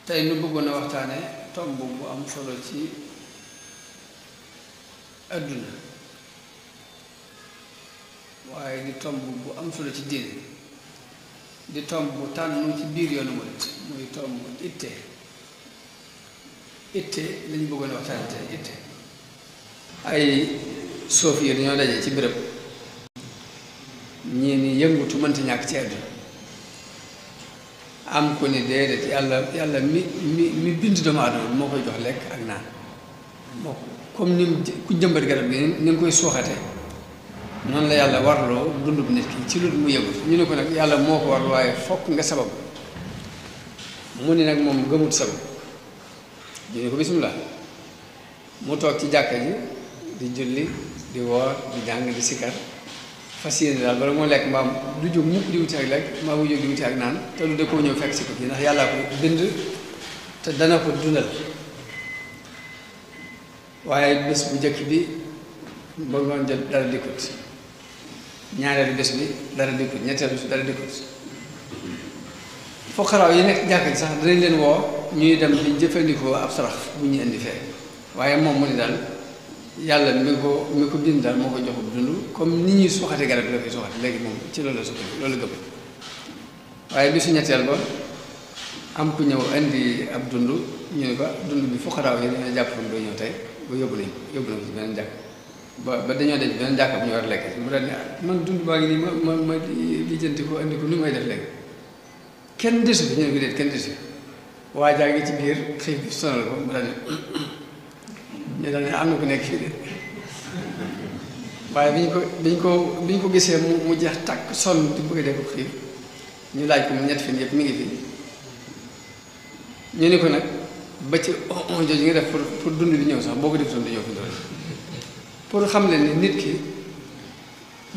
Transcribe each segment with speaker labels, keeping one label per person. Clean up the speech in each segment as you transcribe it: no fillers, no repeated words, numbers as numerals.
Speaker 1: tey nu bëggoon a waxtaane tomb bu am solo ci àdduna waaye di tomb bu am solo ci diine di tomb bu tànn ci biir yoonu murit muy tomb itte lañu bëggoon a waxtaane tey itte ay soofi yi dañoo daje ci béréb ñii ni yëngutu mënta ñàkk ci àdduna am ko ni déedéet yàlla mi bind doomu aadama moo koy jox lekk ak naan moo comme ni ku jëmbat garab gi ni nga koy suuxate noonu la yàlla warloo dundub nit ki ci lu mu yëngut ñu ne ko nag yàlla moo ko war waaye fokk nga sabab mu ni nag moom gëmut sabab ñu ne ko bismillah mu toog ci jàkka ji di julli di woor di jàng di sikar fas yéene daal bala moo lekk mbaam du jóg mukk di wuti ak lekk mbaa mu jóg di wuti ak naan te du de koo ñëw fekk si ko fii ndax yàllaa ko bind te dana ko dundal waaye bés bu njëkk bi ba ngoon jot dara dikkut ñaareelu bés bi dara dikkut ñetteelu bés bi dara dikkut foqaraaw yi nekk jàkk ji sax danañ leen woo ñuy dem di jëfandikoo ab sarax bu ñuy indi fee waaye moom mu ni daal yàlla mi ko bind daal moo ko jox dund comme ni ñuy suuxate garab bi la koy suuxate léegi moom ci loolu la sukkandiku loolu gëm waaye bisu ñetteel ba am ku ñëw indi ab dund ñu ne ko dund bi fuqaraaw yi dañoo jàpp doo ñëw tey ba yóbbu nañ ko ci beneen jàkk ba dañoo def beneen jàkk bu ñu war a lekk mu daal ne man dund baa ngi nii ma lijjanti ko indi ko nu may def léegi kenn desu fi ñu ne ko déet kenn desu waa jaa ngi ci biir xiif bi sonal ko mu daal ne ñu daal ne am na ku nekk fii de waaye bi ñu ko gisee mu jeex tàkk sonn di bëgg a def ko xiif ñu laaj ko mu ñett fin yëpp mi ngi fi ñu ne ko nag ba ci jooju nga def pour dund bi ñëw sax boo ko def doon di ñëw fi doon pour xam leen ni nit ki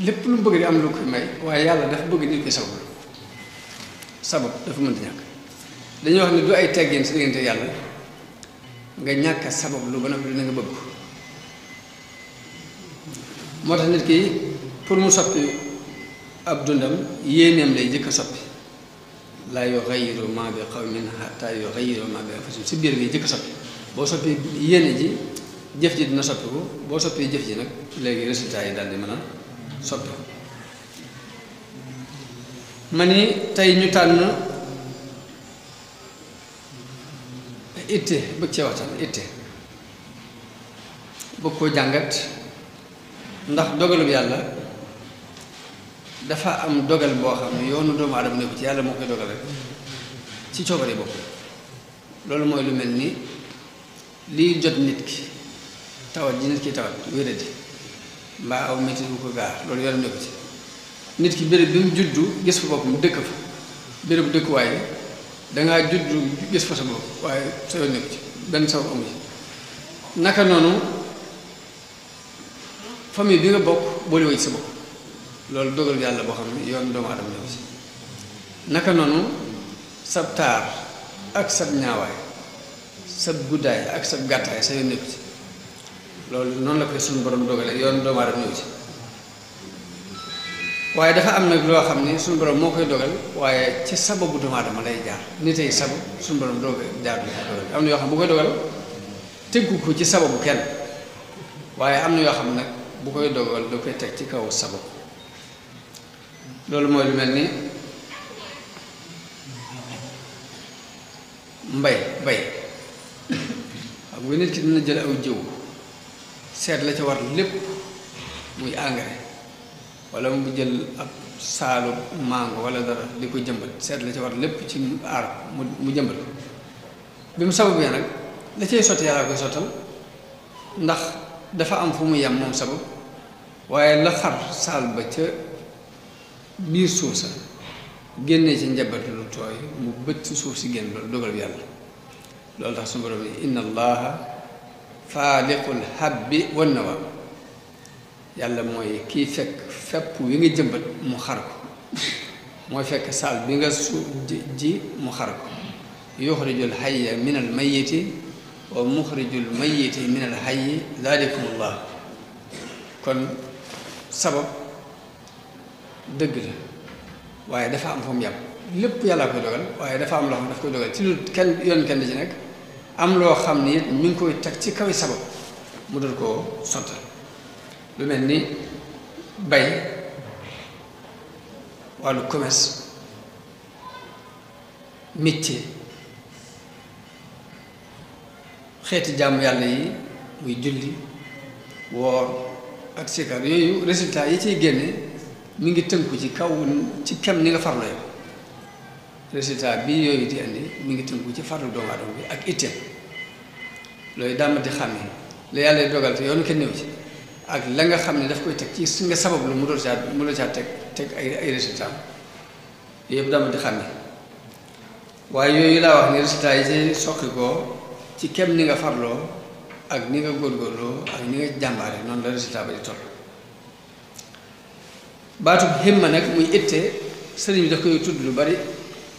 Speaker 1: lépp lu mu bëgg di am lu koy may waaye yàlla dafa bëgg nit ki sabab dafa mënta ñàkk dañuy wax ne du ay teggin si diggante yàlla nga ñàkk sabab lu ba noppi dina nga bëgg ko moo tax nit ki pour mu soppi ab dundam yéeneem lay jëkk a soppi laa yughayyiru maa bi qawmin hattaa yughayyiru maa bi anfusihim si biir ngay jëkk a soppi boo soppi yéene ji jëf ji dina soppi ko boo soppi jëf ji nag léegi résultat yi daal di mën a soppi ma ni tey ñu tànn itte bëgg cee waxtaan itte bëgg koo jàngat ndax dogalub yàlla dafa am dogal boo xam ne yoonu doomu aadama ne ko ci yàlla moo koy dogal rek ci coobare bopp loolu mooy lu mel ni liy jot nit ki tawat ji nit ki tawat wéradi mbaa aw métti bu ko gaar loolu yoonam ne ko ci nit ki béréb bi mu juddu gis fa boppam dëkk fa béréb dëkkuwaay dangaa juddu gis fa sa bopp waaye sa yoon ne ko ci benn sabab amu ci naka noonu famille bi nga bokk boole woo ci sa bopp loolu dogal yàlla boo xam ne yoon doomu aadama ne ko ci naka noonu sab taar ak sab ñaawaay sab guddaay ak sab gàttaay sa yoon ne ko ci loolu noonu la koy suñu borom dogale yoon doomu aadama ñëw ci waaye dafa am nag loo xam ne suñu borom moo koy dogal waaye ci sababu doomu aadama lay jaar nit ay sabab suñu borom doo koy jaar lu ko dogal am na yoo xam bu koy dogal tëggu ko ci sababu kenn waaye am na yoo xam nag bu koy dogal da koy teg ci kaw sabab loolu mooy lu mel ni bay xam nga nit ki dina jël aw jiw seet la ca war lépp muy engrais wala mu jël ab saalu mango wala dara di ko jëmbat seet la ca war lépp ci aar mu jëmbat ko bi mu sabab ya nag la cay sotti yàlla koy sottal ndax dafa am fu mu yem moom sabab waaye la xar saal ba ca biir suuf sa génnee ci njabat lu tooy mu bët suuf si génn loolu dogal bi yàlla loolu tax suñu borom bi inna allaha faaliqul habbi wan nawa yàlla mooy kiy fekk fepp wi nga jëmbat mu xar ko mooy fekk saal bi nga ji mu xar ko yuxrijul hayya min al mayyiti wa muxrijul mayyiti min al hayyi zalikumullah kon sabab dëgg la waaye dafa am fa mu yàpp lépp yàllaa koy dogal waaye dafa am loo xam daf koy dogal ci lu kenn yoon kenn di ci nekk am loo xam ni it mi ngi koy teg ci kaw sabab mu dul koo sottal lu mel ni bay wàllu commerce métier xeeti jàmm yàlla yi muy julli woor ak sikar yooyu résultat yi ciy génne mi ngi tënku ci kaw ci kem ni nga farlo yow résultat bi yooyu di indi mi ngi tënku ci farlu doomu aadama bi ak itteem loolu dàmm di xam ne la yàlla dogal te yoonu kenn néew ci ak la nga xam ne daf koy teg ci su nga sabab lu mu doon caa teg ay résultat yooyu yëpp dàmm di xam ne waaye yooyu laa wax ni résultat yi ci soqi ko ci kem ni nga farloo ak ni nga góorgóorloo ak ni nga jàmbaare noonu la résultat ba di toll baatub himma nag muy itte sëriñ bi daf koy tudd lu bari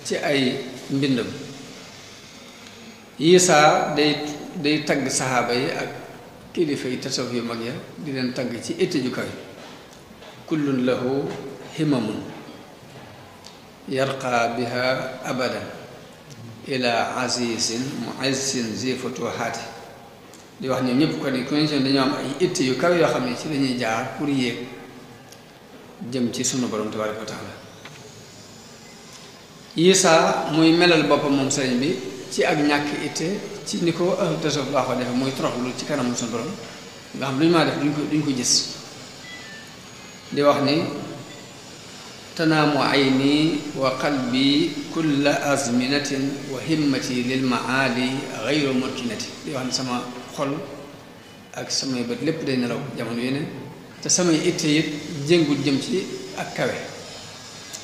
Speaker 1: ci ay mbindam yi saa day tagg saxaaba yi ak kilifa yi tasawuf yu mag ya di leen tagg ci itte ju kawe kullun lahu himamun yarqa biha abadan ila azizin muizzin zi futuhaati di wax ñoom ñëpp ko ni condition dañoo am ay itte yu kawe yoo xam ne ci lañuy jaar pour yéeg jëm ci sunu borom tabaaraka wa taala Isaa muy melal boppam moom sëriñ bi ci ak ñàkk itte ci ni ko ahlu tasawuf baaxoo defe muy toroxlu ci kanamu sunu borom nga xam lu ñu maa def duñ ko gis di wax ni tanaamu ayni wa qalbi kulla azminatin wa himmati lil maali gayru murkinati di wax ni sama xol ak samay bët lépp day nelaw jamono yu ne te samay itte it jéngul jëm ci ak kawe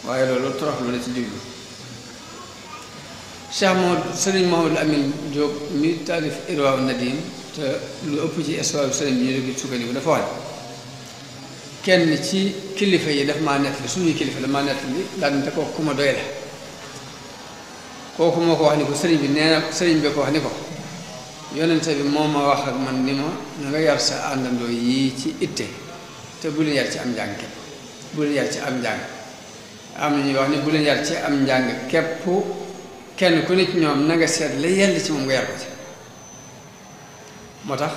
Speaker 1: waaye loolu toroxlu la ci jublu Cheikh Sëriñ Mouhamadou Amine Diop mi taalif Irwaa Nadim te lu ëpp ci histoire sëriñ bi ñu dégg sukkandiku dafa wax kenn ci kilifa yi daf maa nettali suñuy kilifa la maa nettali daal ni te kooku ku ma doy la kooku moo ko wax ni ko sëriñ bi nee na sëriñ bi ko wax ni ko yonente bi moo ma wax ak man ni ma na nga yar sa àndandoo yii ci itte te bu leen yar ci am njàng képp bu leen yar ci am njàng am na ñuy wax ni bu leen yar ci am njàng képp kenn ku ne ci ñoom na nga seet la yell ci moom nga yar ko ci moo tax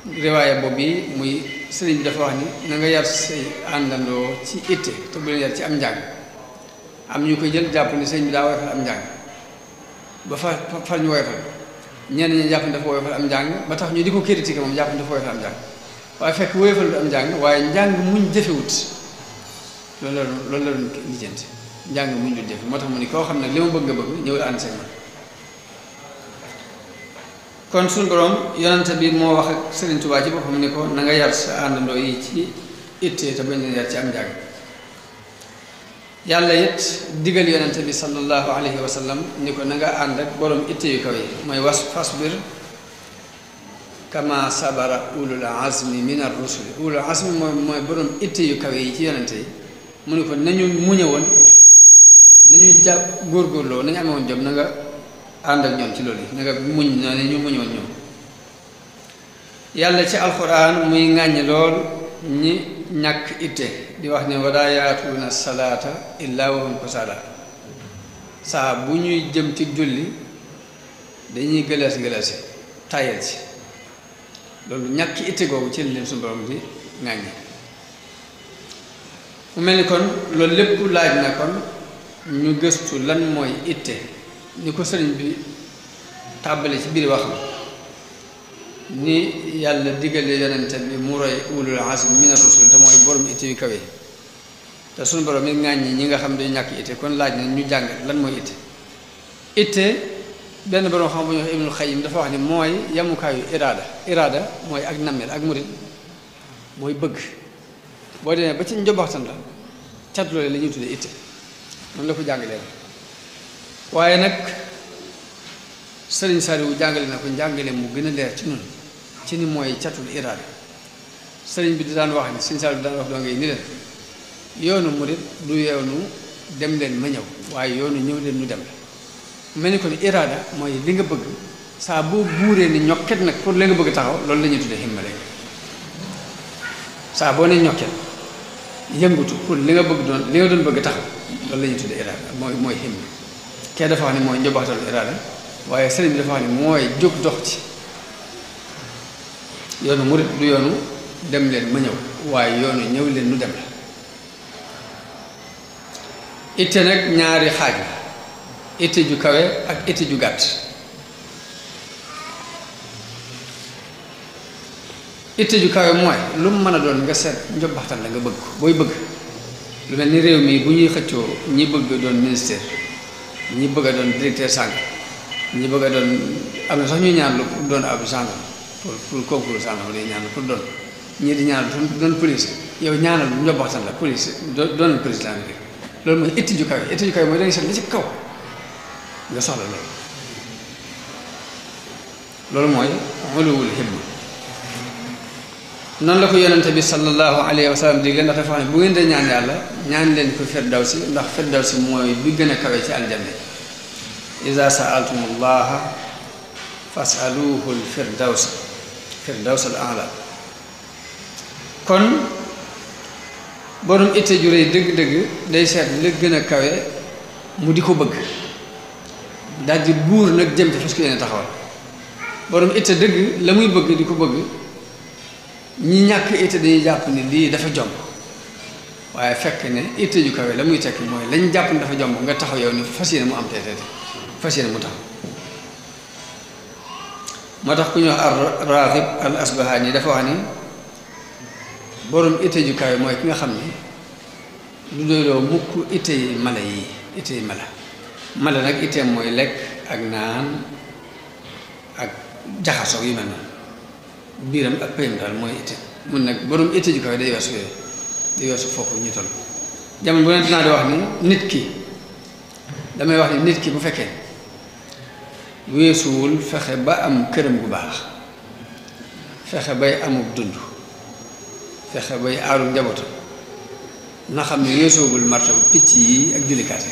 Speaker 1: riwaaya boobu bi muy sëriñ bi dafa wax ni na nga yar say àndandoo ci itte te bu leen yar ci am njàng am ñu koy jël jàpp ni sëriñ bi daa woyofal am njàng ba far ñu woyofal ñenn ñi jàpp ni dafa woyofal am njàng ba tax ñu di ko critiquer moom jàpp ni dafa woyofal am njàng waaye fekk woyofal am njàng waaye njàng muñ jëfewut loolu la doon lijjanti njàng muñ dul jëfe moo tax mu ni koo xam ne li ma bëgg nga bëgg ñëwul ànd seen man kon suñu borom yonante bi moo wax ak Sëriñ Tuubaa ci boppam ni ko na nga yar sa àndandoo yi ci ittee te bañ leen yar ci am njàng yàlla it digal yonante bi sallallahu alayhi wa sallam ni ko na nga ànd ak borom itte yu kaw yi mooy fasbir kama sabara ulul azmi min ar-rusuli ulul azmi mooy borom itte yu kaw yi ci yonante yi mu ni ko nañu muñe woon nañu jàpp góorgóorloo nañu amee woon jom na nga ànd ak ñoom ci loolu yi na nga muñ na ñu muñoon ñoom yàlla ci alxuraan muy ŋàññi lool ñi ñàkk itte di wax ne walaa yaatuuna salaata illaa wa hum kusaala saa bu ñuy jëm ci julli dañuy gëlës tàyyal ci loolu ñàkk itte googu ci leen suñu borom di ŋàññi mu mel ni kon loolu lépp laaj na kon ñu gëstu lan mooy itte ni ko sëriñ bi tàbbale ci biir waxam ni yàlla digale yonente bi mu roy ulul azmi min ar-rusul te mooy borom itte yu kawe te suñu borom mi ŋàññi ñi nga xam dañu ñàkk itte kon laaj na ñu jàng lan mooy itte benn borom xam bu ñu wax Ibnul Xayyim dafa wax ni mooy yamukaayu iraada mooy ak nammeel ak murid mooy bëgg boo demee ba ci njobaxtan la cat loole la ñuy tuddee itte noonu la ko jàngalee waaye nag Sëriñ Saliou jàngale na ko njàngale mu gën a leer ci noonu ci ni mooy catul iraada sëriñ bi di daan wax ni Sëriñ Saliou daan wax doo ngay ni leen yoonu murid du yoonu dem leen ma ñëw waaye yoonu ñëw leen ñu dem la mel ni kon iraada mooy li nga bëgg saa boo buuree ni ñokket nag pour li nga bëgg taxaw loolu la ñuy tuddee himma léegi saa boo ne ñokket yëngutu pour li nga bëgg doon li nga doon bëgg taxaw loolu la ñuy tuddee iraada mooy himma kee dafa wax ni mooy njobbaxtalu iraada waaye sëriñ bi dafa wax ni mooy jóg dox ci yoonu murit du yoonu dem leen ma ñëw waaye yoonu ñëw leen nu dem la itte nag ñaari xaaj la itte ju kawe ak itte ju gàtt itte ju kawe mooy lu mu mën a doon nga seet njobbaxtal la nga bëgg ko booy bëgg lu mel ni réew mi bu ñuy xëccoo ñi bëgg doon ministère ñi bëgg a doon directeur sànq ñi bëgg a doon am na sax ñuy ñaan lu pour doon ab gendarme pour concours gendarme day ñaan pour doon ñii di ñaan doon police yow ñaanal njobbaxtal la police doonal président bi loolu mooy itte ju kawe itte ju kawe mooy da ngay seet li ci kaw nga soxla loolu mooy uluwul himma noonu la ko yonente bi sallallahu alayhi wa sallam digle ndax dafa xam ne bu ngeen dee ñaan yàlla ñaan leen ko firdawsi ndax firdawsi mooy bi gën a kawe ci aljanna iza sa'altumullaha fas'aluhu al-firdaws al-a'la kon borom itte ju rëy dëgg-dëgg day seet la gën a kawe mu di ko bëgg daal di buur nag jëm ci fas ko yéene taxawal borom itte dëgg la muy bëgg di ko bëgg ñi ñàkk itte dañuy jàpp ni lii dafa jomb waaye fekk ne itte ju kawe la muy tekki mooy lañ jàpp ne dafa jomb nga taxaw yow ni fas yéene mu am teeteete fas yéene mu taxaw moo tax ku ñuy wax ar-Raghib al-Asbahani dafa wax ni borom itte ju kawe mooy ki nga xam ni du doyloo mukk itte yi mala yi itte yi mala nag itteem mooy lekk ak naan ak jaxasoo yu mel noonu biiram ak payam daal mooy itte mun nag borom itte ju kawe day weesu yooyu day weesu foofu ñu toll jamono bu ne dinaa di wax ni nit ki damay wax ni nit ki bu fekkee weesuwul fexe ba am këram gu baax fexe bay amub dund fexe bay aaru njabootam na xam ne weesuwul martaba picc yi ak jullikaate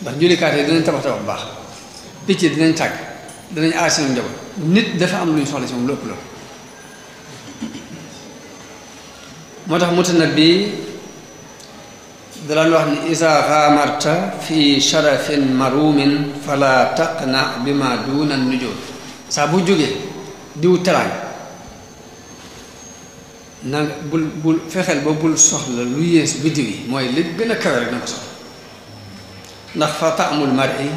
Speaker 1: ndax jullikaate yi dinañ tabax bu baax picc yi dinañ tàgg danañ aar seen njaboot nit dafa am lu ñu soxla ci moom lépp loolu moo tax Mutanabbi dalaan wax ni isa xaamarta fi sharafin marumin fala taqna bi ma duna nujum saa bu jógee diw teraanga na bul fexeel ba bul soxla lu yées biddiw yi mooy li gën a kawe rek na ko soxla ndax fa taamul mar'i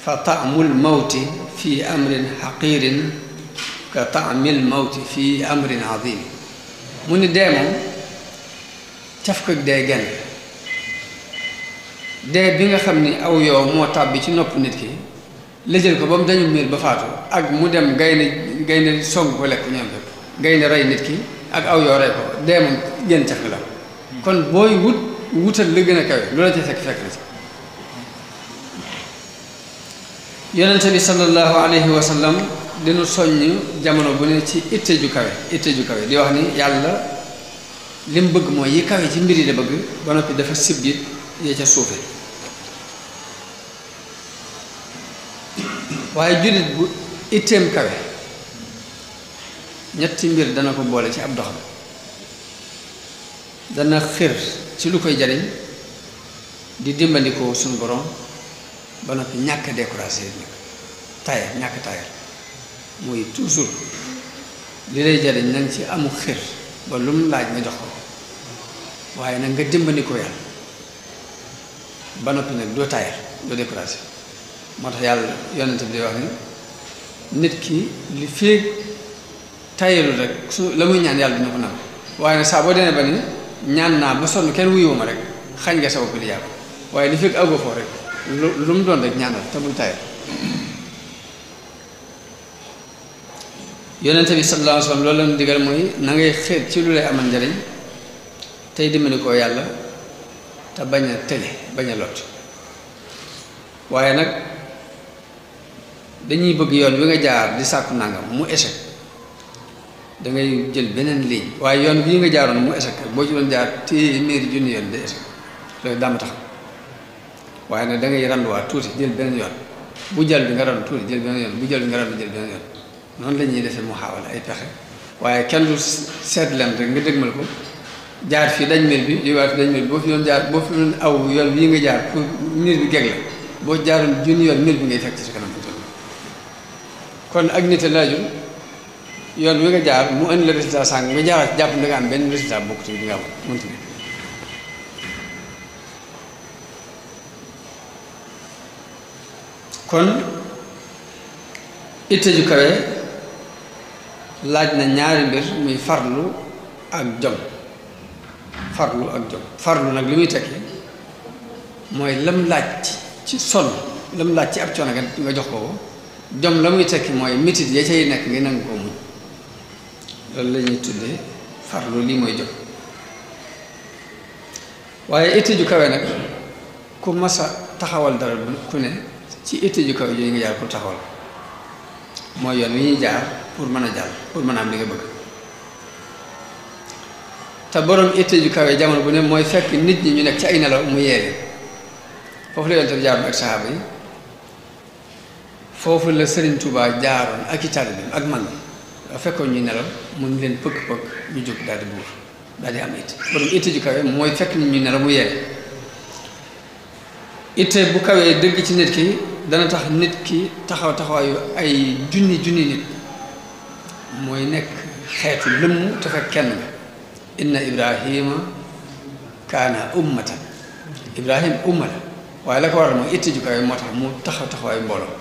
Speaker 1: fa taamul mawti fi amrin xaqirin ka taamil mawti fi amrin azim mu ni dee moom caf ko dee genn dee bi nga xam ni aw yow moo tàbbi ci nopp nit ki lëjël ko ba mu dañu miir ba faatu ak mu dem gaynde song ko lekk ñoom fépp gaynde rey nit ki ak aw yow rey ko dee moom genn caf la kon booy wutal la gën a kawe loola ci fekk la ci yonente bi sallallahu alayhi wa sallam dinu soññ jamono bu ne ci itte ju kawe di wax ni yàlla li mu bëgg mooy yi kawe ci mbir yi la bëgg ba noppi dafa sib it yee ca suufe waaye jullit bu itteem kawe ñetti mbir dana ko boole ci ab doxam dana xir ci lu koy jariñ di dimbandikoo suñu borom ba noppi ñàkk découragé nag tayal ñàkk tayal mooy toujours li lay jariñ na nga ci amu xir ba lu mu laaj nga jox ko waaye nag nga dimbandikoo yàlla ba noppi nag doo tayal doo découragé moo tax yàlla yonent bi day wax ni nit ki li féeg tayalu rek su la muy ñaan yàlla dina ko nangu waaye nag saa boo demee ba ni ñaan naa ba sonn kenn wuyuma rek xañ nga sa bopp di jàpp waaye li féeg àggoo foofu rek lu mu doon rek ñaanal te bul tayal yonente bi sallallahu alayhi wa sallam loolu la ñu digal mooy na ngay xeet ci lu lay amal njariñ tey dimbali koo yàlla te bañ a tële bañ a lot waaye nag dañuy bëgg yoon wi nga jaar di sàkku nangam mu échec dangay jël beneen ligne waaye yoon bii nga jaaroon mu échec boo ci doon jaar téeméeri junni yoon di échec loolu daama tax waaye nag da ngay randuwaat tuuti jël beneen yoon bu jël bi nga randu tuuti jël beneen yoon bu jël bi nga randu jël beneen yoon noonu la ñuy defee mu xaawal ay pexe waaye kenn du seet leen rek nga dëgmal ko jaar fi dañ mel bi jógewaat fi dañ mel bi boo fi doon jaar boo fi doon aw yoon bii nga jaar pour niir bi geg la boo jaaroon junni yoon mil bi ngay fekk ci sa kanam fi toll kon ak nit a laajul yoon wi nga jaar mu indi la résultat sàng nga jaaraat jàpp da nga am benn résultat bokkut bi nga am mënti ne kon itte ju kawe laaj na ñaari mbir muy farlu ak jom farlu ak jom farlu nag li muy tekki mooy lam laaj ci sonn lam laaj ci ab coono nga jox ko jom la muy tekki mooy métit ya cay nekk nga nangu koo muñ loolu la ñuy tuddee farlu lii mooy jom waaye itte ju kawe nag ku masa taxawal dara ku ne ci itte ju kawe yooyu nga jaar pour taxawal mooy yoon wi ñuy jaar pour mën a jàll pour mën a am li nga bëgg te borom itte ju kawe jamono bu ne mooy fekk nit ñi ñu nekk ci ay nelaw mu yeere foofu la yonte bi jaaroon ak saxaaba yi foofu la Sëriñ Tuubaa jaaroon ak i taalibeem ak mag ñi da fekkoon ñuy nelaw mun leen pëkk-pëkk ñu jóg daal di buur daal di am itte borom itte ju kawe mooy fekk nit ñuy nelaw mu yeere itte bu kawee dëgg ci nit ki dana tax nit ki taxawaayu ay junni nit mooy nekk xeetu lëmm te fekk kenn nga inna ibrahima kaana ummatan ibrahim umma la waaye la ko waral mooy itte ju kawe moo tax mu taxawaayu mbooloo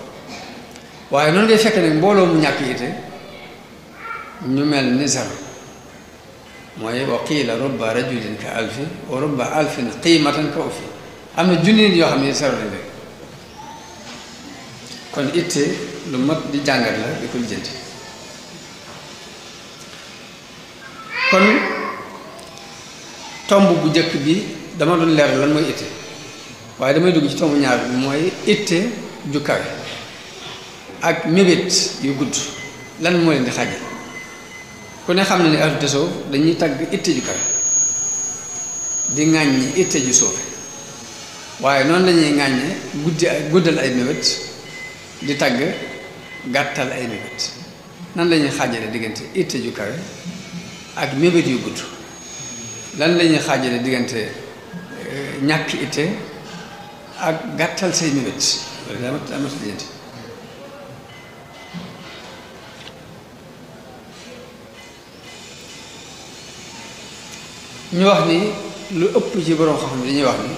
Speaker 1: waaye noonu ngay fekk nag mbooloo mu ñàkk itte ñu mel ni zero mooy wa qiila rubba rajulin ka alfi wa rubba alfin qiimatan ka ufi am na junni nit yoo xam ne zero lañ rek kon itte lu mat di jàngat la di ko lijjanti kon tomb bu njëkk bi dama doon leer lan mooy itte waaye damay dugg ci tomb ñaar bi mooy itte ju kawe ak mébét yu gudd lan moo leen di xàjje ku ne xam na ne ahlu tasawuf dañuy tagg itte ju kawe di ŋàññi itte ju suufe waaye noonu lañuy ŋàññe guddal ay mébét di tagg gàttal ay mébét nan lañuy xàjjale diggante itte ju kawe ak mébét yu gudd lan lañuy xàjjale diggante ñàkk itte ak gàttal say mébét loolu daa mat lijjanti ñu wax ni lu ëpp ci borom xam-xam dañuy wax ni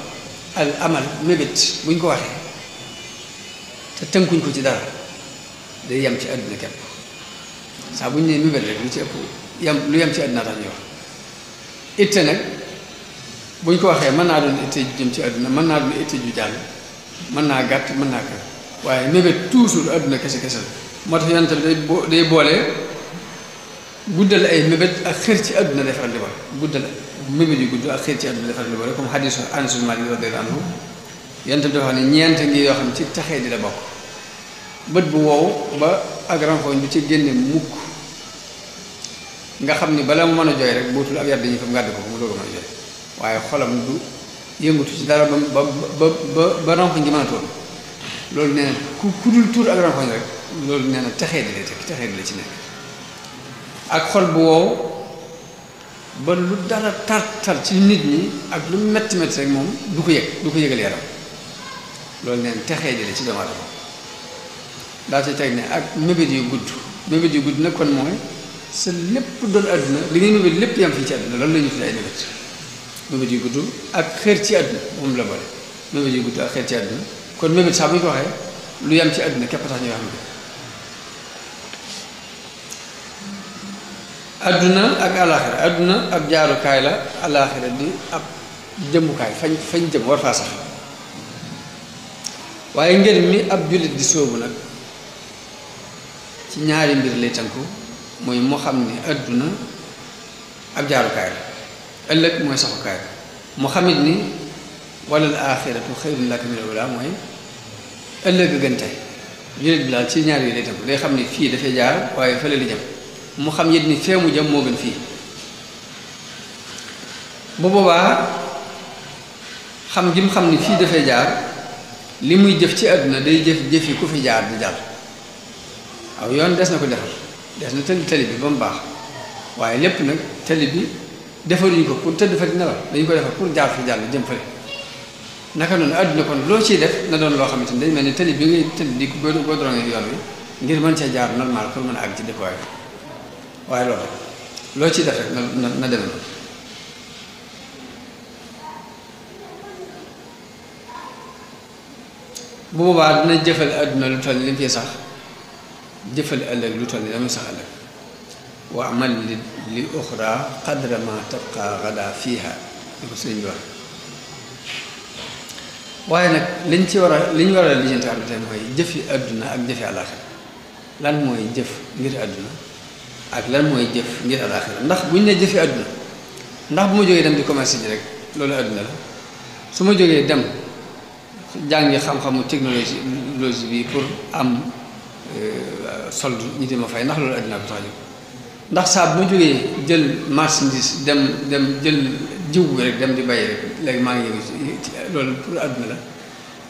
Speaker 1: al amal mébét buñ ko waxee te tënkuñ ko ci dara day yem ci àdduna képp saa bu ñu nee mébét rek lu ci ëpp lu yem ci àdduna tax ñuy wax itte nag buñ ko waxee mën naa doon itte ju jëm ci àdduna mën naa doon itte ju jàll mën naa gàtt mën naa kër waaye mébét toujours àdduna kese la moo tax yonent bi day boole guddal ay mébét ak xër ci àdduna day faral di boole guddal mébét yu gudd ak xër ci àdduna day faral di boole comme xadiisu Anas bin Maalik radiyallaahu anhu yonent bi dafa wax ne ñeent ngi yoo xam ne ci taxee di la bokk bët bu wow ba ak ranfooñ bi ci génne mukk nga xam ni bala mu mën a jooy rek bootul ab yar dañuy fa ngàdd ko mu doog a mën a jooy waaye xolam du yëngutu ci dara ba ranfooñ gi mën a toll loolu nee na ku dul tuur ak ranfooñ rek loolu nee na taxee di lay tekki taxee di la ci nekk ak xol bu wow ba lu dara tar ci nit ñi ak lu metti rek moom du ko yëgal yaram loolu neen texee jële ci doomu aadama daa ci teg ne ak mébét yu gudd nag kon mooy sa lépp doon àdduna li ngay mébét lépp yam fii ci àdduna loolu la ñu tuddee ay mébét yu gudd ak xeer ci àdduna moom la boole mébét yu gudd ak xeer ci àdduna kon mébét sax bu ñu ko waxee lu yam ci àdduna képp tax ñu wax mébét àdduna ak alaaxira àdduna ab jaarukaay la alaaxira di ab jëmukaay fañ jëm war faa sax waaye ngir mi ab jullit di sóobu nag ci ñaari mbir lay tënku mooy mu xam ni àdduna ab jaarukaay la ëllëg mooy saxukaay la mu xamit ni walal aaxiratu xayrun laka minal uulaa mooy ëllëg gën tey jullit bi daal ci ñaari yi lay tënku day xam ni fii dafay jaar waaye fële li jëm mu xam yit ni fee mu jëm moo gën fii bu boobaa xam gi mu xam ni fii dafay jaar li muy jëf ci àdduna day jëf yi ku fi jaar di jàll aw yoon des na ko defar des na tali bi ba mu baax waaye lépp nag tali bi defaruñu ko pour tëdd fa di nelaw dañu ko defar pour jaar fi jàll jëm fële naka noonu àdduna kon loo ciy def na doon loo xamante ni day mel ni tëli bi ngay tëdd di goudronné yoon wi ngir mën cee jaar normal pour mën a àgg ci dëkkuwaay waaye loolu loo ciy def rek na demee noonu bu boobaa dina jëfal àdduna lu toll ni li mu fi sax jëfal ëllëg lu toll ni dama sax ëllëg wa amal li uxra qadra ma tabqa gada fiiha li ko sëriñ bi wax waaye nag li ñu war a lijjanti àdduna tey mooy jëfi àdduna ak jëfi àllaaxira lan mooy jëf ngir àdduna ak lan mooy jëf ngir àllaaxira ndax bu ñu ne jëfi àdduna ndax bu ma jógee dem di commerce ji rek loolu àdduna la su ma jógee dem jàngi xam-xamu technologie bi pour am solde ñi di ma fay ndax loolu àdduna ko tax a jóg ndax saa bu ma jógee jël marchandise dem jël jiw bi rek dem di bay rek léegi maa ngi yëngu ci loolu pour àdduna la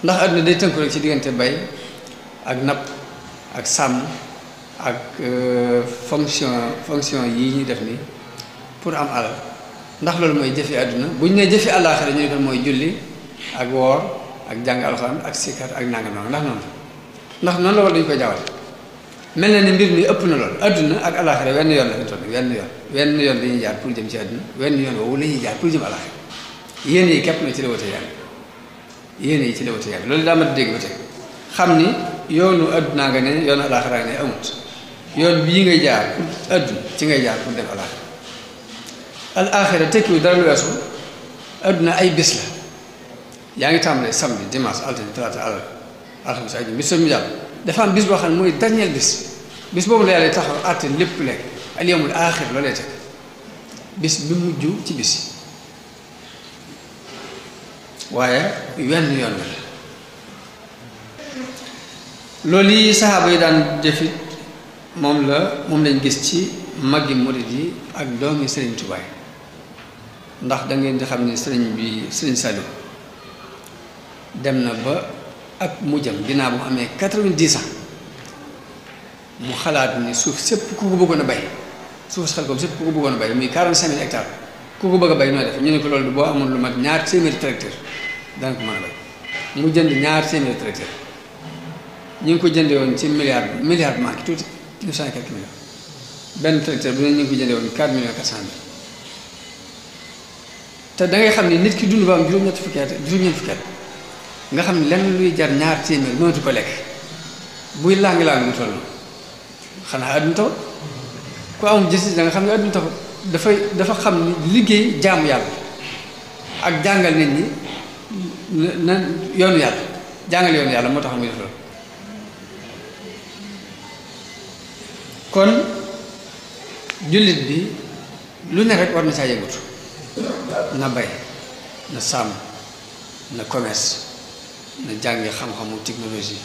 Speaker 1: ndax àdduna day tënku rek ci diggante bay ak napp ak sàmm ak fonction yi ñuy def nii pour am alal ndax loolu mooy jëfi àdduna bu ñu nee jëfi àllaaxira ñu ne kon mooy julli ak woor ak jàng alxuraan ak sikar ak nangam ndax noonu la wala dañu koy jaawal mel na ni mbir mi ëpp na lool àdduna ak àllaaxira wenn yoon la fi toll wenn yoon dañuy jaar pour jëm ci àdduna wenn yoon woowu la ñuy jaar pour jëm àllaaxira yéen yi képp na ci la wute yàlla yéen yi ci la wute yàlla loolu daa mat dégg ba tey xam ni yoonu àdduna nga ne yoonu àllaaxira nga ne amut yoon bii ngay jaar pour àdduna ci ngay jaar pour dem àllaaxira tekkiwu dara lu weesu àdduna ay bés la yaa ngi tàmbalee samedi dimanche altine talaata alxames ak bis mu jàll dafa am bis boo xam ne mooy dernier bis boobu la yàlla taxaw àtte lépp lekk al yawmul aaxir loolee teg bis bi mujj ci bis waaye wenn yoon la loolu yi saxaaba yi daan jëfit moom lañ gis ci maggi murid yi ak doomi Sëriñ Tuubaa ndax da ngeen di xam ne Sëriñ Saliou dem na ba ak mujjam ginnaaw bu mu amee 90 ans mu xalaat ni suuf sépp ku ko bëggoon a bay suuf si xel ko sépp ku ko bëggoon a bay muy 45 000 hectares ku ko bëgg a bay nooy def ñu ne ko loolu boo amoon lu mat 200 tracteur danga ko mën a bay mu jënd 200 tracteur ñu ngi ko jëndee woon ci milliard manqué tuuti 900 quelques millions benn tracteur bu ne ñu ngi ko jëndee woon 4 millions 400 mille te da ngay xam ni nit ki dund ba am juróom-ñetti fukki at nga xam ne lenn luy jar 200 mënatu ko lekk buy laangi-laangi lu toll xanaa àdduna taxut ku amul gis da nga xam ne àdduna taxut dafa xam ni liggéey jaamu yàlla ak jàngal nit ñi na yoonu yàlla jàngal yoonu yàlla moo tax muy def loolu kon jullit bi lu ne rek war na caa yëngatu na bay na sàmm na commerce na jàngi xam-xamu technologie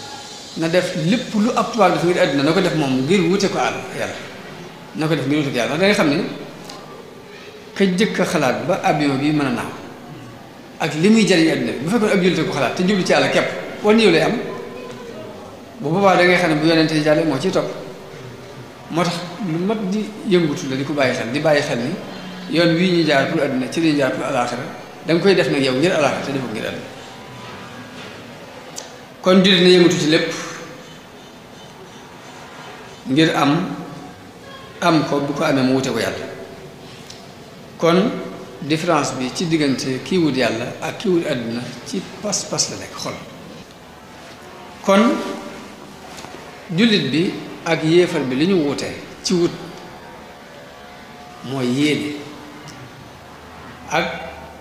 Speaker 1: na def lépp lu ab tubaab def ngir àdduna na ko def moom ngir wute ko yàlla na ko def ngir wute ko yàlla ndax da nga xam ne ka jëkk a xalaat ba avion bi mën a naaw ak li muy jariñ àdduna bi bu fekkoon ab jullit ko xalaat te jublu ci yàlla képp wan yow lay am bu boobaa da ngay xam ne bu yonente yi jàlle moo ciy topp moo tax lu mat di yëngutu la di ko bàyyi xel ni yoon wii ñuy jaar pour àdduna ci li ñuy jaar pour alaaxira da nga koy def nag yow ngir alaaxira te defoo ngir àdduna kon jullit na yëngatu ci lépp ngir am ko bu ko amee mu wute ko yàlla kon différence bi ci diggante kii wut yàlla ak kii wut àdduna ci pas-pas la nekk xol kon jullit bi ak yéefar bi li ñu wutee ci wut mooy yéene ak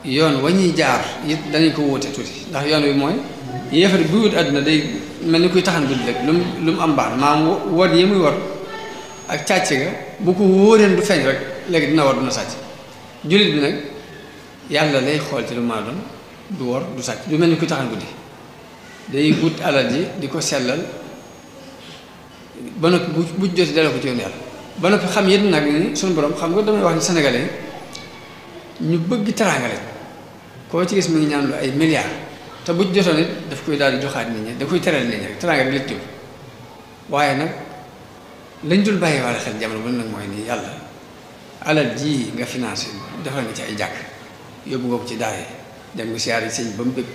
Speaker 1: yoon wa ñuy jaar it danañ ko wute tuuti ndax yoon wi mooy yéefar bi wut àdduna day mel ni kuy taxan guddi rek lu mu am baax maam wor yi muy wor ak càcc ga bu ko wóoreen du feeñ rek léegi dina war dina sàcc jullit bi nag yàlla lay xool ci lu ma doon du wor du sàcc du mel ni kuy taxan guddi day wut alal ji di ko sellal ba noppi bu jotee delloo ko ci yoon yàlla ba noppi xam yéen nag ni suñu borom xam nga damay wax ni sénégalais ñu bëgg teraanga lañ koo ci gis mu ngi ñaan lu ay milliards te bu jotoon it daf koy daal di joxaat nit ñi da koy teral nit ñi rek teraanga bi lépp jóg waaye nag lañ dul bàyyi walla xel jamono bu ne nag mooy nii yàlla alal ji nga financé defal nga ci ay jàkk yóbbu nga ko ci daara dem nga siyaar yi sëñ ba mu bëgg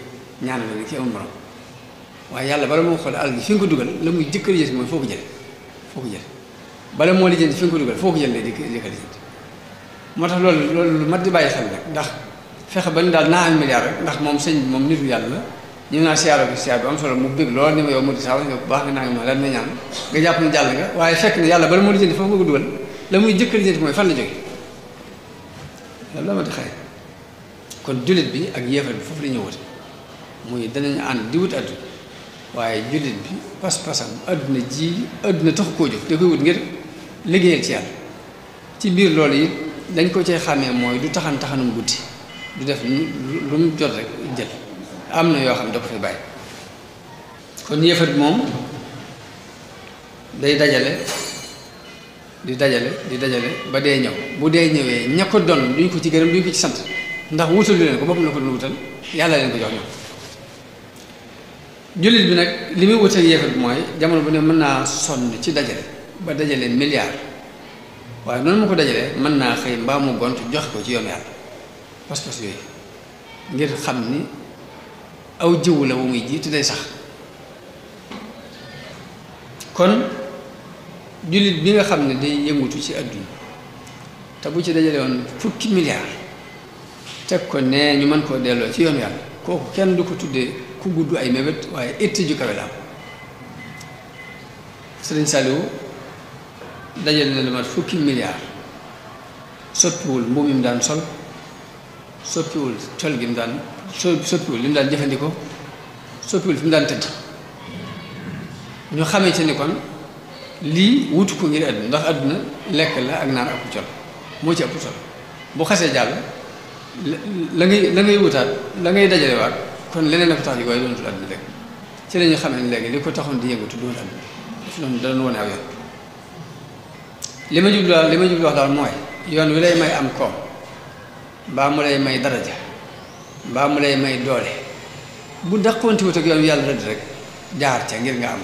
Speaker 1: ñaanal nga ci amul morom waaye yàlla bala moo xool alal ji fi nga ko dugal la muy jëkkër lijjanti mooy foo ko jële bala moo lijjanti fi nga ko dugal foo ko jël lay jëkkër lijjanti moo tax loolu lu mat di bàyyi xel rek ndax fexe ba ni daal naa am milliard rek ndax moom sëñ bi moom nitu yàlla la ñu naa siyaaro bi siyaar bi am solo mu bëgg lool ni ma yow mu di saa wax nga bu baax nga naa ngi ma lan na ñaan nga jàpp ne jàll nga waaye fekk ne yàlla bala moo lijjanti foofu nga ko dugal la muy jëkkër lijjanti mooy fan la jóge loolu la ma di xëy kon jullit bi ak yéefar bi foofu la ñu wute muy danañu ànd di wut àdduna waaye jullit bi pas-pasam àdduna ji àdduna taxu koo jóg da koy wut ngir liggéeyal ci yàlla ci biir loolu it dañ ko cee xàmmee mooy du taxanum guddi du def lu mu jot rek jël am na yoo xam ne da ko fay bàyyi kon yéefar bi moom day dajale di dajale ba dee ñëw bu dee ñëwee ña ko doon duñ ko ci gërëm duñ ko ci sant ndax wutal lu leen ko boppam la ko doon wutal yàlla leen ko jox ñoom jullit bi nag li muy wutal yéefar bi mooy jamono bu ne mën naa sonn ci dajale ba dajale milliard waaye noonu ma ko dajalee mën naa xëy mbaa mu gont joxe ko ci yoon yàlla pas-pas yooyu ngir xam ni aw jiwu la bu muy ji te day sax kon jullit bi nga xam ne day yëngutu ci àdduna te bu ci dajale woon fukki milliard teg ko ne ñu mën koo delloo ci yoon yàlla kooku kenn du ko tuddee ku gudd ay mébét waaye itti ju kawe la am Sëriñ Saliou dajale na lu mat fukki milliard soppiwul mbubb mi mu daan sol soppiwul col gi mu daan soppiwul li mu daan jëfandikoo soppiwul fi mu daan tëdd ñu xamee ci ni kon lii wutu ko ngir àdduna ndax àdduna lekk la ak naan ak col moo ci ëpp solo bu xasee jàll la ngay wutaat la ngay dajale waat kon leneen a ko tax yi waaye doonatul àdduna rek ci la ñu xamee ne léegi li ko taxoon di yëngatu doon àdduna daf doon da doon wane aw yoon li ma jublu wax daal mooy yoon wi lay may am koom mbaa mu lay may daraja mbaa mu lay may doole bu daqoonti wut ak yoon yàlla rëdd rek jaar ca ngir nga am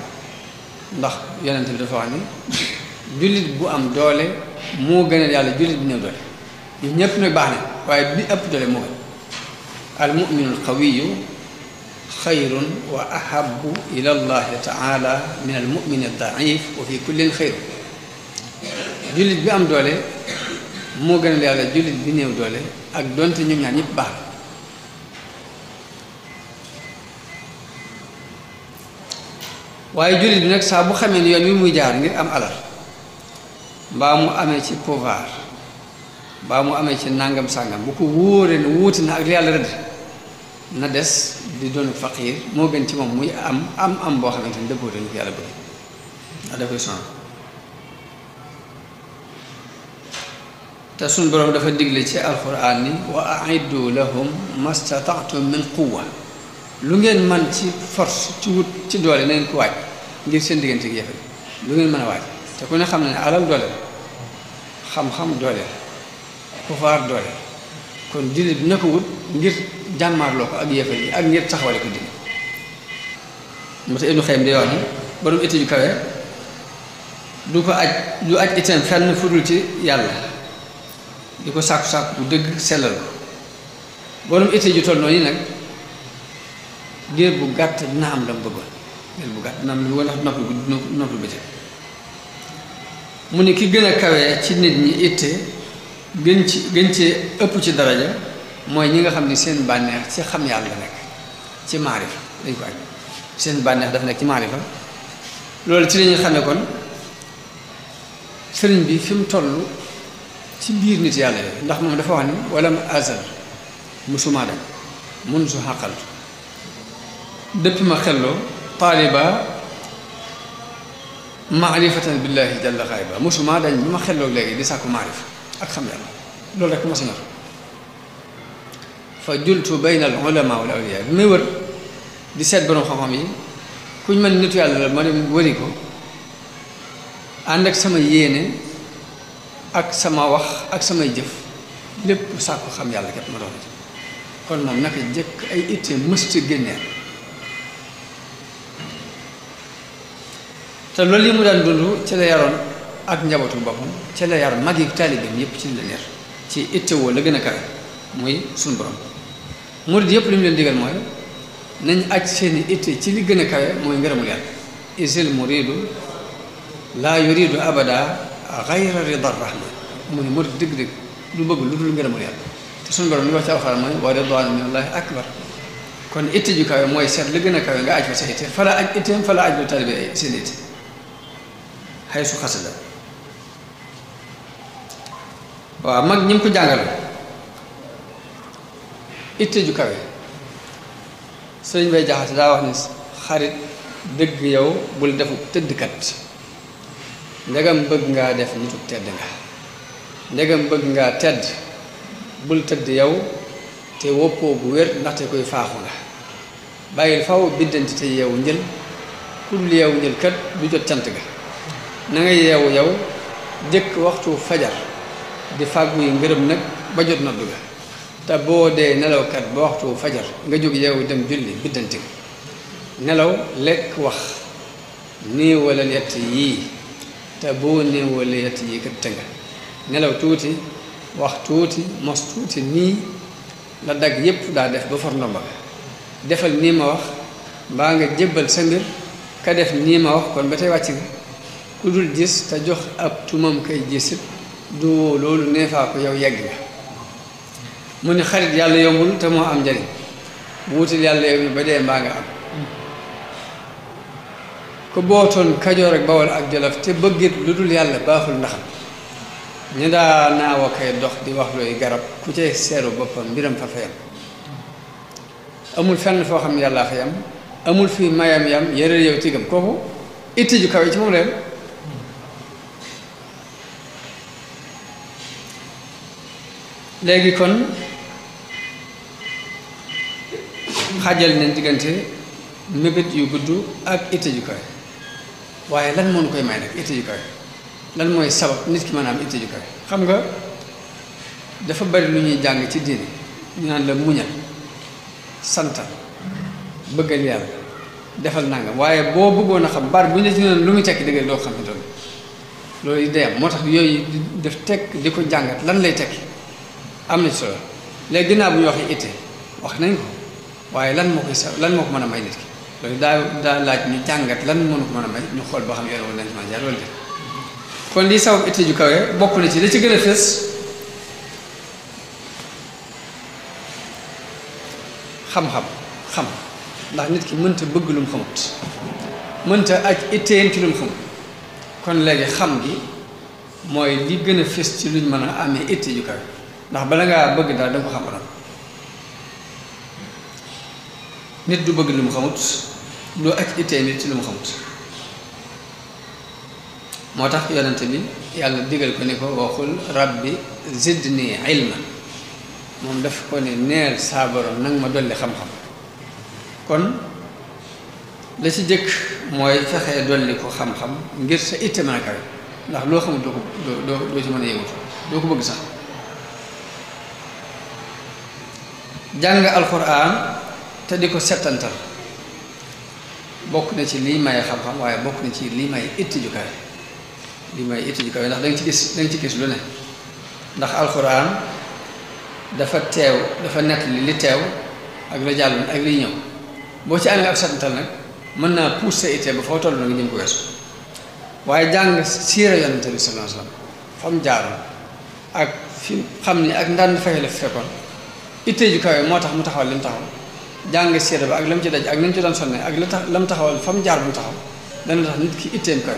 Speaker 1: ndax yonent bi dafa wax ni jullit bu am doole moo gënal yàlla jullit bu néew doole ñun ñëpp nag baax na waaye bi ëpp doole moo gën al mu'minu al qawiyu xayrun wa ahabu ila allahi taala min al mu'min al daif wa fi kullin xayru jullit bi am doole moo gënal yàlla jullit bi néew doole ak donte ñoom ñaar ñëpp baax waaye jullit bi nag saa bu xamee ni yoon wi muy jaar ngir am alal mbaa mu amee ci pouvoir mbaa mu amee ci nangam sàngam bu ko wóoree ne wuuti na ak li yàlla rëdd na des di doon faqiir moo gën ci moom muy am boo xamante ni dëppoo ni ko yàlla bëgg ndax da koy sonal te suñ boroom dafa digle ci alxuraan ni wa aiddu lahum mastata'tum min quwwa lu ngeen man ci force ci wut ci doole na ngeen ko waaj ngir seen diggante ak yéefar lu ngeen mën a waaj te ku ne xam ne alal doole la xam-xam doole la pouvoir doole la kon jullit bi na ko wut ngir jàmmaarloo ko ak yéefar yi ak ngir taxawale ko dina moo tax Ibnu Xayyim day wax ni borom étude yu kawe du aj itam fenn fudul ci yàlla di ko sàkku bu dëgg sellal ko borom étude yu toll noonu nag diir bu gàtt dina am la mu bëggoon diir bu gàtt dina am lu mu bëggoon ndax noppi bëccëg mu ne ki gën a kawee ci nit ñi itte gën ci ëpp ci daraja mooy ñi nga xam ne seen bànneex ci xam yàlla nekk ci maarifa dañ ko aj seen bànneex dafa nekk ci maarifa loolu ci lañuy xamee kon sëriñ bi fi mu toll ci biir nit yàlla yi ndax moom dafa wax ni wala mu azal musuma dañ mun su xàqaltu depuis ma xelloo taaliba maarifatan billahi jalla xayba musuma dañ bi ma xelloo léegi di sàkku maarifa ak xam yàlla loolu rek ma sa ñor fa jultu bayna al ulama wal awliya bi may wër di seet borom xam-xam yi kuñ mën nitu yàlla la ma dem wëri ko ànd ak sama yéene ak sama wax ak samay jëf lépp sàkku xam yàlla képp ma doon ci kon moom naka jëkk ay itte mësta génneel te loolu yi mu daan dund ci la yaroon ak njabootu boppam ci la yar mag yi taalibeem yépp ci la yar ci ittewoo la gën a kawe muy suñu borom. murid yépp li mu leen digal mooy nañ aj seeni itte ci li gën a kawe mooy ngërëmul yàlla. isil muridu laa yuridu abada gayra rida rahman mu ne murid dëgg-dëgg lu bëgg lu dul ngërëmul yàlla te suñu borom li wax ci alxuraan mooy wa ridwaanu minallahi akbar. kon itte ju kawe mooy seet la gën a kawe nga aj fa sa itte fa la aj itteem fa la aj lu taalibe seen itte xay su xasada. waaw mag ñi mu ko jàngal itte ju kawe sëriñ Bay Jaxate daa wax ni xarit dëgg yow bul defu tëddkat ndegam bëgg ngaa def nitu tedd nga ndegam bëgg ngaa tedd bul tëdd yow te woppoo bu wér ndaxte koy faaxu nga bàyyil faw biddanti te yeewu njël ku dul yeewu njël kat du jot cant ga na nga yeewu yow jëkk waxtu fajar di fàggu yi ngërëm nag ba jot noddu ga te boo dee nelawkat ba waxtu fajar nga jóg yeewu dem julli biddanti ga nelaw lekk wax néewalal yett yii te boo néewalee yett yii kat te nga nelaw tuuti wax tuuti mos tuuti nii la dagg yépp daa def ba for ndomba defal nii ma wax mbaa nga jébbal sa mbir ka def nii ma wax kon ba tey wàcc nga ku dul gis te jox ab tumam kay gisit du loolu neefaa ko yow yegg nga mu ni xarit yàlla yombul te moo am njariñ wuutil yàlla yow ni ba dee mbaa nga am ku bootoon Kajoor ak Bawol ak Jolof te bëggit lu dul yàlla baaxul ndaxam ñu daa naawa kay dox di wax looy garab ku cay seeru boppam mbiram fa fayam amul fenn foo xam ne yàllaa fa yam amul fii mayam yam yëral yow tigam kooku itti ju kaw ci moom leen léegi kon xajal nañ diggante mébét yu gudd ak itti ju kaw waaye lan moo nu koy may nag itti ju kaw lan mooy sabab nit ki maanaam itte ju kawe xam nga dafa bari lu ñuy jàng ci diine ñu naan la muñal santal bëggal yàlla defal nangam waaye boo bëggoon a xam baat bu ñu la ci noonu lu muy tekki dëgg doo xam ne doon loolu day am moo tax yooyu def tekk di ko jàngat lan lay tekki am na ci solo léegi ginnaaw bu ñu waxee itte wax nañ ko waaye lan moo koy sa lan moo ko mën a may nit ki loolu daa laaj ñu jàngat lan moo ko mën a may ñu xool boo xam yoon wala nañ ci mën a jaar loolu de kon lii sabab itte ju kawe bokk na ci li ci gën a fës xam-xam xam ndax nit ki mënta bëgg lu mu xamut mënta aj itteen ci lu mu xamut kon léegi xam gi mooy li gën a fës ci luñ mën a amee itte ju kawe ndax bala ngaa bëgg daal da nga ko xam ba nit du bëgg lu mu xamut doo aj itteen nit ci lu mu xamut moo tax yonente bi yàlla digal ko ni ko waxul rabbi zidni ilma moom daf ko ne neel saa borom nag ma dolli xam-xam kon la ci jëkk mooy fexe dolli ko xam-xam ngir sa itte mën a kawe ndax loo xamul doo ci mën a yëngutu doo ko bëgg sax jàng alxuraan te di ko settantal bokk na ci lii maye xam-xam waaye bokk na ci lii maye itte ju kawe li may itti ji kaw ndax da nga ci gis lu ne ndax alxuraan dafa teew dafa nett li teew ak la jàll ak liy ñëw boo ci amee ak settantal nag mën naa pousse sa ittee ba foo toll na nga jëm ko weesu waaye jàng siira yonente bi sallallahu alayhi wasallam fa mu jaaroon ak fi xam ni ak ndànd fexe la fi fekkoon ittee ju kawe moo tax mu taxawal li mu taxaw jàng siira ba ak la mu ci daj ak ni mu ci doon sonne ak la mu taxawal fa mu jaar ba mu taxaw dana tax nit ki itteem kawe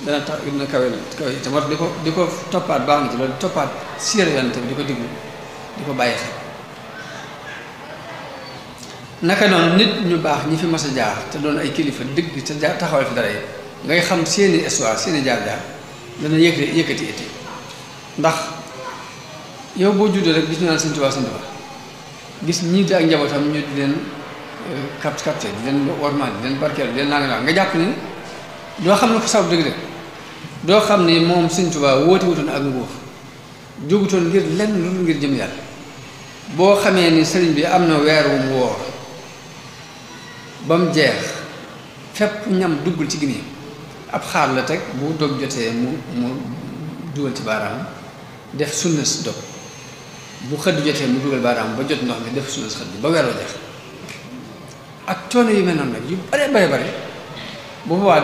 Speaker 1: dana tax dina kawe te moo tax di ko toppaat baax na ci loolu toppaat siira yonente bi di ko diglu di ko bàyyi xel naka noonu nit ñu baax ñi fi mas a jaar te doon ay kilifa dëgg te taxawal fi dara yi ngay xam seeni histoire seeni jaar-jaar dana yëkkati itte ndax yow boo juddoo rek gis ñu naan Sëñ Tuubaa gis ñii ak njabootam ñu di leen capté di leen wormaal di leen barkeel di leen nanga nga jàpp ni doo xam ne ko sabab dëgg-dëgg doo xam ni moom Sëñ Tuubaa woote wutoon ak nguur jógutoon ngir lenn lu ngir jëm yàlla boo xamee ni sëriñ bi am na weer wu mu woor ba mu jeex fépp ñam duggul ci gini ab xaar la teg bu dog jotee mu dugal ci baaraam def sunna si dog bu xëdd jotee mu dugal baaraam ba jot ndox mi def sunna si xëdd ba weer wa jeex ak coono yu mel noonu nag yu bare bu boobaa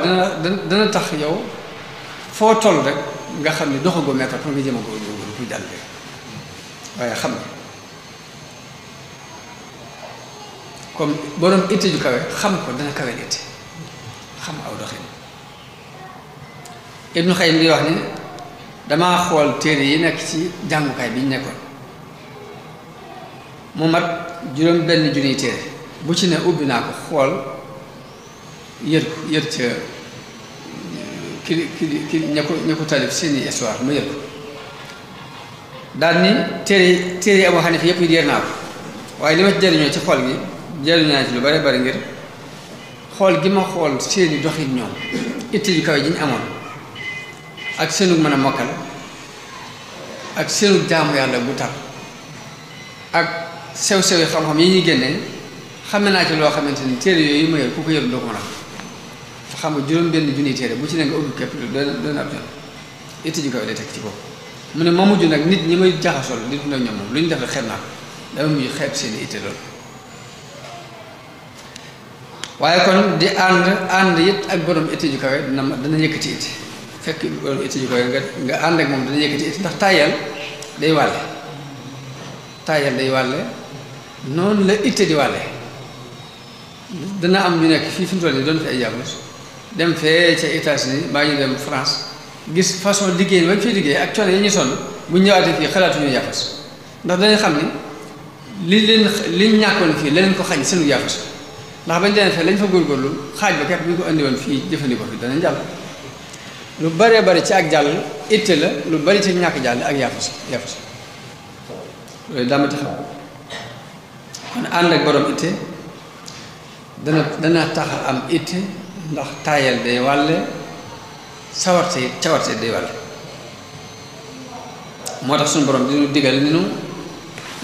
Speaker 1: dana tax yow foo toll rek nga xam ne doxagoo meetar pour nga jëm a góorgóorlu pour jàll rek waaye xam nga comme borom itte ju kawe xam ko dana kawe itte xam aw doxin Ibnu Xayyim di wax ni damaa xool téere yi nekk ci jàngukaay bi ñu nekkoon mu mat juróom benn junniy téere bu ci ne ubbi naa ko xool yër ca ki ña ko talif seeni histoire ma yër ko daal ni téere yi Abu Hanifa yëpp yi yër naa ko waaye li ma ci jëriñoo ci xool gi jëriñoo naa ci lu bare bari ngir xool gi ma xool seeni doxin ñoom itte yu kawe ji ñu amoon ak seenu mën a mokkal ak seenu jaamu yàlla bu tar ak sew-sewi xam-xam yi ñuy génnee xame naa ci loo xamante ni téere yooyu ma yor ku ko yëru doo ko mën a fa xam nga juróom benn junniy téere bu ci ne nga ubbi képp doona ab jon itte ju kawe day teg ci bopp mu ne ma mujj nag nit ñi may jaxasool di dund ak ñoom moom lu ñu def rek xeeb naa ko dama mujj xeeb seeni itte loolu waaye kon di ànd it ak borom itte ju kawe dana yëkkati itte fekk borom itte ju kawe nga ànd ak moom dana yëkkati itte ndax tàyyal day wàlle noonu la itte di wàlle dana am ñu nekk fii fi mu toll nii doon fi ay jàmbur dem fee ca États-Unis mbaa ñu dem France gis façon liggéey bañ fiy liggéey ak coono yi ñu sonn bu ñu ñëwaatee fii xalaatuñu yaafas ndax dañuy xam ni liñ ñàkkoon fii leneen ko xañ seenu yaafas ndax bañ demee fee lañ fa góorgóorlu xaaj ba képp bu ñu ko andi woon fii jëfandikoo fi danañ jàll lu baree bari ci ak jàll itte la lu bari ci ñàkk jàll ak yaafas loolu daa ma taxaw kon ànd ak borom itte dana tax am itte ndax taayal day wàlle cawarte day wàlle moo tax suñu borom dinu digal ni nu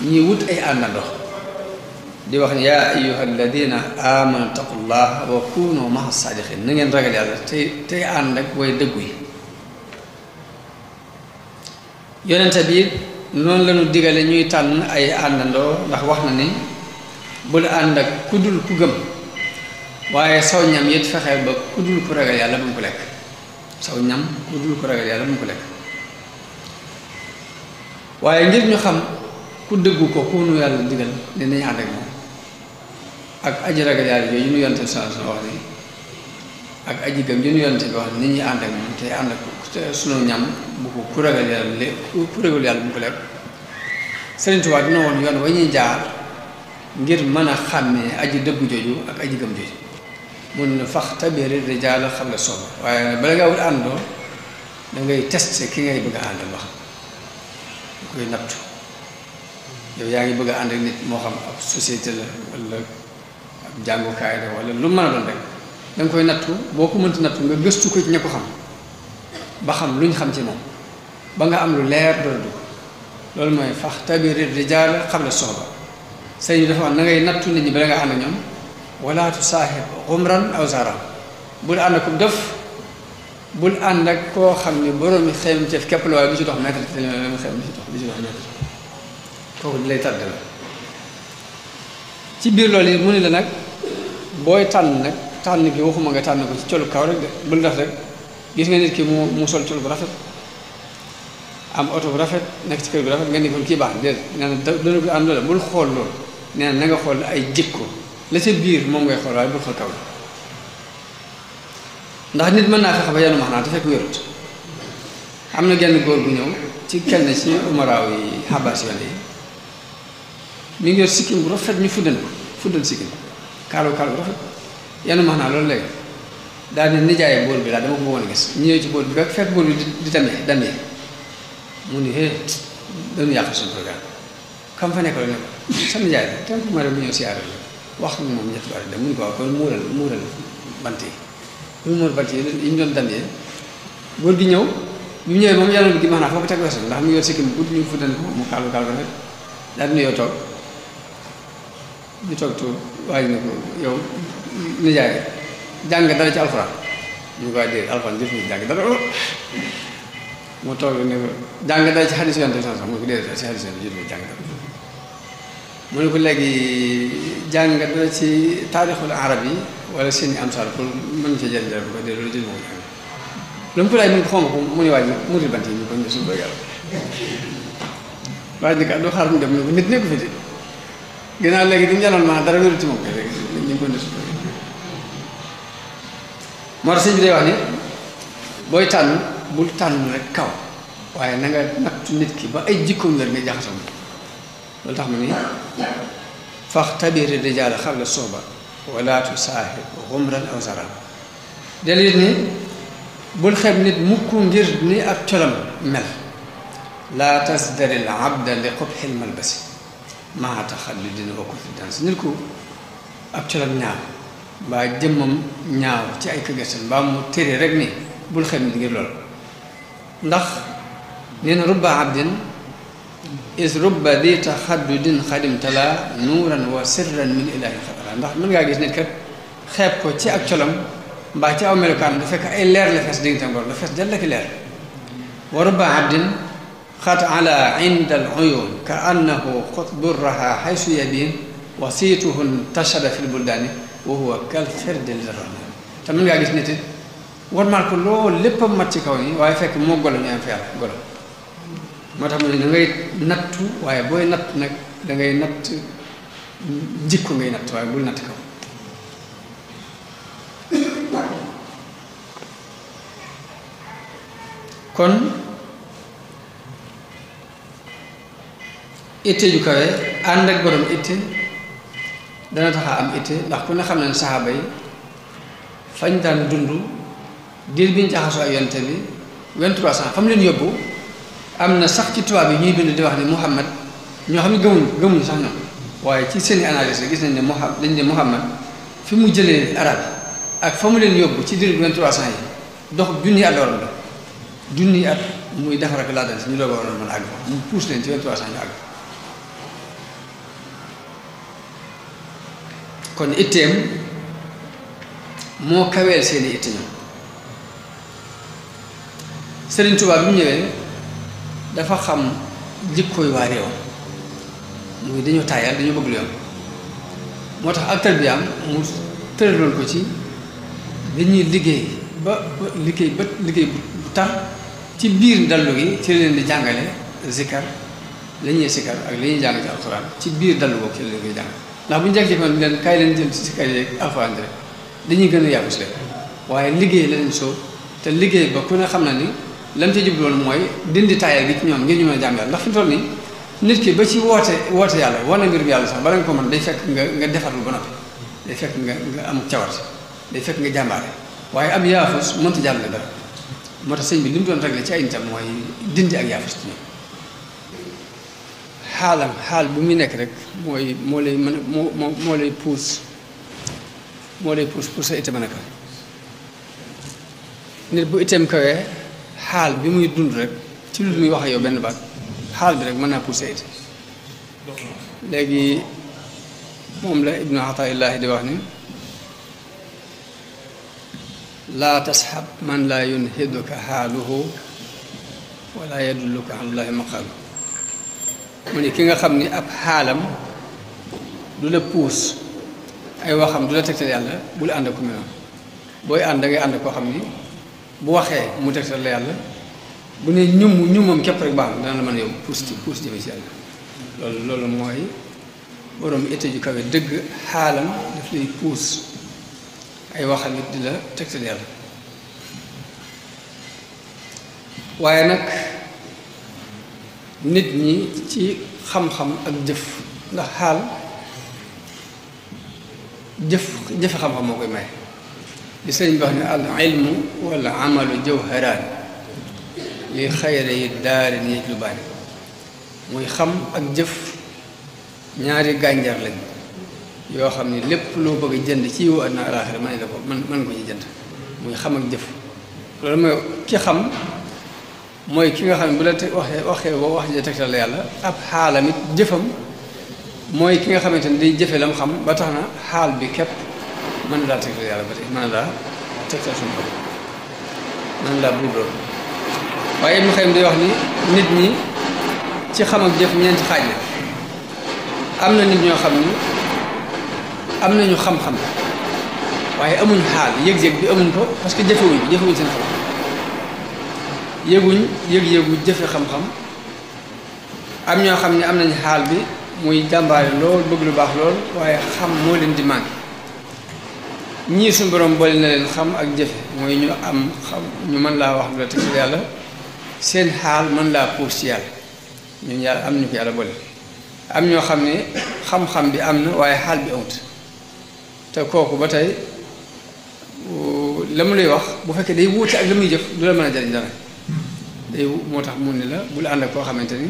Speaker 1: ñuy wut ay àndandoo di wax ni yaa ayyuha alladina amanu taqullah wa kunu ma'a sadiqin na ngeen ragal yàlla tey ànd ak way dëggu yi yonente bi noonu lañu digale ñuy tànn ay àndandoo ndax wax na ni bul ànd ak ku dul ku gëm waaye saw ñam it fexeel ba ku dul ku ragal yàlla bu mu ko lekk saw ñam ku dul ku ragal yàlla bu mu ko lekk waaye ngir ñu xam ku dëggu ko ku nu yàlla digal ne nañu ànd ak moom ak aji ragal yàlla yooyu ñu yonte sa wax ni ak aji gëm yu ñu yonte bi wax ni ñuy ànd ak moom te ànd ak sunu ñam bu ko ku ragal yàlla ku ragal yàlla bu mu ko lekk Sëriñ Tuubaa dina woon yoon wa ñuy jaar ngir mën a xàmmee aji dëggu jooju ak aji gëm jooju mun na fax tabiri rijaala xam la sooba waaye bala ngaa wut àndoo da ngay testé ki ngay bëgg a àndal wax da koy nattu yow yaa ngi bëgg a ànd ak nit moo xam ab société la wala ab jàngukaay la wala lu mën a doon rek da nga koy nattu boo ko mënta nattu nga gëstu ko ci ña ko xam ba xam luñ xam ci moom ba nga am lu leer doo dugg loolu mooy fax tabiri rijaala xam la sooba sëñ bi dafa wax na ngay nattu nit ñi bala nga ànd ak ñoom wala tu saaxib xumran aw zaran bul ànd ak def bul ànd ak koo xam ne boroomi xeem ceef képp la waaye du ci dox mètre te la mu xeem du ci dox mètre kooku di lay tàdd la ci biir loolu yi mu ne la nag booy tànn nag tànn gi waxuma nga tànn ko ci colu kaw rek de bul def rek gis nga nit ki mu sol col bu rafet am oto bu rafet nekk ci kër bu rafet nga ni ko kii baax déedéet nee na dana ko ànd la bul xool loolu nee na nga xool ay jikko la ca biir moom ngay xool waaye bul xool kaw ndax nit mën naa fexe ba yanu max naa te fekk wérut am na genn góor bu ñëw ci kenn ci umaraaw yi xabaas yoon yi mi ngi yor sikkim bu rafet ñu fuddal sikkim kaalu bu rafet yanu max naa loolu léegi daal di nijaay bool bi daal dama ko bëggoon a gis ñu ñëw ci bool bi fekk bool bi di damee mu ni dañu yàq suñu programme kam fa nekk la ne ko sa nijaay la tant que ma dem bu ñëw siyaare la wax nga moom ñetti bari dem mu ni ko waaw kon muural bant yi mu muur bant yi ñu doon damee góor gi ñëw bi mu ñëwee moom yàlla gi maanaam foo ko teg weesu ndax mu ngi yor sikkim bu ñu fuddal ko mu kaalu rafet daal di nuyoo toog ñu toog tuur waaye ne ko yow nijaay jàng dara ci alxuraan ñu koy dee alxuraan jëf ñu jàng dara mu toog ne ko jàng dara ci xadis yonte sax mu ko dee ci xadis yonte jëf ñu jàng dara mu ne ko léegi jàng dara ci taarixul arab yi wala seeni amsal pour mën ci jëriñ dara bu ko dee loolu jël moo jàng lu mu ko laaj mu ko xonq mu ne waaj mu ri bant yi ñu ko ñu suñu bëggal waaye ni ka doo xaar mu dem ne ko nit nekku fi de ginnaaw léegi di njaloon maa dara wéru ci moom rek ñu ngi ko ndesu moo tax sëñ bi day wax ni booy tànn bul tànn rek kaw waaye na nga nattu nit ki ba ay jikkoom la nga jaxasoo loolu tax mu ni fax tabiri rijaala xabla sooba wala tusaaxib xumran aw saran delit ni bul xeeb nit mukk ngir ni ak colam mel laa tasdari l abda li qubxil malbasi maa taxalludin wa confidence nit ku ab colam ñaaw mbaa jëmmam ñaaw ci ay këgësal mbaa mu tere rek ni bul xeeb nit ngir loolu ndax nee na rubba abdin is rubba di taxaddudin xadimtala nuuran wa sirran min ilahi xabara ndax mën ngaa gis nit kat xeeb ko ci ak colam mbaa ci aw melukaan du fekk ay leer la fees diggante ngor la fees dal la ki leer wa rubba abdin xat ala inda al uyun ka annahu xutburraha xaysu yabin wa siituhun tashada fi l buldaani wa huwa kal xirdi li rahman te mën ngaa gis nit it warmaal ko loolu léppam mat ci kaw ni waaye fekk moo golo ñu am fi yàlla golo moo tax mu ne da ngay nattu waaye booy natt nag da ngay natt jikko ngay natt waaye bul natt kaw kon itte ju kawe ànd ak borom itte dana tax a am itte ndax ku ne xam ne saxaaba yi fañ daan dund diir bi ñu jaxasoo ak yonte bi 23 ans fa mu leen yóbbu am na sax ci tubaab yi ñuy bind di wax ni Muhammad ñoo xam ne gëmuñu sax ñoom waaye ci seeni analyse gis nañ ne Muhammad fi mu jëlee arab yi ak fa mu leen yóbbu ci diir bi 23 ans yi dox junni at waroon la junni at muy defar ak laa dal si ñu doog a waroon mën a àgg fa mu puus leen ci 23 ans ñu àgg kon itteem moo kaweel seeni itte ñoom Sëriñ Tuubaa bi mu ñëwee dafa xam jikkooy waa réew muy dañoo taayal dañoo bëgg lu yoon moo tax ak tarbiyaam mu tëraloon ko ci dañuy liggéey ba liggéey bu tar ci biir dallu gi ci leen di jàngale zikar la ñuy zikar ak li ñuy jàng ci alxuraan ci biir dallu boobu ci leen koy jàng ndax bu ñu jekk-jekkoon leen kaay leen jël ci zikar yi alxuraan rek dañuy gën a yàggu si leen waaye liggéey la leen soo te liggéey ba ku ne xam na ni lam ci jubloon mooy dindi taayal gi ci ñoom ngir ñu mën a jàmm yàlla ndax fi mu toll nii nit ki ba ci woote yàlla wane mbir bi yàlla sax bala nga ko mën day fekk nga defarlu ba noppi day fekk nga am cawarte day fekk nga jàmbaare waaye am yaafus mënta jàll nga dara moo tax sëñ bi li mu doon réglé ci ay nitam mooy dindi ak yaafus ci ñoom xaal bu muy nekk rek mooy moo lay mën moo lay puus pour sa itte mën a kawe nit bu itteem kawee xaal bi muy dund rek ci lu muy wax ak yow benn baat xaal bi rek mën naa poussé it léegi moom la ibnu Ataillaahi di wax ni laa tasxab man laa yunhiduka xaaluhu wala yadulluka alallahi maqaalu mu ni ki nga xam ni ab xaalam du la puus ay waxam du la tegtal yàlla bul ànd ak ku mel noonu booy ànd da ngay ànd koo xam ni bu waxee mu tegtal la yàlla bu ne ñumam képp rek baax na dana la mën a yóbbu puus jëme ci yàlla loolu mooy borom itte ju kawe dëgg xaalam daf lay puus ay waxam it di la tegtal yàlla waaye nag nit ñi ci xam-xam ak jëf ndax xaal jëfe xam-xam moo koy may li sëriñ bi wax ne al ilmu wal amalu jawharaan li xayra yi daari ni lu baani muy xam ak jëf ñaari gànjar lañ yoo xam ne lépp loo bëgg a jënd ci yiwu àddina alaaxira mën la ko mën ko ci jënd muy xam ak jëf loolu mooy ki xam mooy ki nga xam ne bu la waxee wax ji tegtal la yàlla ab xaalam it jëfam mooy ki nga xamante ne day jëfe lam xam ba tax na xaal bi képp mën na laa tegtal yàlla ba tey mën na laa tegtal suñu bopp noonu laa buuroo waaye Ibnu Xayyim day wax ni nit ñi ci xam ak jëf ñeenti xaaj la am na nit ñoo xam ni am nañu xam-xam waaye amuñ xaal yëg-yëg bi amuñ ko parce que jëfewuñ seen xam yëguñ yëg-yëgu jëfe xam-xam am ñoo xam ne am nañ xaal bi muy jàmbaare lool bëgg lu baax lool waaye xam moo leen di manqué ñii suñu borom boole na leen xam ak jëfe mooy ñu am xam ñu mën laa wax lu la teg ci yàlla seen xaal mën laa puus ci yàlla ñun yàlla am ñu ko yàlla boole am ñoo xam ne xam-xam bi am na waaye xaal bi amut te kooku ba tey la mu lay wax bu fekkee day wuute ak la muy jëf du la mën a jariñ dara day moo tax mun ni la bul ànd ak koo xamante ni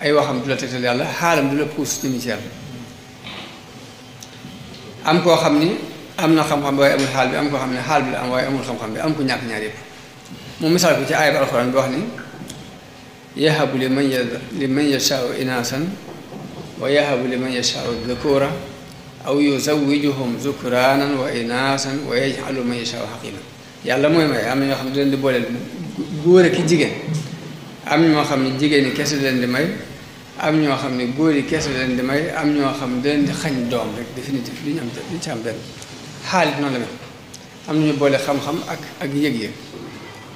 Speaker 1: ay waxam du la tegtal yàlla xaalam du la puus jëmi ci yàlla am koo xam ni am na xam-xam bi waaye amul xaal bi am koo xam ne xaal bi la am waaye amul xam-xam bi am ko ñàkk ñaar yëpp moom misaal ko ci aaya bi alxuraan bi wax ni yahabu liman yashaau inaasan wa yahabu liman yashaau dhukura aw yuzawwijuhum zukraanan wa inaasan wa yaj'alu man yashaau xaqiima yàlla mooy may am na ñoo xam ne leen di booleel góor ak jigéen am ñoo xam ne jigéen ñi kese leen di may am ñoo xam ne góor yi kese leen di may am ñoo xam ne leen di xañ doom rek définitif li ñu am li ci am benn xaalit noonu la mel am na ñu boole xam-xam ak yëg-yëg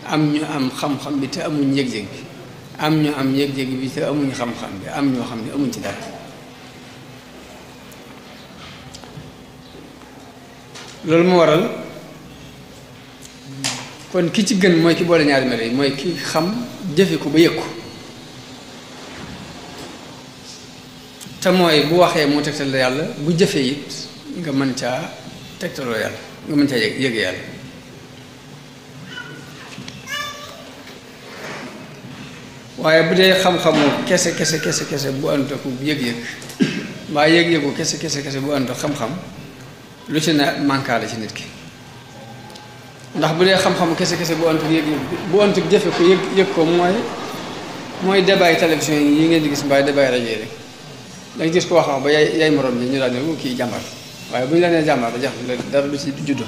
Speaker 1: am ñu am xam-xam bi te amuñ yëg-yëg bi am ñu am yëg-yëg bi te amuñ xam-xam bi am ñoo xam ne amuñ ci dara loolu mu waral kon ki ci gën mooy ki boole ñaari melo yi mooy ki xam jëfe ko ba yëg ko te mooy bu waxee mu tegtal la yàlla bu jëfee it nga mën caa tegtaloo yàlla nga mën caa yëg yàlla waaye bu dee xam-xamu kese bu ànd ak yëg-yëg mbaa yëg-yëgu kese bu ànd ak xam-xam lu ci ne mankaale ci nit ki ndax bu dee xam-xamu kese bu ànd ak yëg-yëg bu ànd ak jëfe ko yëg ko mooy débat télévision yi ngeen di gis mbaa débat rajo yi rek danga gis ko wax ba yaay morom ji ñu daal ne kii jàmbar waaye bu ñu la nee jàmbar da jax dara du ci juddoo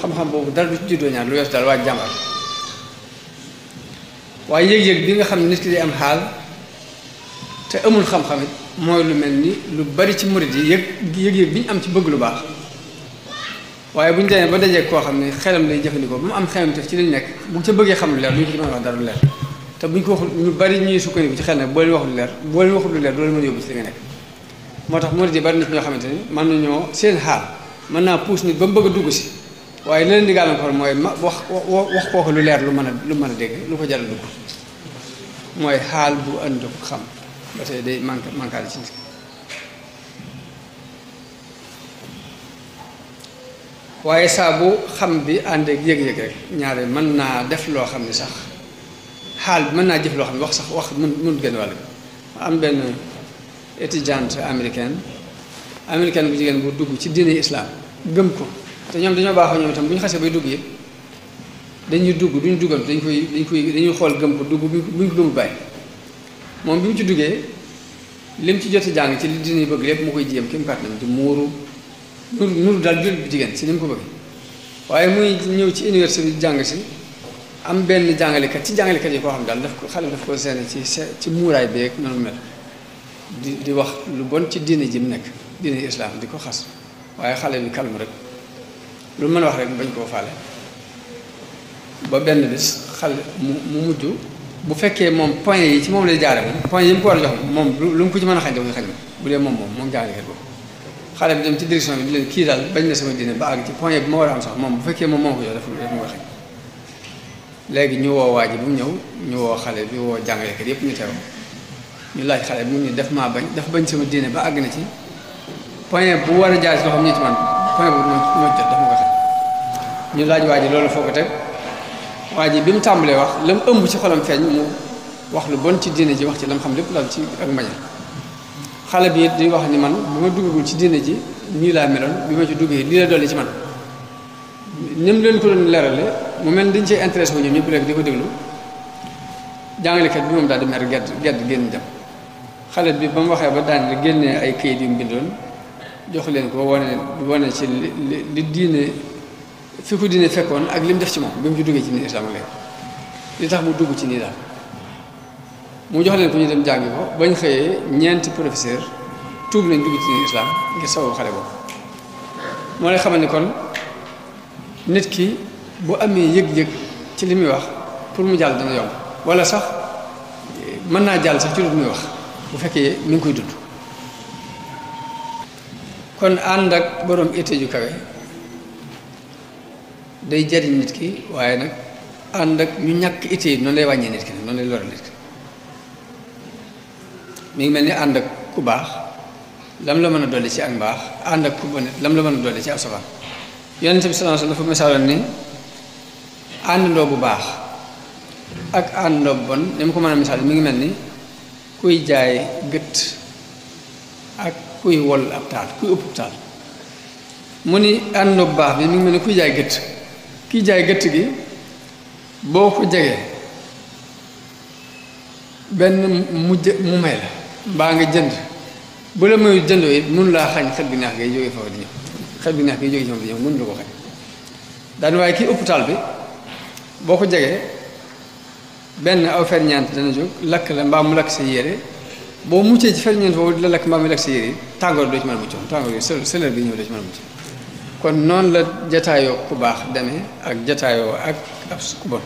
Speaker 1: xam-xam boobu dara du ci juddoo ñaar lu weesu daal waa jàmbar waaye yëg-yëg bi nga xam ne nit ki day am xaal te amul xam-xam it mooy lu mel ni lu bari ci murid yi yëg-yëg bi ñu am ci bëgg lu baax waaye bu ñu demee ba dajee koo xam ne xelam lay jëfandikoo ba mu am xelam def ci liñ nekk bu ca bëggee xam lu leer duñ ko ci mën a wax dara lu leer te buñ ko waxul ñu bari ñuy sukkandiku ci xel ne boo leen waxul lu leer boo leen waxul lu leer doo leen mën a yóbbu ci li nga nekk moo tax murid yi bari nit ñoo xamante ni mën nañoo seen xaal mën naa puus nit ba mu bëgg a dugg si waaye li leen di gàllankoor mooy wax kooku lu leer lu mën a dégg lu ko jaral dugg mooy xaal bu ànd ak xam ba tey day manqué ci nit waaye saa bu xam bi ànd ak yëg-yëg rek ñaare mën naa def loo xam ne sax xaal bi mën naa jëf loo xam ne wax mun gën wàll am benn étudiante américaine bu jigéen bu dugg ci diine islam gëm ko te ñoom dañoo baaxoo ñoom itam bu ñu xasee bay dugg yëpp dañuy dugg duñu duggal dañuy xool gëm ko dugg bu ñu ko gëmul bàyyi moom bi mu ci duggee lim ci jot jàng ci li diine yi bëgg lépp mu koy jéem kéem kàttanam di muuru nuru daal jullit bu jigéen si ni mu ko bëgg waaye muy ñëw ci université bi jàng si am benn jàngalekat ci jàngalekat yi koo xam daal xale daf ko seene ci muuraay beeg noonu mel di wax lu bon ci diine ji mu nekk diine islam di ko xas waaye xale bi calme rek lu mën a wax rek bañ koo faale ba benn bis xale mu mujj bu fekkee moom point yi ci moom lay jaare moom point yi mu ko war a jox moom lu mu ko ci mën a xañ da koy xañ bu dee moom jàngalekat boobu xale bi dem ci direction bi di leen kii daal bañ na sama diine ba àgg ci point bi ma war a am sax moom bu fekkee moom moo ko jox daf ma ko xañ léegi ñu woo waa ji bu mu ñëw ñu woo xale bi woo jàngalekat yépp ñu teew ñu laaj xale bi mu ni daf bañ sama diine ba àgg na ci point bu war a jaar si loo xam ne ci man point bu ma jot daf ma ko xañ ñu laaj waa ji loolu foo ko teg waa ji bi mu tàmbalee wax la mu ëmb ci xolam feeñ mu wax lu bon ci diine ji wax ci la mu xam lépp daal ci ak mbañal xale bi di wax ni man bu ma duggagul ci diine ji nii laa meloon bi ma ci duggee lii la dolli ci man ni mu leen ko doon leerale mu mel dañ cee intéressé wu ñoom ñëpp léegi di ko déglu jàngalekat bi moom daal di mer gedd génn dem xale bi ba mu waxee ba daan génnee ay kayit yu mu bindoon jox leen ko wane ci li diine fi ko diine fekkoon ak li mu def ci moom bi mu ci duggee ci nii islam léegi li tax mu dugg ci nii daal mu jox leen ko ñu dem jàngi ko bañ xëyee ñeenti professeur tuub nañ dugg ci nii islam ngir sababu xale boobu moo lay xamal ni kon nit ki bu amee yëg-yëg ci li muy wax pour mu jàll dana yomb wala sax mën naa jàll sax ci lu muy wax bu fekkee mi ngi koy dund kon ànd ak borom été ju kawe day jariñ nit ki waaye nag ànd ak ñu ñàkk été yi noonu lay wàññee nit ki nag noonu lay lore nit ki mi ngi mel ni ànd ak ku baax lam la mën a dolli ci ak mbaax ànd ak ku bon lam la mën a dolli ci ab safaan yonent bi sallallahu alayhi wasallam dafa misaaloon ni àndandoo bu baax ak àndandoo bu bon ni mu ko mën a misaal mi ngi mel ni kuy jaay gët ak kuy wol ab taal kuy ëpp taal mu ni àndandoo bu baax bi mi ngi mel ni kuy jaay gët kiy jaay gët gi boo ko jegee benn mu may la mbaa nga jënd bu la mayu jëndoo it mënu laa xañ xet bi neex ngay jógee foofu di ñëw xet bi neex ngay jógee ci moom di ñëw mënu la ko xañ daan waaye kii hôpital bi boo ko jegee benn aw ferñeent dana jóg lakk la mbaa mu lakk sa yére boo muccee ci ferñeent boobu di la lakk mbaa mu lakk sa yére tàngoor doo ci mën a mucc tàngoor yooyu sëlër bi ñëw doo ci mën a mucc kon noonu la jataayoo ku baax demee ak jataayoo ak ab ku bon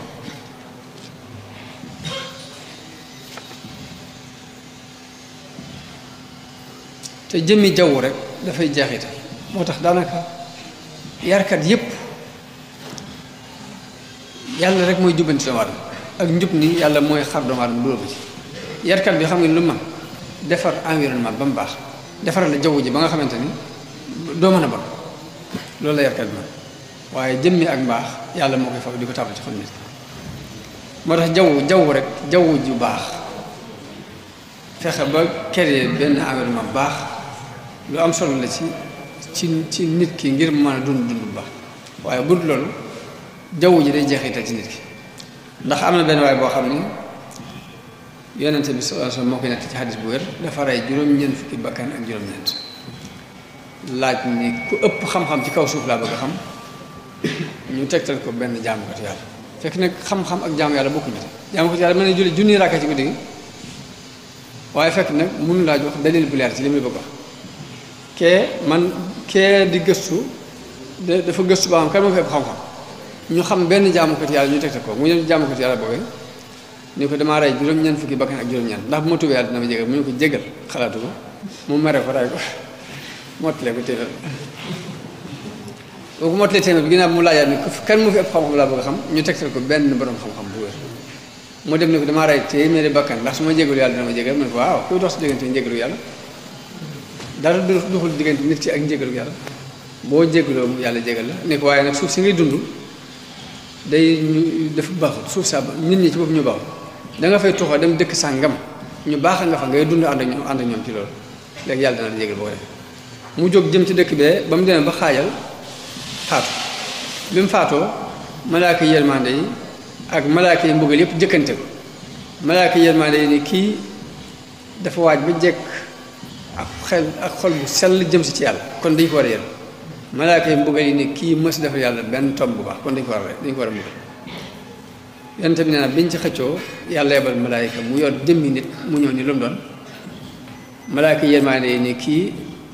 Speaker 1: te jëmmi jaww rek dafay jeexital moo tax daanaka yarkat yépp yàlla rek mooy jubbanti doomu aadama ak njub ni yàlla mooy xar doomu aadama dugal ko ci yarkat bi xam nga lu man defar environnement ba mu baax defaral la jaww ji ba nga xamante ni doo mën a bon loolu la yarkat bi man waaye jëmmi ak mbaax yàlla moo koy fab di ko tàbbal ci xol nit moo tax jaww rek jaww ju baax fexe ba créer benn environnement bu baax lu am solo la ci nit ki ngir mën a dund bu baax waaye bu dul loolu jaww ji day jeexital ci nit ki ndax am na benn waay boo xam ni yonente bi sallallahu alayhi wasallam moo koy nett ci xadis bu wér dafa rey juróom-ñeent fukki bakkan ak juróom-ñeent laaj ni ku ëpp xam-xam ci kaw suuf laa bëgg a xam ñu tegtal ko benn jaamukatu yàlla fekk nag xam-xam ak jaamu yàlla bokkuñu te jaamukatu yàlla mën na julli junni raaka ci guddi gi waaye fekk nag mënu laa jox dalil bu leer ci li muy bëgg wax kee di gëstu dafa gëstu ba xam kan moo fi ëpp xam-xam ñu xam benn jaamukatu yàlla ñu tegtal ko mu ñëw jaamukatu yàlla boobee ni ko damaa rey juróom-ñeent fukki bakkan ak juróom-ñeent ndax bu ma tuubee yàlla dina ma jégal mu ñu ko jégal xalaatu ko mu mere ko ray ko mottalee ko téeméer boo ko mottalee téeméer bi ginnaaw mu laajaat ni kan moo fi ëpp xam-xam laa bëgg a xam ñu tegtal ko benn borom xam-xam bu wér mu dem ni ko damaa rey téeméeri bakkan ndax su ma jégalu yàlla dina ma jégal mu ne ko waaw kuy dox si diggante njégalu yàlla dara doxul diggante nit ki ak njégalu yàlla boo jégaloo yàlla jégal la ne ko waaye nag suuf si ngay dund day ñu dafa baaxul suuf saa nit ñi ci bopp ñu baaxul da nga fay tuxoo dem dëkk sàngam ñu baax nga fa ngay dund ànd ak ñoom ci loolu léegi yàlla dana la jégal boo ko defee mu jóg jëm ci dëkk bee ba mu demee ba xaajal faatu bi mu faatoo malaaka yërmande yi ak malaaka yi mbugal yëpp jëkkante ko malaaka yërmande yi ni kii dafa waaj ba jekk ak xel ak xol bu sell jëm si ci yàlla kon dañ ko war a yërëm malaaka yi mbugal yi ni kii mës dafa yàlla benn tomb bu baax kon dañ ko war a mbugal yonent bi nee na biñ ci xëccoo yàlla yebal malaayika mu yor jëmmi nit mu ñëw ni lu mu doon malaaka yi yërmande yi ni kii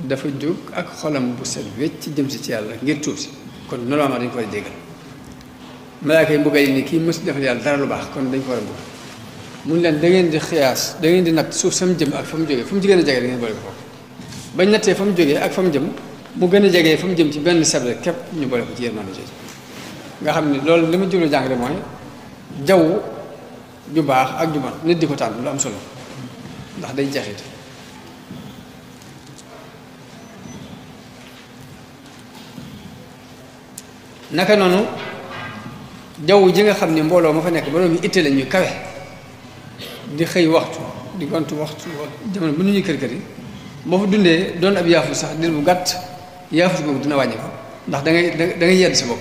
Speaker 1: dafa jóg ak xolam bu set wecc jëm si ci yàlla ngir tuub si kon normalement dañ ko war a déggal malaaka yi mbugal yi ni kii mës defal yàlla dara lu baax kon dañ ko war a mbugal mun leen da ngeen di xiyaas da ngeen di natt suuf sam jëm ak fa mu jógee fu mu gën a jege da ngeen boole ko foofu bañ nattee fa mu jógee ak fa mu jëm mu gën a jegee fa mu jëm ci benn sebre képp ñu boole ko ci yërmande jooju nga xam ne loolu li ma jublu jàngale mooy jaww ju baax ak ju bon nit di ko tànn lu am solo ndax day jeexit naka noonu jaww ji nga xam ne mbooloo ma fa nekk ba doon itte la ñuy kawe di xëy waxtu di gontu waxtu jamono bu nu ñuy kër kër yi boo fa dundee doon ab yaafus sax dir bu gàtt yaafus boobu dina wàññi ko ndax da ngay yedd sa bopp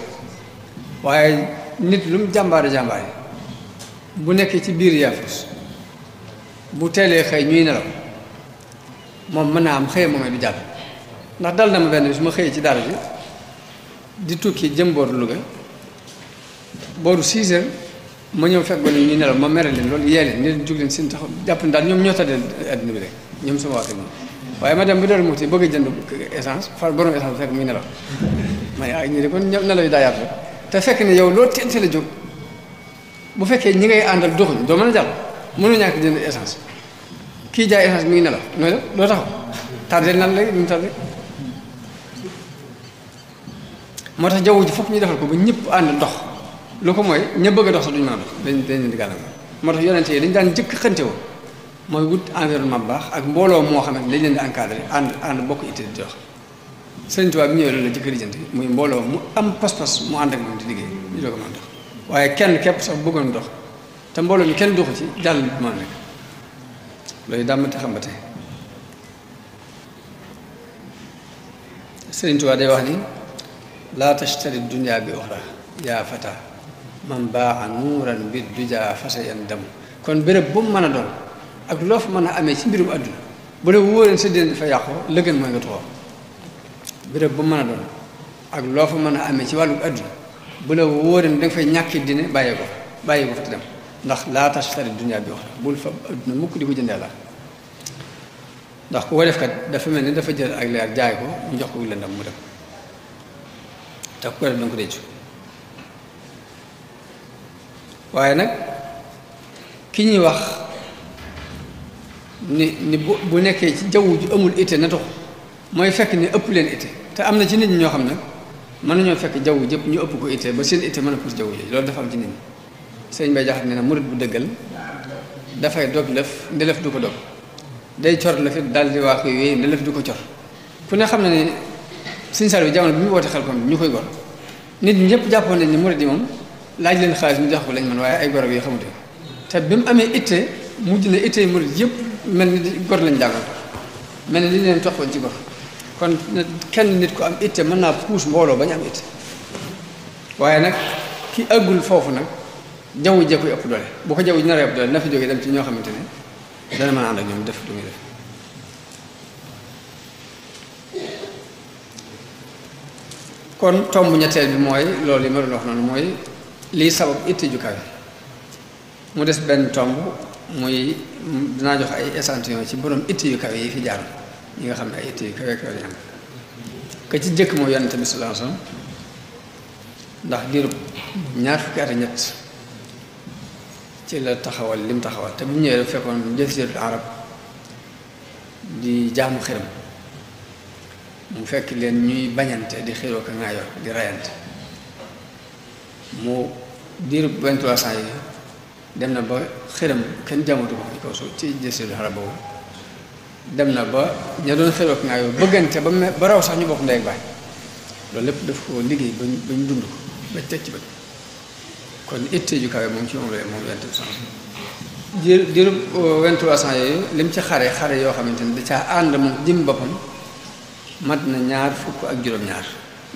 Speaker 1: waaye nit lu mu jàmbaare bu nekkee ci biir yaafus bu teelee xëy ñuy nelaw moom mën naa am xëye moomee du jàll ndax dal na ma benn bi su ma xëyee ci daara ji di tukki jëm booru Louga booru 6 heures ma ñëw fekk ba ni ñuy nelaw ma mere leen loolu yee leen ni leen jug leen seen taxaw jàpp daal ñoom ñoo tàddee adduna bi rek ñoom sama waa kër waaye ma dem bi Daaru Muxti bëgg a jënd essence far borom essence fekk muy nelaw ma ne ñii de kon nelaw yi daa yaatu te fekk ne yow loo teel la jóg bu fekkee ñi ngay àndal doxuñ doo mën a jàll mënu ñàkk jënd essence kii jaay essence mi ngi nelaw nooy la doo taxaw tardé nan léegi ñu tardé moo tax jaww ji fokk ñu defal ko ba ñëpp ànd dox lu ko mooy ña bëgg a dox sax duñu mën a dox dañ leen di gàllankoor moo tax yonente yi dañu daan jëkk xënte woo mooy wut environnement bu baax ak mbooloo moo xam ne dañ leen di encadré ànd bokk itte di dox Sëriñ Tuubaa bi ñëwee loolu la jëkk lijjanti muy mbooloo mu am pas-pas mu ànd ak moom di liggéey ñu doog a mën a dox waaye kenn képp sax bëggoon dox te mbooloo mi kenn doxu ci jàll bi mën a nekk loolu dàmmate xam ba tey Sëriñ Tuubaa day wax ni laa tashtari dunya bi uxra yaa fata man baaxa nuuran bi duja fasa yan dem kon béréb bu mu mën a doon ak loo fa mën a amee ci mbirum àdduna bu la wóoreen sa dén dafa yàqu lëgën mooy nga tuxoo béréb bu mu mën a doon ak loo fa mën a amee ci wàllu àdduna bu la wóoreen da nga fay ñàkki dine bàyyi ko fa te dem ndax laa tashtari dunya bi uxra bul fa àdduna mukk di ko jëndee la ndax ku ko def kat dafa mel ni dafa jël ak leer jaay ko ñu jox ko lëndam mu dem te ku ko def danga ko denc waaye nag ki ñuy wax ni bu nekkee ci jaww ju amul itte na tax mooy fekk ni ëpp leen itte te am na ci nit ñi ñoo xam ne mën nañoo fekk jaww jëpp ñu ëpp ko itte ba seen itte mën a pousse jaww ji loolu dafa am ci nit ñi sëñ Bay Jaxate ne na murit bu dëggal dafay dog lëf ndelef du ko dog day cor la fi daal di waa koy wéy ndelef du ko cor ku ne xam ne ne Sëñ Saliou jamono bi mu woote xel kom ñu koy gor nit ñi ñëpp jàppoon nañ ne murit yi moom laaj leen xaalis mu jox ko lañ mën waaye ay goro yi xamute te bi mu amee itte mujj na itte murit yëpp mel ni gor lañ jàngal mel ni li leen toxoon ci gor kon kenn nit ko am itte mën naa puus mbooloo ba ñu am itte waaye nag ki àggul foofu nag jaww jee koy ëpp doole bu ko jaww ji nar a ëpp doole na fi jógee dem ci ñoo xamante ne dana mën a ànd ak ñoom def lu muy def kon tomb ñetteel bi mooy loolu yi ma doon wax noonu mooy lii sabab itte ju kawe mu des benn tomb muy dinaa jox ay échantillon ci borom itte yu kawe yi fi jaar ñi nga xam ne ay itte yu kawe kawe lañ am ka ci jëkk mooy yonent bi sallallahu alayhi wasallam ndax diirub ñaar fukki at ak ñett ci la taxawal lim taxawal te bu ñëwee fekkoon jaziratul arab di jaamu xiram mu fekk leen ñuy bañante di xiroo ko ngaayoo di rayante mu diirub 23 ans yi dem na ba xiram kenn jaamatu ko ci kaw suuf ci jaziratul arab boobu dem na ba ña doon xiroo ko ngaayoo bëggante ba raw sax ñu bokk ndey ak baay loolu lépp daf ko liggéey ba ñu dund ko ba teg ci bët kon itte ju kawe moom ci moom la moom yonent bi sax diirub 23 ans yooyu lim ci xare yoo xamante ne da caa ànd moom jëm boppam mat na ñaar fukk ak juróom-ñaar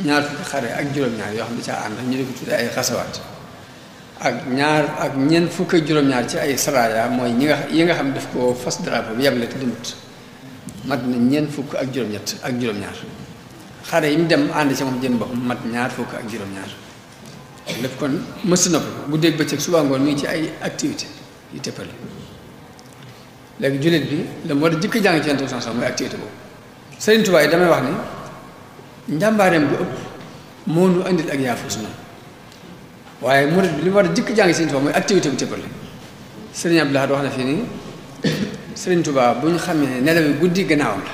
Speaker 1: yoo xam ne da caa ànd ñu di ko tuddee ay xasawaat ak ñeent fukk ak juróom-ñaar ci ay saraya mooy yi nga xam daf ko fas drapeau bi yable te dimut mat na ñeent fukk ak juróom-ñett ak juróom-ñaar xare yi mu dem ànd ci moom jëm boppam mat ñaar fukk ak juróom-ñaar lépp kon mës na ko bu dégg bëccëg suba ngoon mi ngi ci ay activité yu tëppale léegi jullit bi la mu war a jëkk jàng ci yonent bi sax mooy activité boobu Sëriñ Tuubaa yi damay wax ni njàmbaareem bu ëpp moo nu andil ak yaafus noonu waaye murid bi li mu war a jëkk jàng ci Sëriñ Tuubaa mooy activité bu tëppale Sëriñ Abdou Lahad wax na fii nii Sëriñ Tuubaa bu ñu xamee nelaw yi guddi gannaawam la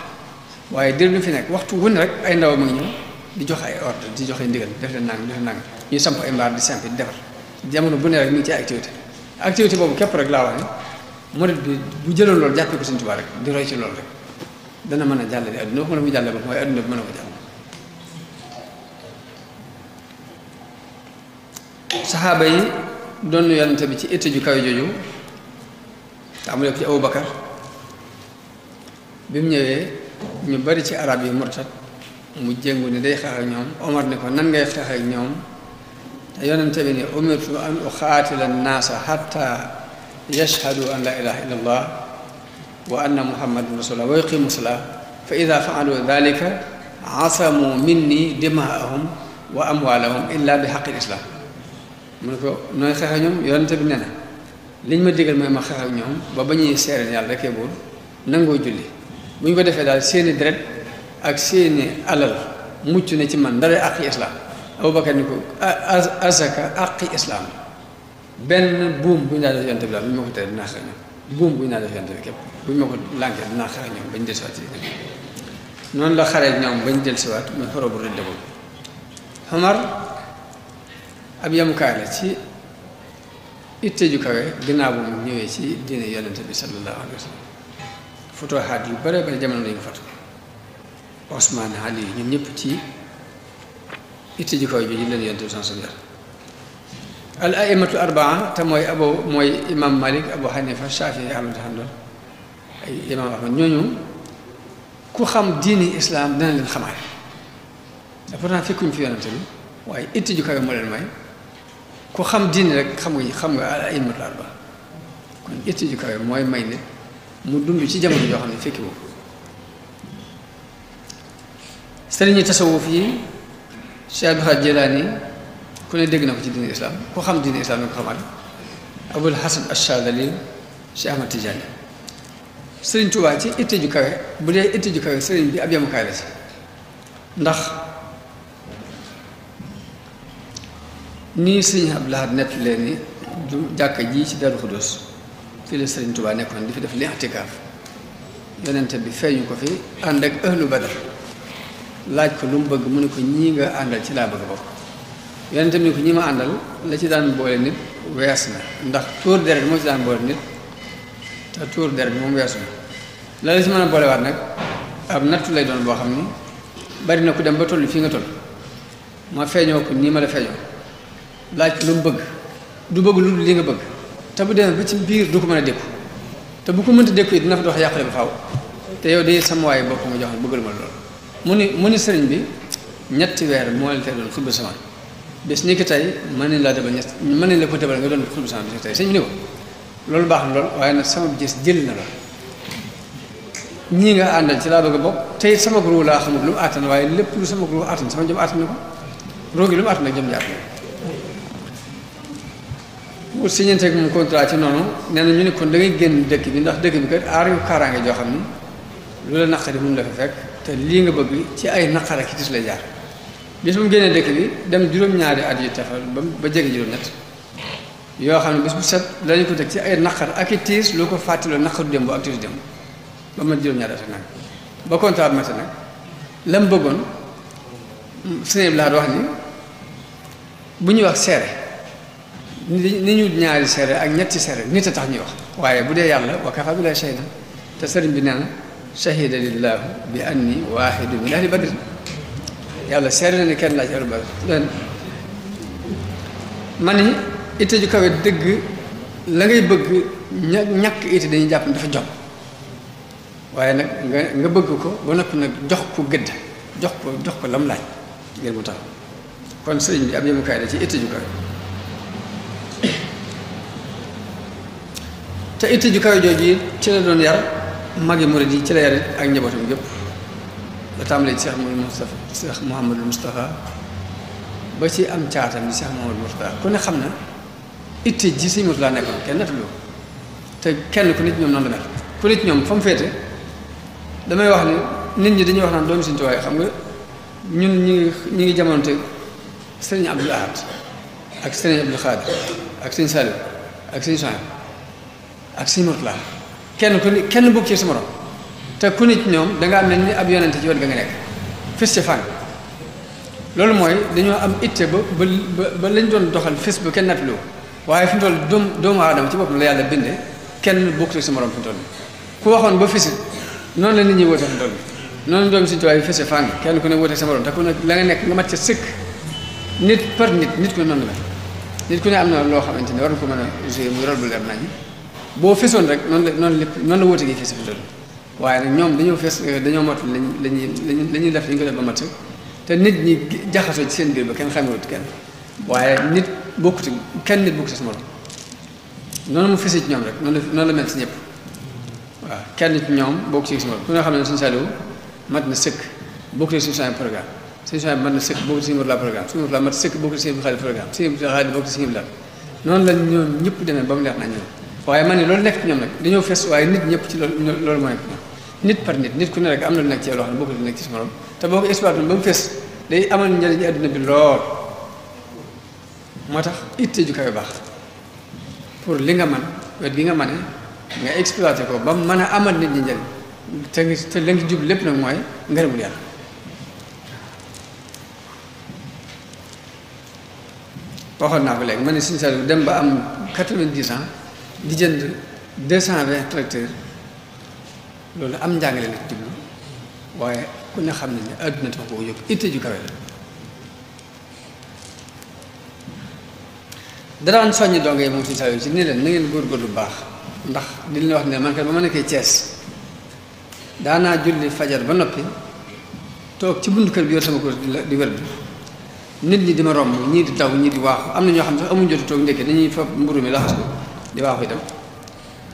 Speaker 1: waaye dir bi fi nekk waxtu wu ne rek ay ndaw ma ngi ñëw di joxe ay ordre di joxe ndigal def leen nang ñuy samp ay mbaar di samp di defar jamono bu ne rek mi ngi ci activité boobu képp rek laa wax ne murid bi bu jëloon loolu jàppee ko Sëriñ Tuubaa rek di roy ci loolu rek dana mën a jàllale adduna ko mën a mu jàlle ba mooy adduna bi mën a ko jàll saxaaba yi doon yonente bi ci itte ju kawe jooju tàmbalee ko ci Abu Bakar bi mu ñëwee ñu bari ci arab yi murtad mu jéngu ni day xeex ak ñoom Omar ne ko nan ngay xeex ak ñoom te yonente bi ne umirtu an uxaatila annaasa xatta yashhadu an la ilaha illa allah wa anna muhammadan rasulullah wa yuqimu salaa fa ida faalu dalika asamu minni dimaahum wa amwaalahum illa bi haqqil islam mu ne ko nooy xeex ak ñoom yonente bi nee na liñ ma digal mooy ma xeex ak ñoom ba ñuy seere yàlla rekee buur nangoo julli bu ñu ko defee daal seeni deret ak seeni alal mucc na ci man ndare àqi islam Abubakar ni ko azaka àqi islam benn buum bu ñu daa def yonente bi daal bu ñu ma ko tere dinaa xeex ñoom buum bu ñu daa def yonente bi képp bu ñu ma ko lànkee dinaa xeex ñoom bañ del siwaat ci noonu la xaree ñoom bañ del siwaat muy xoro bu rëdd boobu Omar ab yamukaay la ci itte ju kawe ginnaaw bu mu ñëwee ci diine yonente bi sallallahu alayhi wa sallam futuhaat yu bare bare jamono lañu fatu Osmaan Ali ñun ñëpp ci itte ju kawe bi ñu leen yonente bi sans yar al aimatu arbaa te mooy imam Malik Abu Hanifa Shafi Ahmad Hanbal ay imam Ahmad ñooñu ku xam diini islam dina leen xamaale te pourtant fekkuñ fi yonente bi waaye itte ju kawe moo leen may ku xam diini rek xam nga al aimatu arbaa kon itte ju kawe mooy may nit mu dund ci jamono joo xam ne fekki woo sëriñi tasawuf yi Cheikh Abdul Xaadir Jilaani ku ne dégg na ko ci diini islam ku xam diini islam na ko xamal Abul Hasan Ash-Shadhili Cheikh Ahmad Tidiane sëriñ Tuubaa ci itte ju kawe bu dee itte ju kawe sëriñ bi ab yamukaay la ci ndax nii sëriñ Abdul Ahad nett leen ni du jàkka ji ci Daaru Xudoos fii la sëriñ Tuubaa nekkoon di fi def li'tikaaf yonente bi feeñu ko fi ànd ak ahlu Badar laaj ko lu mu bëgg mu ne ko ñii nga àndal ci laa bëgg bokk yonente bi ni ko ñi ma àndal la ci daan boole nit wees na ndax tuur deret moo ci daan boole nit te tuur deret bi moom weesu na la ci mën a boolewaat nag ab nattu lay doon boo xam ni bari na ku dem ba toll fii nga toll ma feeñoo ko nii ma la feeñoo laaj ko lu mu bëgg du bëgg lu li nga bëgg te bu demee ba ci biir du ko mën a dékku te bu ko mënta dékku yi dina fa dox yàqule ba faaw te yow day sama waaye bopp nga jox bëggal ma loolu mu ni sëriñ bi ñetti weer moo leen fee doon xutba sama bés ni ki tey mën nañ laa debal mën nañ la ko debal nga doon xutba sama bés ni ki tey sëñ bi ni ko loolu baax na lool waaye nag sama gis jël na la ñii nga àndal ci laa bëgg a bokk tey sama guru laa xamul lu mu àttan waaye lépp lu sama guru àttan sama jëm àttan na ko roogi lu mu àttan nag jëm jàpp mu siñanteeg moom contrat ci noonu nee na ñu ne kon da ngay génn dëkk bi ndax dëkk bi kat aar yu kaaraange joo xam ni lu la naqari mun la fa fekk te lii nga bëgg ci ay naqar ak tis lay jaar bis bu mu génnee dëkk bi dem juróom-ñaari at yu tefal ba jege juróom-ñett yoo xam ne bis bu set dañu ko teg ci ay naqar ak i tiis lu ko fàttaloo naqaru démb ak tiis démb ba ma juróom-ñaari at ak nag ba contrat bi mate nag la mu bëggoon sëñ bi laa wax ni bu ñuy wax seere ni ñu ñaari seere ak ñetti seere nit a tax ñuy wax waaye bu dee yàlla wa kafaa billaahi shahiidan te sëriñ bi nee na shahida lillaahu bi anni waahidu min ahli badrin yàlla seere na ni kenn laa ci ahli badr ma ni itte ju kawe dëgg la ngay bëgg ñàkk itte dañuy jàpp ne dafa jom waaye nag nga bëgg ko ba noppi nag jox ko gëdd jox ko lam laaj ngir mu tax kon sëriñ bi ab yemukaay la ci itte ju kawe te itte ju kawe jooju ci la doon yar magi murid yi ci la yar ak njabootam gépp ba tàmbalee ci Cheikh Mouhamadou Moustapha ba ci am caatam di Cheikh Mouhamadou Moustapha ku ne xam na itte ji Sëñ Murtala nekkoon kenn nettali te kenn ku nit ñoom noonu la mel ku nit ñoom fa mu féete damay wax ni nit ñi dañuy wax naan doomu Sëñ Tuubaa xam nga ñun ñi ngi jamonte Sëriñ Abdul Ahad ak Sëriñ Abdul Xaadir ak Sëriñ Saliou ak Sëriñ Sohaybu ak Sëñ Murtala kenn bokk ci sa morom te ku nit ñoom dangaa mel ni ab yonente ci wet ga nga nekk fis ci fànn loolu mooy dañoo am itte ba lañ doon doxal fis ba kenn nattaliwu waaye fi mu toll doomu aadama ci boppam la yàlla bindee kenn bokk ci sa morom fi mu toll ku waxoon ba fisit noonu la nit ñi woote fi mu toll noonu doomu Sëñ Tuubaa yi fis ci fànn kenn ku ne woote sa morom te ku ne la nga nekk nga mat ca sëkk nit par nit ku ne noonu la nit ku ne am na loo xamante ne war na ko mën a jouer muy rôle bu leer nañ boo fesoon rek noonu la woote gi fes fi toll waaye nag ñoom dañoo fes dañoo mat lañuy def dañu ko def ba mat te nit ñi jaxasoo ci seen biir ba kenn xamewut kenn waaye nit bokkut kenn nit bokkut sa morom noonu mu fese ci ñoom rek noonu la mel ci ñëpp waaw kenn ci ñoom bokk ci sama ku nga xam ne Sëñ Saliou mat na sëkk bokkut ci suñu programme suñu soxna mën na sëkk bokk ci suñu la programme suñu la mat sëkk bokk ci suñu xaalis programme suñu xaalis bokk ci suñu la noonu la ñoom ñëpp demee ba mu leer na ñoom waaye man ne loolu nekk ci ñoom nag dañoo fes waaye nit ñëpp ci loolu moo nekk nit par nit ku ne rek am na lu nekk ci loo xam ne bokkul nekk ci morom te boo ko exploité ba mu fes day amal njëriñ adduna bi lool moo tax itte ju kawe baax pour li nga man wet gi nga mane nga exploité ko ba mën a amal nit ñi njëriñ te la nga jub lépp nag mooy ngërëmul yàlla waxoon naa ko léegi ma ne suñu salu dem ba am 90 ans di jënd 220 tracteurs loolu am njàngale la jublu waaye ku ne xam ne ne àdduna tax koo yóbbu itte ju kawe la daraan soññi donge yi moom suñu salu ci ni leen na ngeen góorgóorlu bu baax ndax di leen wax ne man kat ba ma nekkee Thiès daanaa julli fajar ba noppi toog ci buntu kër bi yor sama ko di wér nit ñi di ma romb ñii di daw ñii di waaxu am na ñoo xam ne sax amuñ jotu toog ndekki dañuy fab mburu mi laxas ko di waaxu itam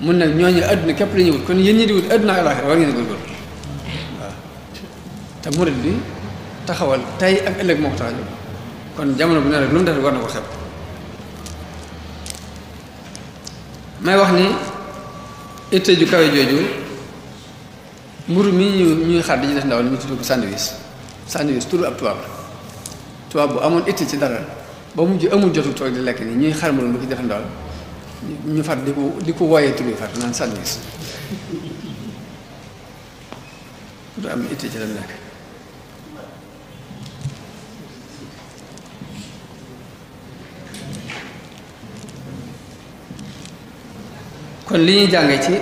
Speaker 1: mun nag ñooñu àdduna képp la ñuy wut kon yéen ñi di wut àdduna ak àllaaxira war ngeen góorgóorlu waaw te murid bi taxawal tey ak ëllëg moo ko tax a jóg kon jamono bu ne rek lu mu def war na ko xeeb may wax ni itte ju kawe jooju mburu mi ñuy xar di ci def ndaw li ñu tudd ko sandwich turu ab tubaab bu amoon itte ci dara ba mujj amul jotu toog di lekk nii ñuy xar mburu lu ko def ndaw ñu far di ko wooyee turu far naan sandwich pour am itte ci la nekk kon li ñuy jàngee ci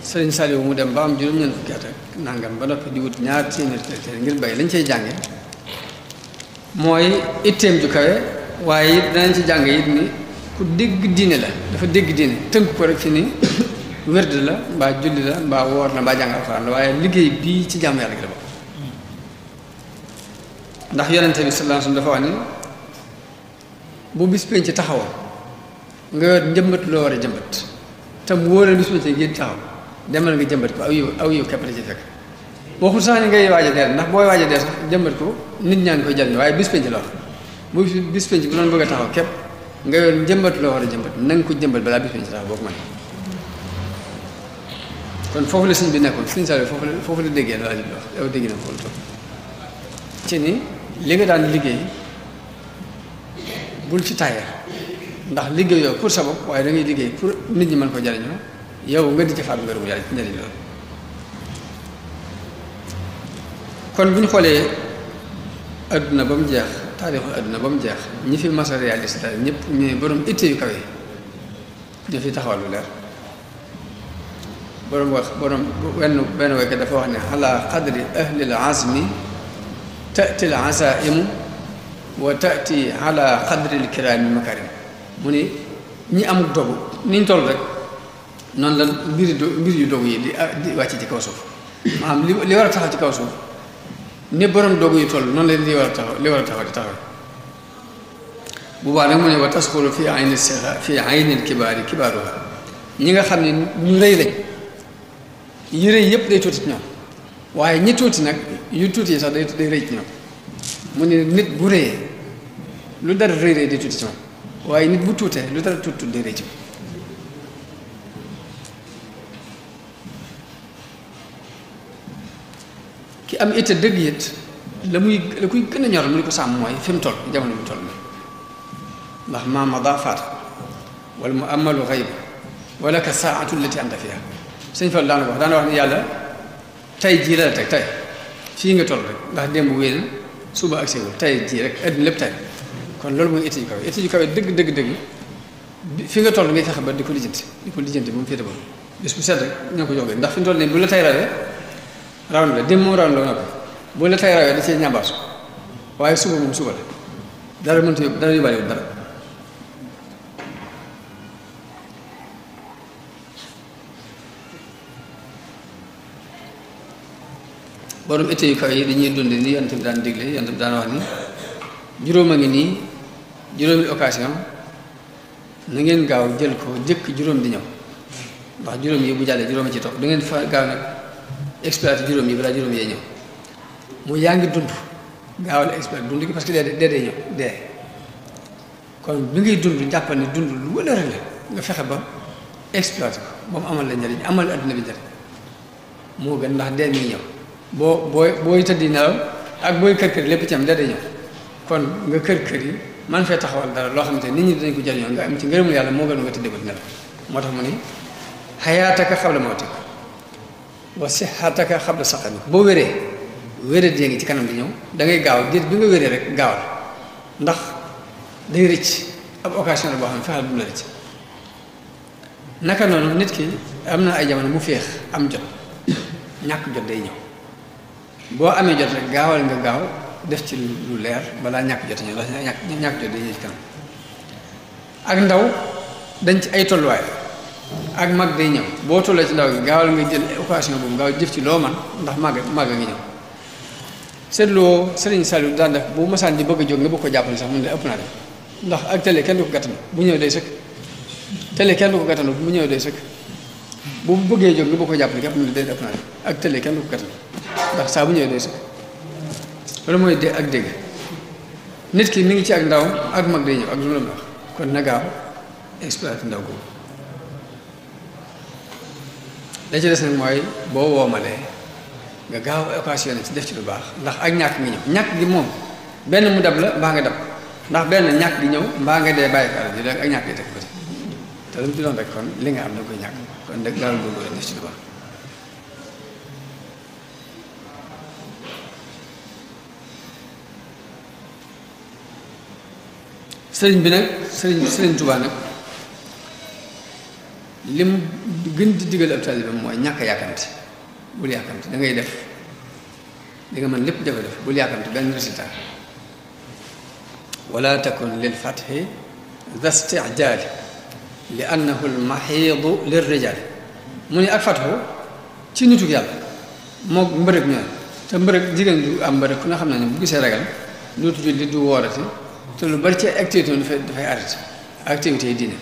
Speaker 1: Sëriñ Saliou mu dem ba am juróom-ñeent fukki at ak nangam ba noppi di wut ñaar téeméer tracteurs ngir bay lañ cay jànge mooy itteem ju kawe waaye it danañ ci jàng it ni ku dégg diine la dafa dégg diine tënk ko rek fi ni wérd la mbaa julli la mbaa woor la mbaa jàng alxuraan la waaye liggéey bii ci jàmm yàlla gi la bokk ndax yonente bi sallallahu alayhi wasallam dafa wax ni bu bis penc ci taxawoon nga yor njëmbat loo war a jëmbat te mu wóor bis penc gi taxaw demal nga jëmbat ko aw yiw képp la ci fekk waxul sax ni ngay waaj a dee ndax booy waaj a dee sax jëmbat ko nit ñaa ngi koy jariñ waaye bis penc la wax bu bis penc bu doon bëgg a taxaw képp nga yor njëmbat loo war a jëmbat na nga ko jëmbat balaa bis penc taxaw boo ko mënee kon foofu la sëñ bi nekkoon sëñ Saliou foofu la déggee la wax yow dégg na foofu la toog ci ni li nga daan liggéey bul ci tàyyee ndax liggéey yow pour sa bopp waaye da ngay liggéey pour nit ñi mën ko jariñoo yow nga di ci faatu ngërëmu yàlla ci njëriñ loolu kon bu ñu xoolee adduna ba mu jeex taarixu adduna ba mu jeex ñi fi mas a réalisé ñëpp ñooy borom itte yu kawe ñu fi taxawal lu leer borom benn waykat dafa wax ne ala qadri ahlil azmi tati l azaimu wa tati ala qadri l kirami makarim mu ni ñi amul dogu niñ toll rek noonu la mbir yu dogu yi di wàcc ci kaw suuf maanaam li war a taxaw ci kaw suuf ni borom dogu yu toll noonu la li war a taxaw di taxaw bu baax nag mu ne wa tasxulu fi ayni sixa fi ayni kibaari kibaaruha ñi nga xam ne ñu rëy lañ yi rëy yëpp day tuuti ci ñoom waaye ñi tuuti nag yu tuuti yi sax day rëy ci ñoom mu ne nit bu rëyee lu dara rëy day tuuti ci moom waaye nit bu tuutee lu dara tuut day rëy ci moom ki am itte dëgg it la kuy gën a ñor mu ni ko sàmm mooy fi mu toll jamono bi mu toll nii ndax ma mada faat wala mu amalu xayb wala ka saatu lati anta fiha sëñ Fall daana wax ni yàlla tey jii la teg tey fii nga toll rek ndax démb wéy na suba ak séwul tey jii rek adduna lépp tey kon loolu mooy itte yu kawe dëgg fi nga toll ngay fexe ba di ko lijjanti ba mu féete ba bis bu set rek ñoo ko jox ndax fi mu toll nii bu la tey rawee raw na la démb moom raw na la noppi bu la tey rawee da cee ñambaasu waaye suba moom suba la dara mënta yóbbu dara yóbbaale dara borom itte yu kaw yi dañuy dund ni yonent bi daan digle yonent bi daan wax ni juróom a ngi nii juróomi occasion na ngeen gaaw jël ko jëkk juróom di ñëw ndax juróom yi bu jàllee juróom a ci topp da ngeen fa gaaw nag exploité juróom yi balaa juróom yee ñëw mu yaa ngi dund gaawal exploité dund gi parce que dee ñëw dee kon bi ngay dund jàppal ne dund lu wëlëre la nga fexe ba exploité ko ba mu amal la njëriñ amal adduna bi njëriñ moo gën ndax dee mi ñëw booy tëddi nelaw ak booy kër kër lépp ci am dee ñëw kon nga kër yi man fee taxawal dara loo xamante nit ñi dinañ ko jëriñoo nga am ci ngërëmul yàlla moo gën nga tëddee ba nelaw moo tax mu ni xayaataka xabla mawtik wa sixaataka xabla saqamik boo wéree dee ngi ci kanam di ñëw da ngay gaaw diir bi nga wéree rek gaawal ndax day rëcc ab occasion la boo xam ne fexeel bu mu la rëcc naka noonu nit ki am na ay jamono mu féex am jot ñàkk jot day ñëw boo amee jot rek gaawal nga gaaw def ci lu leer balaa ñàkk jot ñëw ndax ñàkk jot day ñëw ci kanam ak ndaw dañ ci ay tolluwaay ak mag day ñëw boo tollee ci ndaw gi gaawal nga jël occasion boobu gaaw jëf ci loo man ndax màgg ngi ñëw seetloo Sëriñ Saliou daan def bu masaan di bëgg a jóg nga bëgg ko jàppale sax mun de ëpp naa def ndax ak télé kenn du ko gàttanu bu ñëw day sëkk télé kenn du ko gàttanu bu ñëw day sëkk bu bëggee jóg nga bëgg ko jàppale képp mun de day ëpp naa def ak télé kenn du ko gàttanu ndax saa bu ñëwee day sëkk loolu mooy dee ak dégg nit ki mi ngi ci ak ndaw ak mag day ñëw ak lu la wax kon na gaaw exploité ndaw googu la ci des nag mooy boo woomalee nga gaaw occasion ci def ci lu baax ndax ak ñàkk ngi ñëw ñàkk gi moom benn mu dab la mbaa nga dab ndax benn ñàkk gi ñëw mbaa nga dee bàyyi ko alal ji ak ñàkk yi teg ko ci te lu mu ci doon rek kon li nga am da koy ñàkk kon nag gaaw góorgóorlu def ci lu baax sëriñ bi nag sëriñ Tuubaa nag lim gën di digal ab taalibe mooy ñàkk yàkkamti bul yàkkamti da ngay def li nga mën lépp jafe def bul yàkkamti benn résultat wala takun lil fathi da stijaali li annahu l maxiidu lir rijaali mu ne ak fathu ci nituk yàlla moo mbërëg ñooy te mbërëg jigéen du am mbërëg ku nga xam ne bu gisee ragal dootu julli du woorati te lu bari ci activité yi dafay arrêté activité yi diine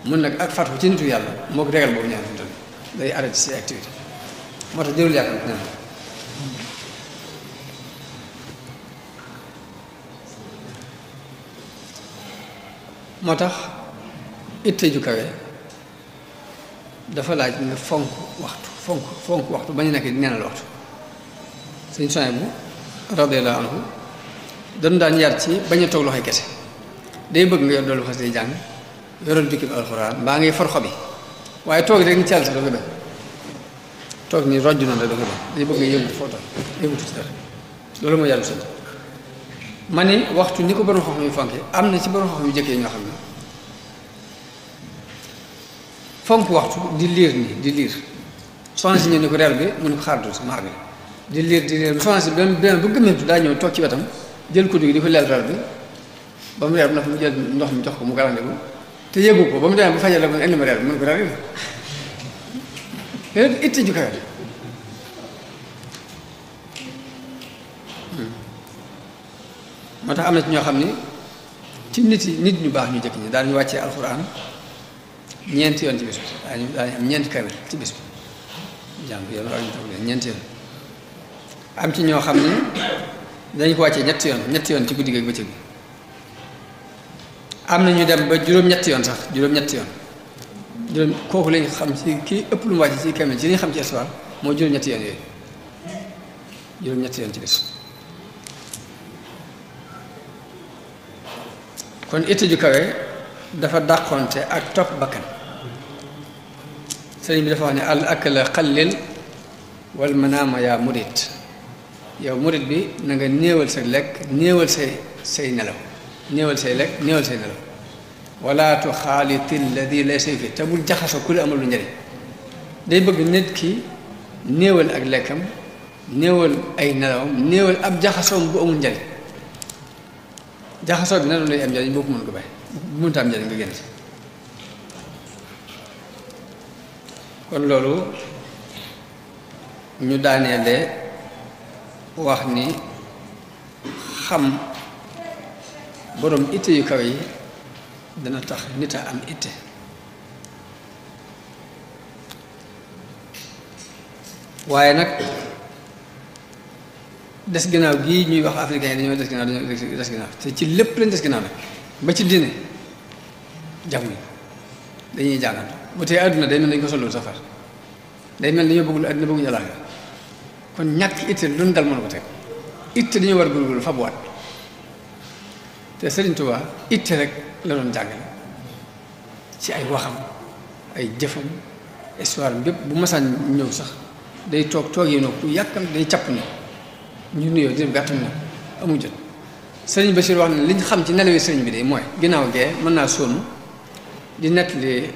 Speaker 1: mun nag ak fathu ci nituk yàlla moo ko ragal boobu ñaan fi mu toll day arrêté si activité moo tax jërul yàkkamti ñaan moo tax itte ju kawe dafa laaj nga fonk waxtu bañ a nekk di neenal waxtu sëñ soin bu radiyallahu anhu dañu daan yar ci bañ a toog loxoy kese day bëgg nga yor doolu xas day jàng yoral jukki bi alxuraan mbaa ngay for xobi waaye toog rek ni ci yàlla sax dafa bañ toog ni rojj noonu rek dafa bañ day bëgg nga yëngu foo toog yëngutu ci dara loolu mooy yàlla sant ma ni waxtu ni ko borom xam-xam yu fonke am na ci borom xam-xam yu jëkkee ñoo xam ne fonk waxtu di liir nii di liir soxna si ñëw ni ko reer bi mu ne ko xaar tuuti ma àgg di liir soxna si benn bu gëmmentu daa ñëw toog ci wetam jël kuddu gi di ko leel reer bi ba mu reer bi nag mu jël ndox mi jox ko mu galandiku te yëgu ko ba mu demee bu fajal la mu indi ma reer bi mu ne ko reer bi itti ju kawe moo tax am na ci ñoo xam ni ci nit ñu baax ñu jëkk ñi daal ñu wàccee alxuraan ñeenti yoon ci bis bi daañu am ñeenti kamil ci bis bi jàng yoon war ñu toog leen ñeenti yoon am ci ñoo xam ni dañu ko wàccee ñetti yoon ci guddi gi ak bëccëg bi am na ñu dem ba juróom-ñetti yoon sax juróom-ñetti yoon kooku lañ xam ci kii ëpp lu mu wàcce ci kamil ci li ñu xam ci histoire moo juróom-ñetti yoon yooyu juróom-ñetti yoon ci bis kon itte ju kawe dafa dàqonte ak topp bakkan sëriñ bi dafa wax ne al akla xallil wal manaama yaa murit yow murit bi na nga néewal sa lekk néewal say nelaw néewal say lekk néewal say nelaw wala tuxaaliti alladi laysa fi te bul jaxasoo ku la amul lu njëriñ day bëgg nit ki néewal ak lekkam néewal ay nelawam néewal ab jaxasoom bu amul njëriñ jaxasoo bi na doon lay am njëriñ boo ko mën ko bàyyi bu mënta am njëriñ nga génn kon loolu ñu daaneele wax ni xam boroom itte yu kaw yi dana tax nit a am itte waaye nag des ginnaaw gii ñuy wax africain yi dañoo des ginnaaw te ci lépp lañ des ginnaaw nag ba ci diine jàmm yi dañuy jàngal bu tey àdduna day mel nañ ko solul safar day mel dañoo bëggul àdduna bëgguñu àllaaxira kon ñàkk itte lu ñu dal mën ko teg itte dañoo war góorgóorlu fa bu waat te Sëriñ Tuubaa itte rek la doon jàngale ci ay waxam ay jëfam histoire bépp bu masaan ñëw sax day toog yi ku yàkkam day capp na ñu nuyoo di gàttam na amu jot sëriñ Bachir wax ne li ñu xam ci nelawi sëriñ bi de mooy ginnaaw gee mën naa sonn di nettali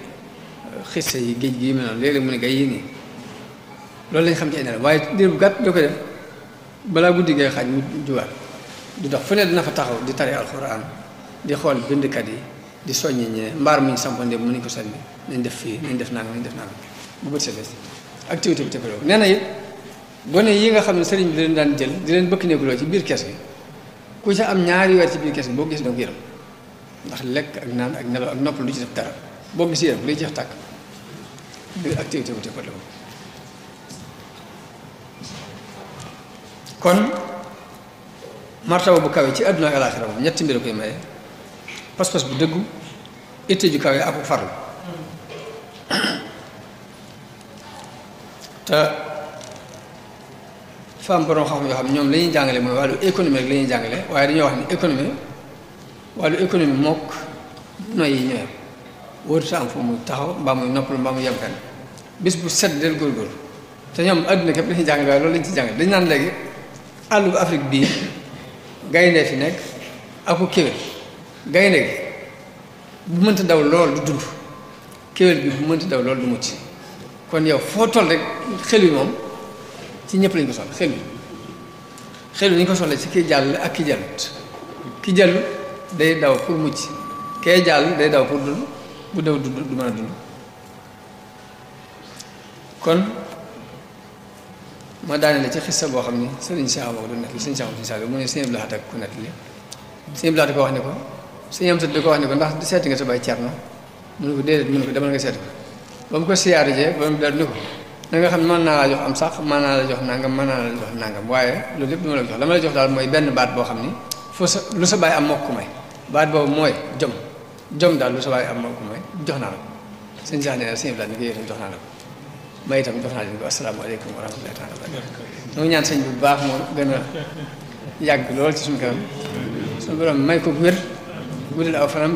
Speaker 1: xisse yi géej gi mel noonu léeg-léeg mu ne gay yi nii loolu lañ xam ci ay nelaw waaye diir bu gàtt doo ko def balaa guddi gee xaaj mu juwaat di dox fu ne dina fa taxaw di tari alxuraan di xool bindkat yi di soññi ñee mbaar muñ sampande mu nañ ko sànni nañ def fii nañ def nangam bu bët seetee activité bi tëppaloo nee na it gone yi nga xam ne sëriñ bi leen daan jël di leen bëkk néeguloo ci biir kees gi ku ca am ñaari weer ci biir kees gi boo gis doo ko yërëm ndax lekk ak naan ak nelaw ak noppal lu ci def dara boo gis yërëm lay jeex tàkk biir activité bu tëppaloo kon martaba bu kawe ci àdduna ak alaaxira moom ñetti mbir koy maye pas-pas bu dëggu itte ju kawe ak farlu te femme borom xam yoo xam ñoom la ñuy jàngale mooy wàllu économie rek la ñuy jàngale waaye dañoo wax ni économie wàllu économie mook noy yi ñëwee wóoruta am fu muy taxaw mbaa muy noppalu mbaa muy yem fenn bis bu set del góorgóorlu te ñoom àdduna képp la ñuy jàngale waaye loolu lañ ci jàngale dañ naan léegi àllu Afrique bii gaynde fi nekk aku kéwél gaynde gi bu mënta daw lool du dund kéwél bi bu mënta daw lool du mucc kon yow foo toll rek xel wi moom ci ñëpp lañ ko soxla xel wi dañ ko soxla ci ki jàll ak ki jàllut ki jàllut day daw pour mucc kee jàll day daw pour dund bu daw dund du mën a dund kon ma daane la ci xissa boo xam ni sëriñ Cheikh Amadou du nekk li sëriñ Cheikh Amadou mu ne sëriñ Abdou Lahad ak ku nekk li sëriñ Abdou Lahad ko wax ne ko sëriñ am sët di ko wax ne ko ndax seeti nga sa baay Cerno mu ne ko déedéet mu ne ko demal nga seeti ko ba mu ko siyaare jee ba mu daal ni ko da nga xam ne mën naa laa jox am sax mën naa la jox nangam mën naa la jox nangam waaye loolu lépp du ma la jox la ma la jox daal mooy benn baat boo xam ni foo sa lu sa baay am moo ko may baat boobu mooy jom daal lu sa baay am moo ko may jox naa la ko sëriñ Cheikh nee na sëriñ Abdou Lahad ni ko yéen jox naa la ko may itam jox naa leen ko asalaamaaleykum wa rahmatullahi taala wa barakatuh ñoo ñaan sëñ bu baax moo gën a yàgg lool ci suñu kanam suñu borom may ko wér guddal aw fanam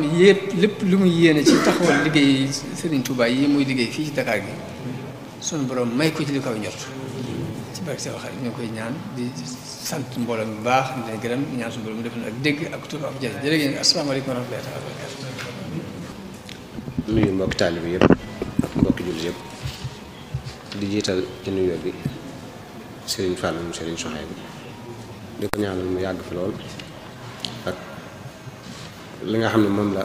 Speaker 1: lépp lu muy yéene ci taxawal liggéey Serigne Touba yi muy liggéey fii ci Dakar gi suñu borom may ko ci li kaw njort ci barke Seex Xaadim ñu ngi koy ñaan di sant mbooloo bu baax di leen gërëm di ñaan suñu borom mu def na ak dégg ak tur ak jërëjëf jërëjëf asalaamaaleykum wa rahmatullahi taala wa barakatuh
Speaker 2: nuyu mbokki taalibe yëpp mbokki jullit yëpp di jiital ci nuyoo bi Serigne Fall moom Serigne Souhaïbou di ko ñaanal mu yàgg fi lool ak li nga xam ne moom la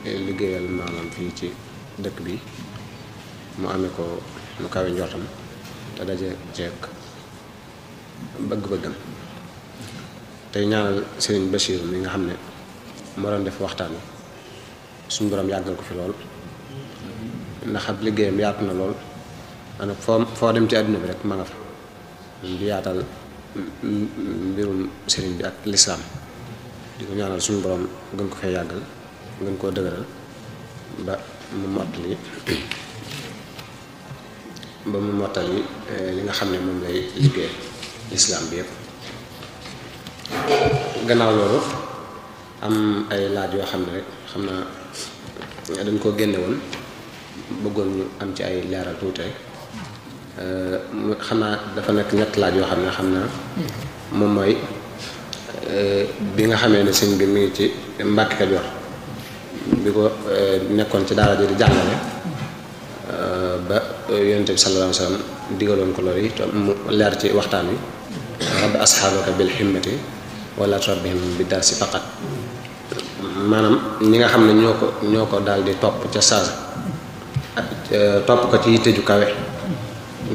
Speaker 2: liggéeyal maanaam fii ci dëkk bi mu amee ko mu kawe njortam te daje jeeg bëgg-bëggam tey ñaanal Serigne Bachir mi nga xam ne moo doon def waxtaan wi suñu borom yàggal ko fi lool ndax ab liggéeyam yaatu na lool maanaam foo dem ci àdduna bi rek ma nga fa di yaatal mbirum sëriñ bi ak lislaam di ko ñaanal suñu borom gën ko fee yàggal gën koo dëgëral ba mu mottali li nga xam ne moom lay liggéey lislaam bi yëpp. gannaaw loolu am ay laaj yoo xam ne rek xam naa dañ koo génne woon bëggoon ñu am ci ay leeral tuuti rek xam naa dafa nekk ñett laaj yoo xam ne xam naa moom mooy bi nga xamee ne sëñ bi mi ngi ci Mbàkke Kajoor bi ko nekkoon ci daara ji di jàngale ba yonent bi sallallahu alayhi wa sallam digaloon ko loolu yi mu leer ci waxtaan wi rabbi asxaabaka bil himmati wala turabbihim bi darsi faqat maanaam ñi nga xam ne ñoo ko daal di topp ca saasa ak topp ko ci yitte ju kawe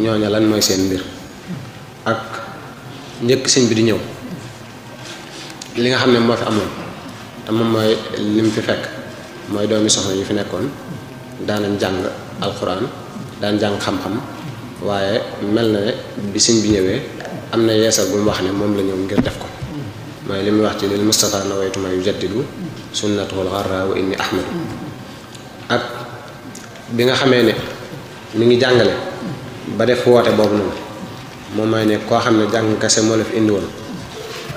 Speaker 2: ñooña lan mooy seen mbir ak njëkk sëñ bi di ñëw li nga xam ne moo fi amoon te moom mooy lim fi fekk mooy doomi soxna yi fi nekkoon daanañ jàng alxuraan daan jàng xam-xam waaye mel na ne bi sëñ bi ñëwee am na yeesal bu mu wax ne moom la ñëw ngir def ko mooy li muy wax ci lil Mustafa nawaytu ma yujaddidu sunnatuhul gharra wa inni ahmadu ak bi nga xamee ne mi ngi jàngale ba def woote boobu noonu moom mooy ne koo xam ne jàng kese moo la fi indi woon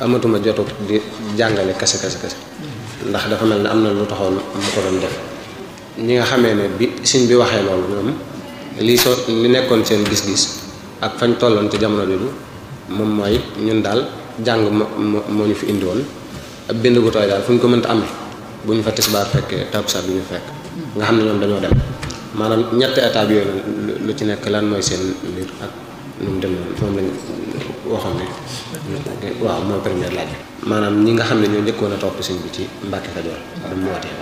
Speaker 2: amatuma jotu di jàngale kese ndax dafa mel ne am na lu taxoon mu ko doon def ñi nga xamee ne bi sëñ bi waxee loolu ñoom li nekkoon seen gis-gis ak fañ tolloon ci jamono jooju moom mooy ñun daal jàng moo ñu fi indi woon ab bind gu tooy daal fu ñu ko mënta amee bu ñu fa tisbaar fekkee takkusaan bi ñu fekk nga xam ne ñoom dañoo dem maanaam ñetti étape yooyu lu ci nekk lan mooy seen mbir ak nu mu demee moom lañ waxoon ne waaw mooy première laaj bi maanaam ñi nga xam ne ñoo njëkkoon a topp sëñ bi ci Mbàkke Kajoor ba mu wootee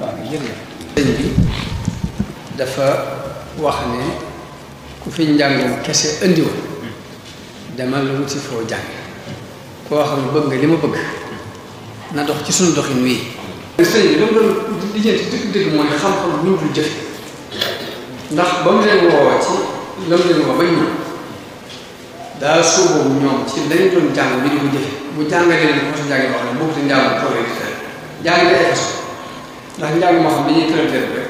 Speaker 1: waaw jërëjëf sëñ bi dafa wax ne ku fi njàngum kese indiwoon demal wuti foo jàng koo xam ne bëgg nga li ma bëgg na dox ci suñu doxin wii sëñ bi dama doon lijjanti dëgg-dëgg mooy xam-xam bu ñu dul jëfe ndax ba mu leen woo ci la mu leen woo ba ñu daal suuboo ñoom ci lañu doon jàng bi di ko jëfe bu jàngalee leen façon jàng wax ne boobu te njàng toogee di teel jàng day façon ndax njàng moo xam dañuy tëral rek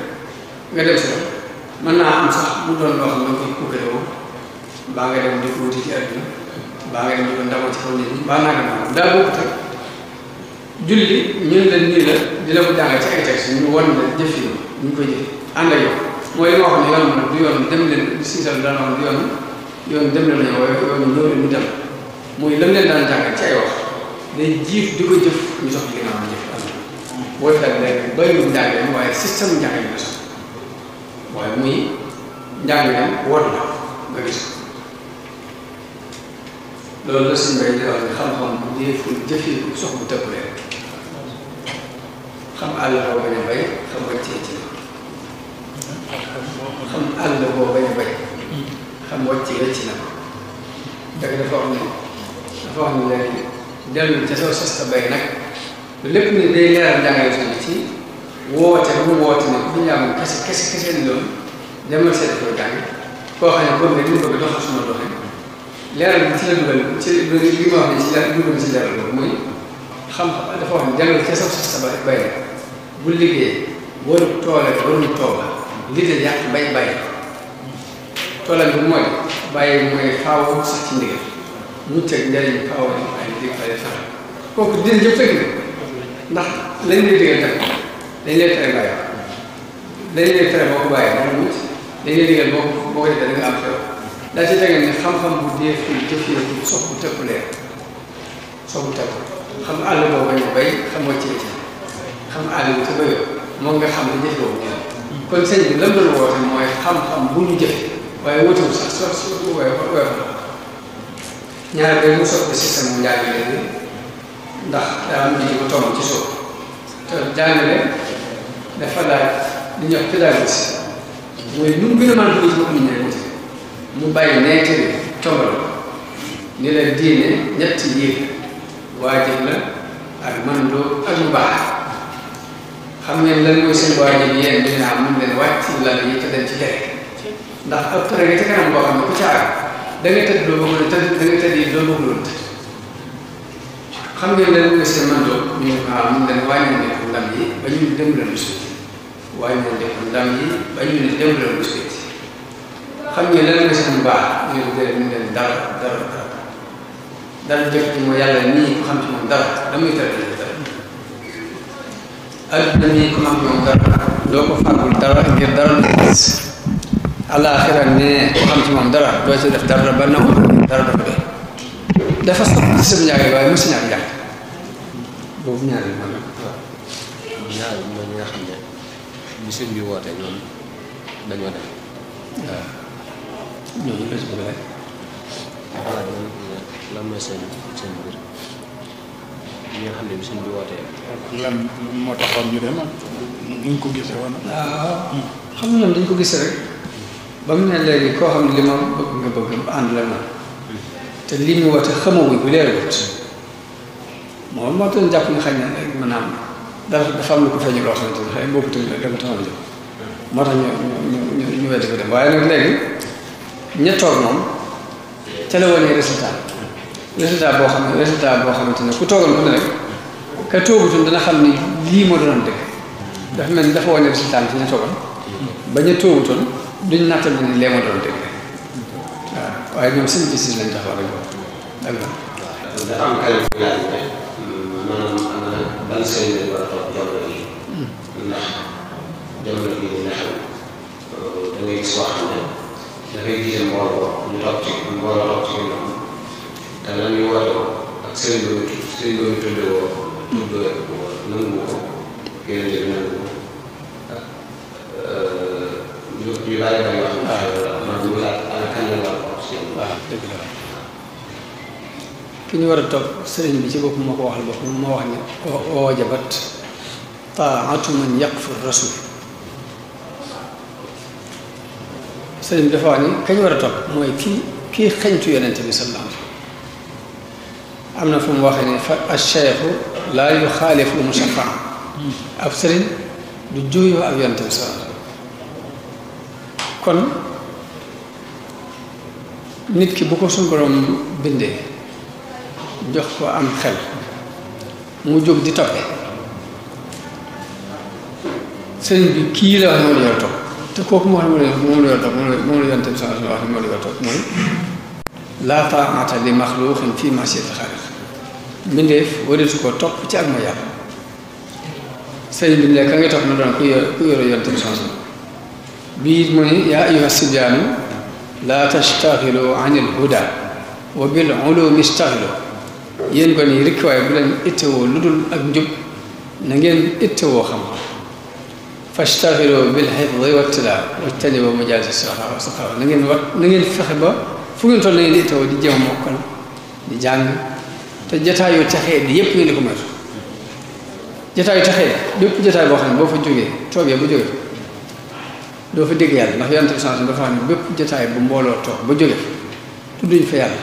Speaker 1: nga dem si la mën naa am sax mu doon loo xam ne nga koy kukkalewoo baa nga dem di ko wuti ci àdduna baa nga dem di ko ndamoo ci kaw nit ñi baa naa dem daa bokkut ak julli ñun la nii la di la ko jàngal ci ay texte ñu wan la jëf yi ñu koy jëf ànd ak yow mooy li ma wax ne yoon ma du yoon dem leen siisal daan wax du yoon dem leen nañu waaye yoon ñëw leen mu dem muy lam leen daan jàngal ci ay wax day jiif di ko jëf ñu sox li nga xam jëf am booy fekk léegi bàyyi ñu njàngale waaye système njàngale la sax waaye muy njàngale wóor la nga gis loolu la suñu mbay di wax ne xam-xam bu deeful jëfee ko sox bu tëpp leen xam àll boo bañ a bay xam nga cee ci xam àll boo bañ a bay xam wàcc ci na ko dëgg dafa wax ne léegi dellu ca soo sas bay nag lépp ni day leeral njàngale suñu ci woote bu mu woote ne bu ñu am kese ni loolu demal seet koo jàng koo xam ne boobu ne li mu bëgg doxal suma doxe leeral bi ci la dugal ci li ma wax ne ci la dugal ci leeral boobu muy xam-xam dafa wax ne jàngal ca soo sas bay nag bu liggéey waru toole waru tooba liggéey yàq bay toolam bi mooy bàyyi mooy faaw sax ci ndigal mu teg njëriñ faaw ay dig fay sax kooku dina jëf fekk ndax lañ lay digal teg dañ lay tere bàyyi dañ lay tere boo ko bàyyi danga mucc dañ lay digal boo ko defee da nga am xew daa ci tegal ne xam-xam bu dee fii jëfee sox bu tëpp leer sox bu tëpp xam àll boo bañ a bay xam nga ci xam àll bi te bayoo moom nga xam ne jëfe boobu ñëw kon sëñ bi lam doon woote mooy xam-xam bu ñu jëfe waaye wutul sax waaye ñaar bay mu soppi système mu njàngale bi ndax daa am ji ko tomb ci suuf te jàngale dafa laaj li ñuy wax pédagogie mooy nu mu gën a mën a dugg ci bopp nit ñi rek mu bàyyi neete bi tombal ni la diine ñetti yéeg waajib la ak mandoo ak lu baax xam ngeen lan mooy seen waajib yéen dina am mun leen wàcc la yi te dem ci tere ndax ak tere nga ca kanam boo xam ne ku ca àgg da nga tëdd doo bëgg tëdd da nga tëdd yi doo bëgg loolu tëdd xam ngeen lan mooy seen mandoo ñu mun leen wàññi ne ndam yi ba ñu dem leen suuti wàññi ne ndam yi ba ñu ne dem leen suuti xam ngeen lan mooy seen baax ñu leen dara jëf ci mooy yàlla nii ko xam ci moom dara da muy tere dara adduna nii ko xam ci moom dara doo ko fàggul dara ngir dara lu gis àllaaxira ne ko xam ci moom dara doo ci def dara ba naw dara dafa doy dafa sopp ci sam njàng waaye mosu ñaar njàng boobu ñaar yi man
Speaker 2: ñaar mooy ñi nga xam ne bi sëñ bi woote ñoom dañoo dem
Speaker 1: waaw ñooñu la ci bëgg rek
Speaker 2: waaw lan mooy seen mbir ñi nga xam ne bi sëñ bi wootee
Speaker 3: lan moo taxoon ñu dem nuñ ko gisee woon.
Speaker 1: waaw xam nga ñoom dañ ko gis rek ba mu ne léegi koo xam ne li ma bëgg nga bëgg ànd la na te li mu woote xamaguñ ko leerut moom moo tax jàpp nga xañ na rek maanaam dafa am lu ko feeñu loo xamante ne xëy boobu tamit dafa taxaw a jóg moo tax ñu weddi ko dem waaye nag léegi ña toog moom ca la wane résultat boo xamante ne ku toogal ku ne rek ka toogutoon dana xam ni lii moo doon dëgg dafa mel ni dafa wane résultat ci ñu toogal bañ a toogutoon duñ nattal ni lee moo doon dëgg waaw waaye ñoom seen gis-gis lañ taxaw rek ak
Speaker 2: dafa am ay laaj maanaam ana ban sëriñ lañ war a topp jamono yi ndax jamono bii ñu ne xam da ngay gis koo xam ne dafay gisee mbooloo ñu toog ci mbooloo toog ci ginnaaw te la ñuy woote ak sëriñ boobu tuddee woo nangu ko yeneen bi nangu ko ak yu bari bari yoo xam ne man ñu laaj ana kan la war a topp si
Speaker 1: waaw dëgg la ki ñu war a topp sëriñ bi ci bopp moo ko waxal bopp moo wax ne wajabat taatu man yaqfur rasul sëriñ bi dafa wax ni kañ war a topp mooy kii xeñtu yonente bi sallallahu alayhi wasallam am na fu mu waxee ne fa acheikhu laa yuxaalifu mushaffa ab sëriñ du juuyoo ak yonente bi sallallahu alayhi wasallam kon nit ki bu ko suñu borom bindee jox ko am xel mu jóg di toppe sëriñ bi kii la wax ne moo la yor topp te kooku moo xam ne moom la yor topp moom la yonent bi sallallahu alayhi wa sallam wax ne moo la yor topp mooy laa taa'ata li maxluuqin fii ma'siyatil xaaliq mbindeef wareesu ko topp ci ak mooy yàlla sëriñ bi ne ka ngay topp na doon ku yore yonent bi sallallahu alayhi wa sallam bii mu ne yaa ayyuha sibyaanu laa tastaxilu anil huda wa bil ulumi istaxilu yéen ko nii rikk waaye bu leen ittewoo lu dul ak njub na ngeen ittewoo xam-xam fastaxilu bil xifdi wa tilaawa wajtanibu majaalisa saxaawa na ngeen fexe ba fu ngeen toll na ngeen di ittewoo di jéem a mokkal di jàng te jataayu texee di yépp ngeen di ko moytu jataayu texee bépp jataay boo xam ne boo fa jógee toogee bu jógee doo fa dégg yàlla ndax yonent bi sallallahu alayhi wasallam dafa xam ne bépp jataay bu mbooloo toog ba jóge tudduñ fa yàlla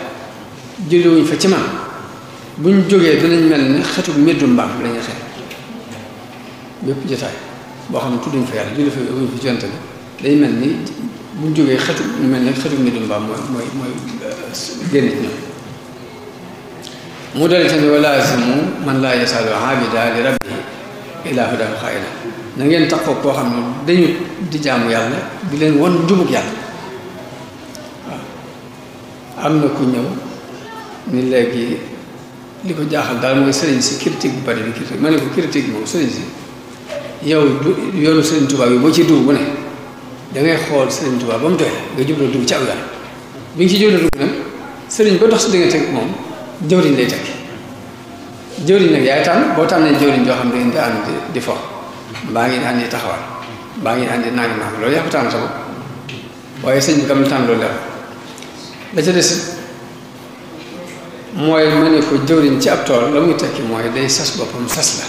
Speaker 1: jëlewuñ fa ci man buñ jógee dinañ mel ne xetu meddu mbaam lañuy xeet bépp jataay boo xam ne tudduñ fa yàlla jële fa wuñ fa jonte bi day mel ni buñ jógee xetu mel ni xetu meddu mbaam mooy génn ci ñoom mu dali tamit wa laazimu man laa yasalu abida li rabbi ila hudahu xaayida na ngeen taxaw koo xam ne dañu di jaamu yàlla di leen won njubug yàlla waaw am na ku ñëw ni léegi li ko jaaxal daal mooy sëriñ si critique bu bari bi critique ma ne ko critique moom sëriñ si yow yoonu sëriñ Tuubaa yi boo ci dugg bu ne dangay xool sëriñ Tuubaa ba mu doy nga jubloo dugg ci aw yoon bi nga ci jubloo dugg nag sëriñ ba dox si diggante ak moom jëwriñ lay tekki jëwriñ nag yaay tànn boo tànnee jëwriñ joo xam ne di ànd di fo mbaa ngi àndi taxawal mbaa ngi àndi naagi loolu yaa ko tànn sa bopp waaye sëñ bi kam tànn loolu leer la ca des mooy ma ne ko jëwriñ ci ab tool la muy tekki mooy day sas boppam sas la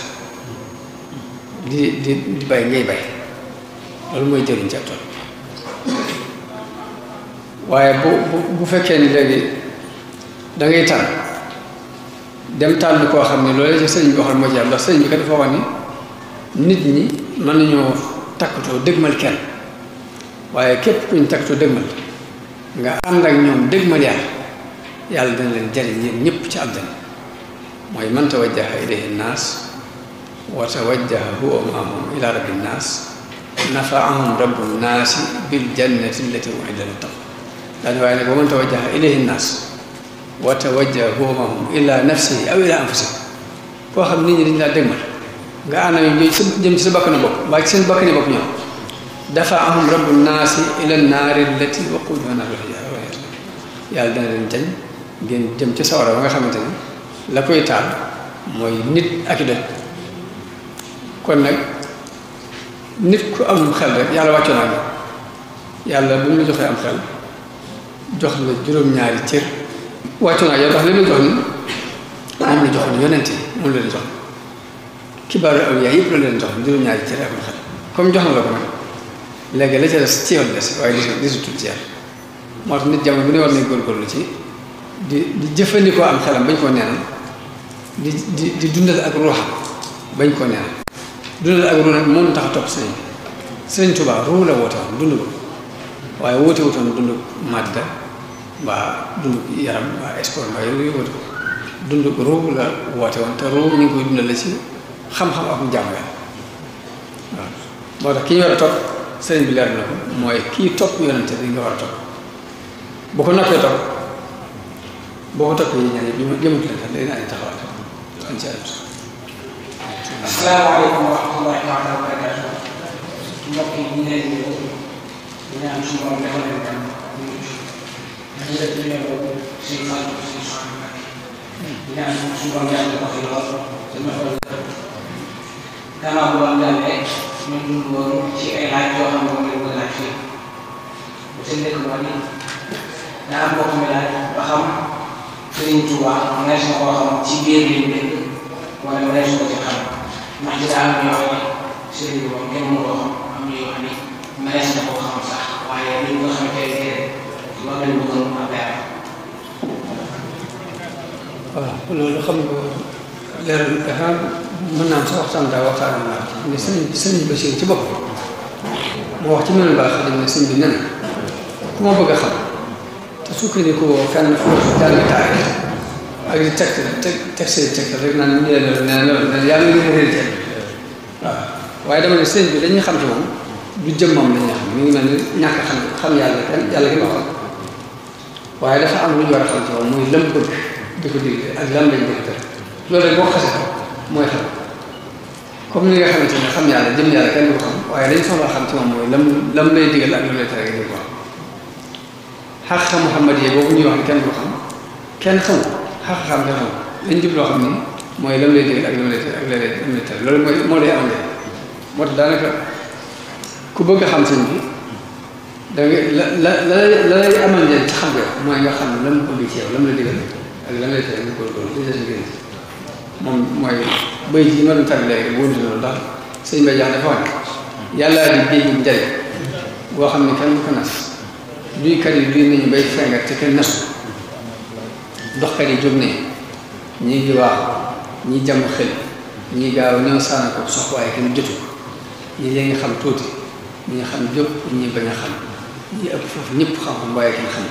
Speaker 1: di bay ngay bay loolu mooy jëwriñ ci ab tool waaye bu fekkee ni léegi da ngay tànn dem tànn koo xam ne loolu ci sëñ bi waxal moo ci am ndax sëñ bi kat dafa wax ni nit ñi mën nañoo takkatoo dëgmal kenn waaye képp kuñ takkatoo dëgmal nga ànd ak ñoom dëgmal yàlla dana leen jariñ yéen ñëpp ci àddina mooy man tawajjaha ilayhi naas wa tawajjaha huwa maahum ila rabbi naas nafaahum rabbu naasi bil jannati allati u'iddat lit-taqwa daane waaye nag wa man tawajjaha ilayhi naas wa tawajjaha huwa maahum ila nafsihi aw ila anfusihim koo xam nit ñi dañ laa dëgmal nga ànd ak jëm ci sa bakkanu bopp mbaa ci seen bakkani bopp ñoom dafa ahum rabbu naasi ila naari allati waquuduha naasu wal hijaara yàlla dana leen jañ ngeen jëm ci sawara ba nga xamante ni la koy taal mooy nit ak i doj kon nag nit ku am xel rek yàlla wàccoo naa yàlla bu mu la joxee am xel jox la juróom-ñaari cër wàccoo naa yow ndax li muy jox ni moom la jox ni yonent yi moom la leen jox kibaaru awliyaa yëpp la leen jox juróom-ñaari cër ak xel comme jox na la ko nag léegi la ca des ci yow des waaye desutul ci yàlla moo tax nit jamono bu ne war nañ góorgóorlu ci di jëfandikoo am xelam bañ koo neenal di dundal ak ruuxam bañ koo neenal dundal ak ruux nag moom tax a topp sëriñ Tuubaa ruux la woote woon dund ko waaye woote wutoon dund madda mbaa dund yaram mbaa sport mbaa yooyu yëngatu ko dund ko ruu la woote woon te ruu ñu ngi koy dundale ci xam-xam ak jàmm waaw moo tax ki ñu war a topp sëriñ bi leer na ko mooy kii topp yonente bi nga war a topp boo ko noppee topp boo ko toppee yi ñaan yi jëmatu leen sax day naa di taxawal insha Allah.
Speaker 4: Asalaamaaleykum wa rahmatullahi taala wa barakatuh. Mbokk yi ñu leen di ñaan suñu borom defal leen jàmm ñu def ci ñoom suñu fan suñu soxna di ñaan suñu borom yàlla ko fi lool suñu xool gannaaw bu doon jàllee ñu dund woon ci ay laaj yoo xam ne moom lañ ko laaj fii bu seen dëkk moo ni daa am mbokk mi laaj ba xam Sëriñ Tuubaa nees na koo xam ci biir li ñu dégg wala nees ko ci xam ndax di daa am ñoo xam ne sëriñ bi moom kenn mënu koo xam am na yoo xam ne nees na koo xam sax waaye li nga xam ne tey loolu lañ bëggoon a leeral.
Speaker 1: waaw loolu xam nga leeral dafa mën naa am sax waxtaan daa waxtaan naa ne sëriñ Bachir ci bopp moo wax ci mën baax dañ ne sëriñ bi nen ku ma bëgg a xam te sukkandiku fenn foofu jàng taarix ak di teg see teg rek naan ñu ne yaa ngi leen réer waaw waaye dama ne sëriñ bi dañuy xam ci moom du jëmmam lañuy xam mi ngi mel ni ñàkk xam yàlla gi ma xam waaye dafa am lu ñu war a xam ci moom muy lam bëgg di ko digle ak lan lañ bëgg te loolu rek boo ko xasee mooy xam comme ni nga xamante ne xam yàlla jëm yàlla kenn du ko xam waaye dañ soxla xam ci moom mooy lam lay digal ak lu lay tere di ko xam xaqiqa Muhammad yi boobu ñuy wax ne kenn du ko xam kenn xamul xaqiqa xam te xam lañ jub loo xam ni mooy lam lay digal ak lam lay tere ak lam lay tere loolu mooy moo lay am de moo tax daanaka ku bëgg a xam sëñ bi da nga la lay amal njëriñ ci xam nga mooy nga xam ne lan ko bëgg ci yow lam la digal ak lan lay tere nga góorgóorlu di des ngeen moom mooy bëy ji ma doon tàgg léegi bu wënti loolu ndax sëñ Bay Jaxate dafa wax ne yàllaa di géej bu njëriñ boo xam ne kenn du ko nas duykat yi duy nañu bay fengat te kenn nasu doxkat yi jóg nañu ñii ngi waaxu ñii jàmm xel ñii gaaw ñëw sànni ko sox waaye kenn jotu ñii leen ngi xam tuuti ñii xam jóg ñii bañ a xam ñii ëpp foofu ñëpp xam-xam waaye kenn xam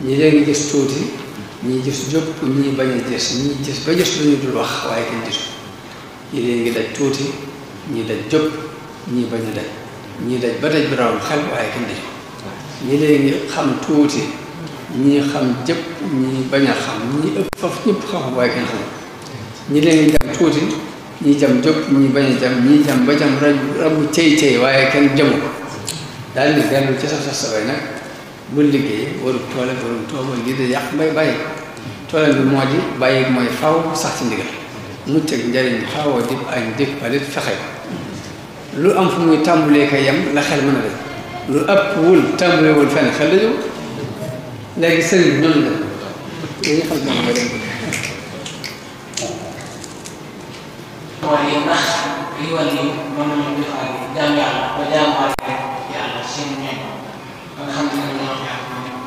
Speaker 1: ñii leen ngi gis tuuti ñii gis jóg ñii bañ a gis ñii gis ba gis lu ñu dul wax waaye kenn gisu ñii leen ngi daj tuuti ñii daj jóg ñii bañ a daj ñii daj ba daj bi rawul xel waaye kenn daju ñii leen ngi xam tuuti ñii xam jëpp ñii bañ a xam ñii ëpp foofu ñëpp xam-xam waaye kenn xam ñii leen ngi jam tuuti ñii jam jóg ñii bañ a jam ñii jam ba jam rabu cey waaye kenn jamu ko daal di dellu ci sa sabay nag bu liggéey waru toole waru toobal lii de yàq mbay bàyyi toolal bi moo di bàyyi mooy faw sax ci ndigal mucc ak njëriñ faawoo dib añ dib palit fexe lu am fu muy tàmbulee ko yem la xel mën a def lu ëpp wul tàmbulee wul fenn xel la jóg léegi sëriñ bi noonu la dañuy xam ne mooy dem
Speaker 4: mooy ndax li wàll yi mën nañu defal jaam yàlla ba jaamuwaale yàlla seen ñoom ba nga xam ne ñoom ñaar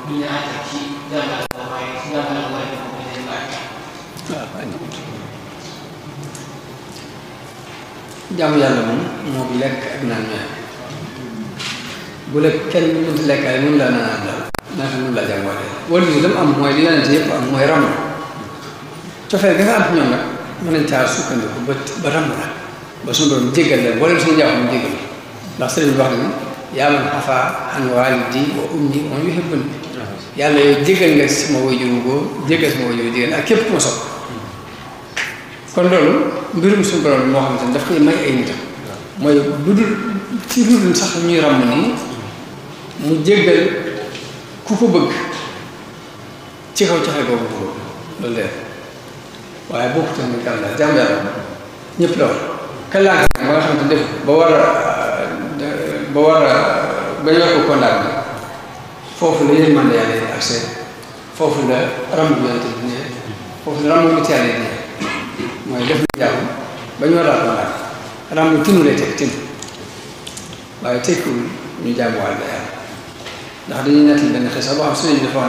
Speaker 4: bu ñu àtte ci jaam yàlla waaye ci jaam yàlla waaye dafa ko leen laaj.
Speaker 1: jaamu yàlla moom moo bi lekk ak naan ñooy bu la kenn mënut a lekkaale mënu laa naan daal naka mënu laa jaamuwaale wala li dama am mooy li yonent yëpp am mooy ram cofeel ga nga am ci ñoom nag mën nañ caa sukkandiku ba ram la ba suñu borom jéggal leen wala suñu jaaxal mu jéggal ndax sëriñ bi wax na yaa man xafaa an waalidi wa ummi wa man yuhibbuni yàlla yow jéggal nga sama waajur wu góor jéggal sama waajur jigéen ak képp ku ma sopp kon loolu mbirum suñu borom moo xamante ne daf koy may ay nitam mooy bu dul ci dul sax ñuy ràmm nii mu jéggal ku ko bëgg ci kaw joxe boobu ko loolu leer waaye boo ko tamit kan la jàmm yàlla ñëpp la war kalaanka ba nga xamante def ba war a ba ñu ko condamné foofu la yërmande yàlla yi accès foofu la ràmm bi yonente bi ñëwee foofu la ràmm nit yàlla yi ñëwee mooy def na jàmm ba ñu war a condamné ràmm tinu lay teg tinu waaye tekkiwul ñu jaamuwaale la yàlla ndax dañuy nettali benn xisa boo xam suñu dafa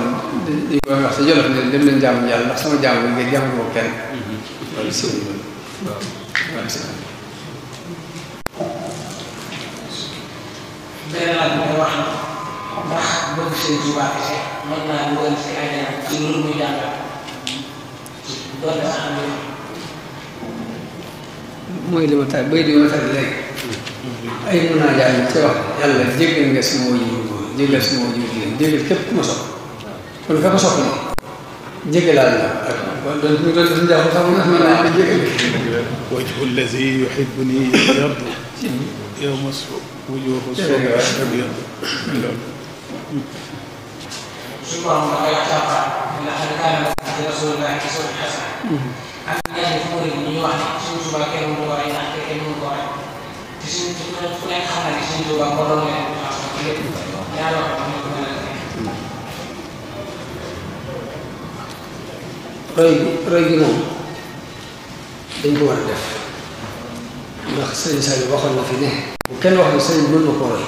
Speaker 1: dañu koy wax sa jolof ne dem leen jaamu yàlla ndax sama jaamu bi nga jaamu ko kenn loolu si
Speaker 4: beneen laaj bi wax ndax bëgg seen Tuubaa kese mën naa dugal ci àjjana ci loolu muy jàngal doon na am
Speaker 1: mooy li ma taal bay di ma taal léegi ay mën naa jàll ci wax yàlla jéggal nga sama waajur góor jéggal sama waajur jigéen jéggal képp ku ma sopp kon ka ko sopp ne jéggalaal la ak doon suñu jàpp sax mën naa am jéggal
Speaker 3: wajhu allazi yuhibbuni yabyaddu yawma wujuhu tabyaddu loolu
Speaker 4: suñu borom da koy wax càmpa laqad kaana lakum fi rasulillahi uswatun hasana ak ñenn fu murid ñuy wax ne suñu Tuubaa kenn mënu ko rey ndax kenn mënu ko rey te suñu fu nekk xam na ne suñu Tuubaa moo doon leen ci lépp yàlla wax na ko mën a
Speaker 1: roy gi moom dañ ko war a def ndax sëriñ Saliou waxoon na fi ne bu kenn wax ne sëriñ mën na ko roy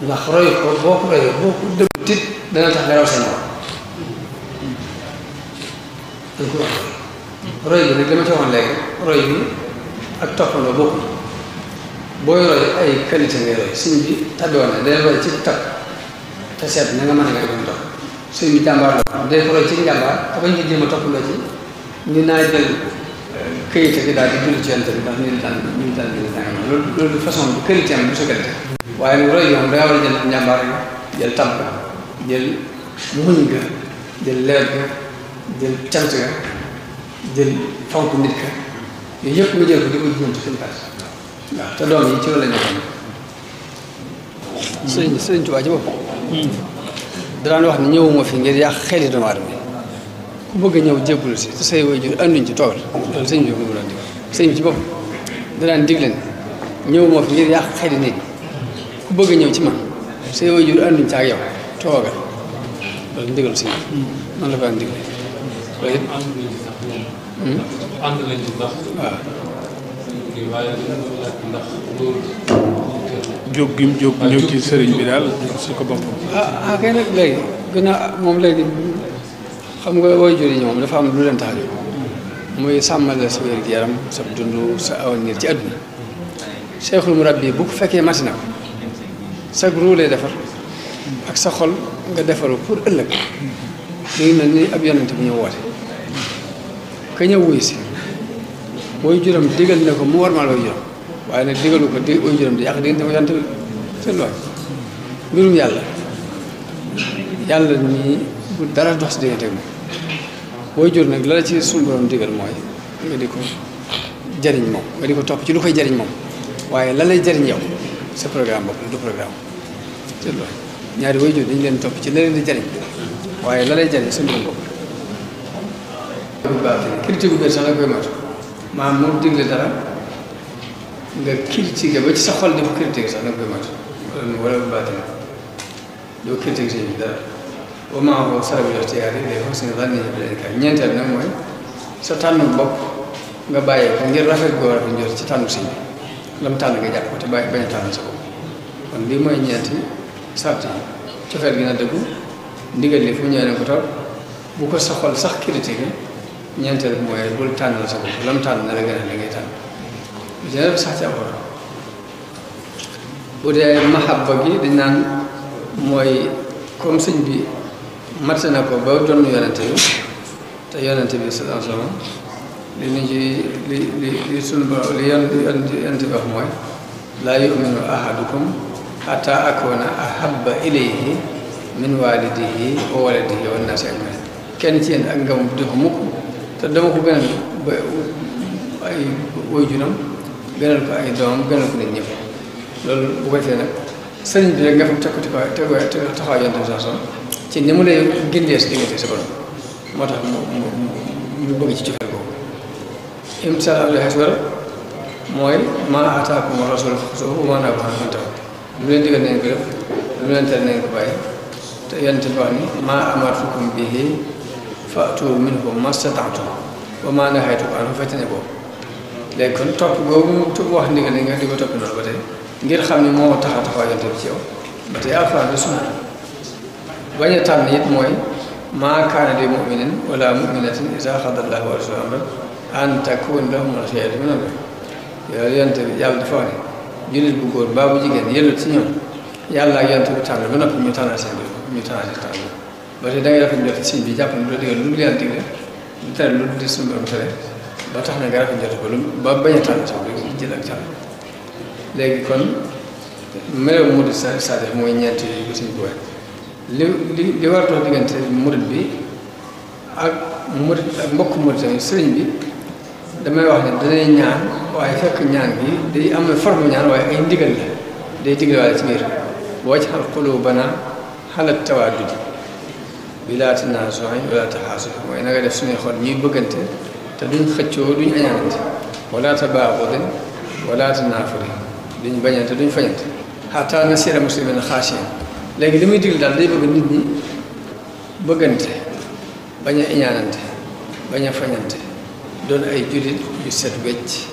Speaker 1: ndax roy ko boo ko royee boo ko dëgg tit dana tax nga raw seen wax dañ ko war a roy gi nag dama ci waxoon léegi roy gi ak toppandoo bokkul booy roy ay qualité ngay roy sëñ bi tàbbiwoon na day roy ci takk te seet na nga mën a nga doon topp sëñ bi jàmbaar la day ko roy ci njàmbaar te bañ ko jéem a toppandoo ci ni naa jël këyit gi daal di julli ci yonent bi ndax ñu daan loolu façon bi qualité am du sa qualité waaye nag roy gi moom dangaa war a jël njàmbaar ga jël tab ga jël muñ ga jël leer ga jël cant ga jël fonk nit ka yooyu yëpp nga jël ko di ko jëm ci suñu kas waaw te doom yi ci loolu la ñu xam sëñ Tuubaa ci boppam daan wax ne ñëwuma fi ngir yàq xeli doomu aadama ku bëgg a ñëw jébbul si te say waajur anduñ ci toogal loolu sëñ bi mu doon digal sëñ bi ci boppam daan digle ne ñëwuma fi ngir yàq xeli nit ku bëgg a ñëw ci man say waajur anduñ ci ak yow toogal loolu ndigal sëñ bi noonu la ko daan digle loolu it
Speaker 5: ànd lañ ci ndax
Speaker 1: waaw
Speaker 5: waaye ndax loolu
Speaker 3: jóg gi mu jóg ñëw ci sëriñ bi daal si ko boppam.
Speaker 1: kay nag léegi gën a moom léegi xam nga waajur yi moom dafa am lu leen tax a jóg muy sàmmal la sa wér-gu-yaram sa dund sa avenir ci àdduna Cheikhul Murabbi bu ko fekkee mati na ko sa ruu lay defar ak sa xol nga defaru pour ëllëg léegi nag ni ab yonent bu ñëw woote ka ñëw wuyu si waajuram digal ne ko mu warmal waajuram waaye nag digalu ko waajuram di yàq di dama yonent bi seen lool mbirum yàlla nii bu dara dox si diggante moom waajur nag la la ci suñu borom digal mooy nga di ko jariñ moom nga di ko topp ci lu koy jariñ moom waaye la lay jariñ yow sa programme bopp la du programme seen lool ñaari waajur dañu leen topp ci la leen di jariñ waaye la lay jariñ sa mbirum bopp critique gu biir sax da koy moytu maanaam moom digle dara nga critiqué ba ci sa xol di ko critiqué sax da koy moytu wala bu baatin doo critiqué sëñ bi dara ba maa ko sarabu jox ci yaari day foog si ne daal nañu leen kay ñeenteel nag mooy sa tànn bopp nga bàyyee ko ngir rafet goo rafet njort ci tànnu sëñ bi la mu tànn nga jàpp ko te bàyyi bañ a tànn sa bopp kon lii mooy ñeenti sart yi cofeel gi na dëggu ndigal li fu mu ñëwee ne ko toog bu ko sa xol sax critiqué ñeenteel bi mooy bul tànnal sa bopp la mu tànn na la gën a li ngay tànn lu ci ne sax ci alxuraan bu dee mahabba gi dañ naan mooy comme sëñ bi mat na ko ba doon yonente bi te yonente bi sallallahu alayhi wa sallam li ñu ci li sunu borom li yonente bi wax mooy laa yuminu ahadukum hatta akuna ahabba ilayhi min walidihi wa waladihi wa naasi ajmain kenn ci yéen ak ngam du ko mukk te dama ko gënal ba ay waajuram gënal ko ay doomam gënal ko nit ñëpp loolu bu ko defee nag sëriñ bi rek nga fa teg ko taxawaay yonte bi sax ci ni mu lay gindee si diggante sa borom moo tax mu bëgg ci cofeel boobu imtisaal amrihi war mooy maa ataakum rasul faxuzuuhu wa maa nahaakum anhu fantahuu lu leen digal nañ ko def lu leen tere nañ ko bàyyi te yonte bi wax ni maa amartukum bihi fa'tu minhu mastata'tum wa maa nahaytukum anhu fajtanibuuh léegi kon topp boobu mu wax ndigal li nga di ko topp noonu ba tey ngir xam ne moo tax a taxaw yonte bi ci yow ba tey alxuraan bi sunna bañ a tànn it mooy maa kaana li muminin wala muminatin izaa qadaa Allaahu wa rasuluhu amran an takuuna lahumul xiyaratu min amrihim yooyu yonte bi yàlla dafa wax ne jullit bu góor mbaa bu jigéen yëllut ci ñoom yàlla ak yonent bi tànn ba noppi ñu tànnal seen bi ñu tànnal seen tànn ba tey da ngay rafet njort sëñ bi jàpp ne lu digal lu dul yàlla digle lu tere lu dul suñu borom tere ba tax na nga rafet njort ko lu ba bañ a tànn sax lu jël ak tànn léegi kon melo murid c'est-à-dire mooy ñeent yi ko suñ ko li war a dox diggante murid bi ak mbokk murid tamit sëriñ bi damay wax ne danay ñaan waaye fekk ñaan gi day am forme ñaan waaye ay ndigal la day digal waaye ci biir waj'al quluubanaa alaa tawaadudi bilaa tanaasu'in wala taxaasud mooy na nga def suñuy xol ñuy bëggante te duñ xëccoo duñ añaanante wala tabaagudin wala tanaafuri duñ bañante duñ fañante xataa nasiira muslimiina xaashi'iin léegi li muy digal daal day bëgg nit ñi bëggante bañ a iñaanante bañ a fañante doon ay jullit yu set wecc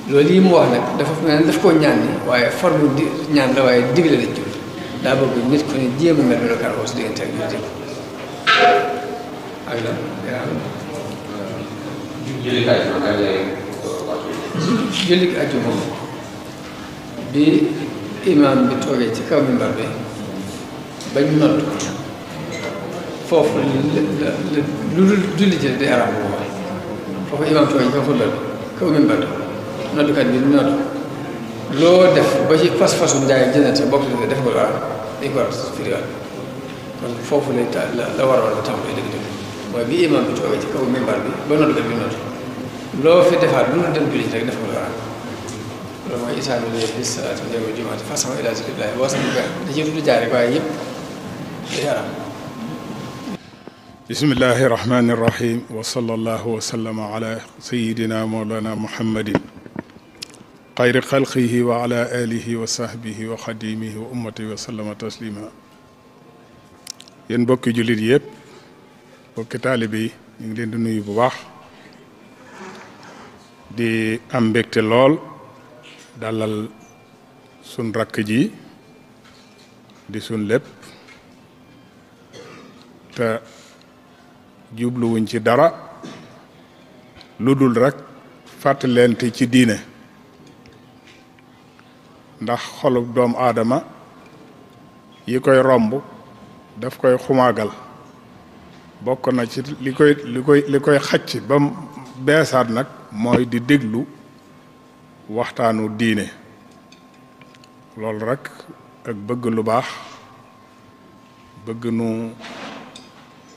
Speaker 1: loolu yi mu wax nag dafa mel ne daf koo ñaan ni waaye forme di ñaan la waaye digle la jul daa bëgg nit ku ne jéem a mel melokaan boobu si diggante ak jullit ak la jullit ajjuma bi imaam bi toogee ci kaw mimbar bi bañ nodd foofu la lu dul julli ji day araam bu baax foofu imaam toogee ci kaw xutba bi kaw mimbar noddukat bi nodd loo def ba ci pas-pasu njaay jëndante bokk def ko lu araam dañ ko war a firiwaat kon foofu la waroon a tàmbali dëgg-dëgg mooy bi imaam bi toogee ci kaw mimbar bi ba noddukat bi nodd loo fi defaat lu dul dem julli rek def ko lu araam loolu mooy isaani lay bis salaati yawmal jumaati façon ila zikrillahi boo sax da ci tudd jaare waaye yëpp day araam
Speaker 3: bismillahi rahmani rahim wa sallallahu wa sallama ala sayidina mawlana muhammadin xayri xalqihi wa ala alihi wa sahbihi wa xadimihi wa ummatihi wa sallama taslima yéen mbokki jullit yëpp mbokki taalibe yi ñu ngi leen di nuyu bu baax di am mbégte lool dalal sun rakk ji di sun lépp te jubluwuñ ci dara lu dul rek fàttalente ci diine ndax xolub doomu aadama yi koy romb daf koy xumaagal bokk na ci li koy xacc ba beesaat nag mooy di déglu waxtaanu diine loolu rek ak bëgg lu baax bëgg nu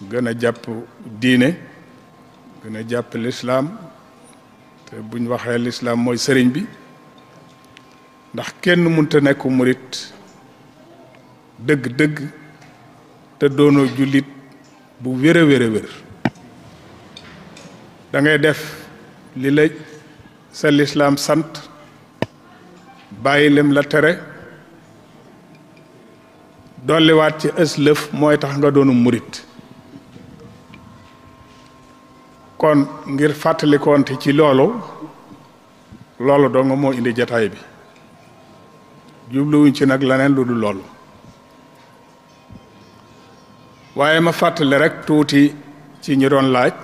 Speaker 3: gën a jàpp diine gën a jàpp lislaam te buñ waxee lislaam mooy sëriñ bi ndax kenn mënta nekk murit dëgg-dëgg te doonoo jullit bu wér a wér a wér da ngay def li la sa lislaam sant bàyyi lem la tere dolliwaat ci ëslëf mooy tax nga doonu murit kon ngir fàttalikoonte ci loolu doo nga moo indi jataay bi jubluwuñ ci nag leneen lu dul loolu waaye ma fàttali rek tuuti ci ñi doon laaj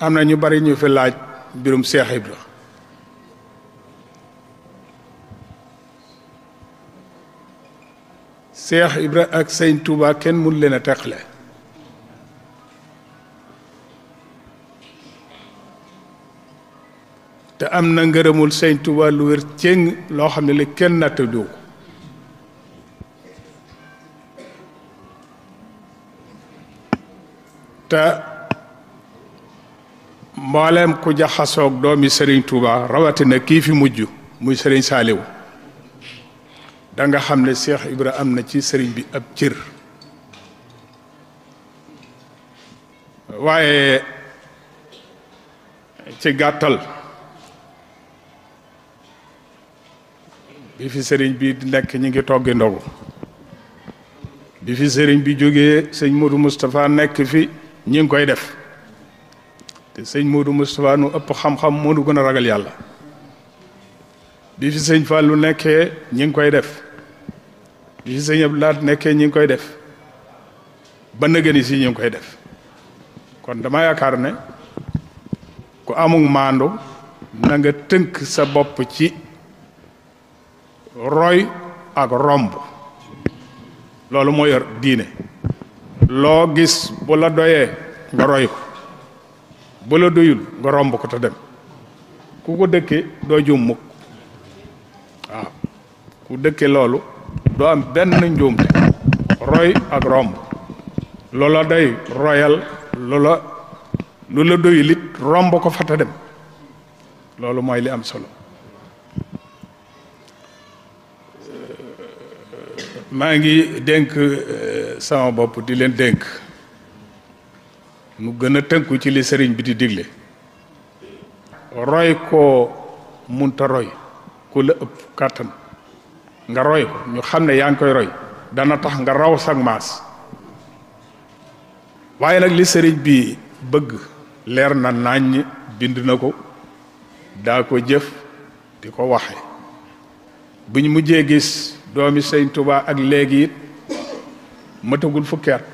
Speaker 3: am na ñu bari ñu fi laaj mbirum Seex Ibra Seex Ibra ak Sëñ Tuuba kenn mun leen a teqale te am na ngërëmul Sëñ Tuuba lu wér céng loo xam ne li kenn nattadiwu ko te mboolem ku jaxasoog doomi Sëriñ Tuuba rawatina kii fi mujj muy Sëriñ Saaliw da nga xam ne Seex Ibra am na ci sëriñ bi ab cër waaye ci gàttal bi fi sëriñ bi di nekk ñi ngi toggi ndogu bi fi sëriñ bi jógee sëñ Modou Moustapha nekk fi ñi ngi koy def te sëñ Modou Moustapha nu ëpp xam-xam moo nu gën a ragal yàlla bi fi sëñ Fallou nekkee ñi ngi koy def bi fi sëñ Abdou Lahad nekkee ñi ngi koy def ba nëgëni si ñi ngi koy def kon dama yaakaar ne ku amul maandu na nga tënk sa bopp ci roy ak romb loolu moo yor diine loo gis bu la doyee nga roy ko bu la doyul nga romb ko te dem ku ko dëkkee doo juum mukk waaw ku dëkkee loolu doo am benn njuumte roy ak romb loola doy royal lu la doyul it romb ko fa te dem loolu mooy li am solo maa ngi dénk sama bopp di leen dénk nu gën a tënku ci li sëriñ bi di digle roy koo munta roy ku la ëpp kàttan nga roy ko ñu xam ne yaa ngi koy roy dana tax nga raw sag maas waaye nag li sëriñ bi bëgg leer na naññ bind na ko daa ko jëf di ko waxe buñ mujjee gis doomi sëñ Tuubaa ak léegi it matagul fukki at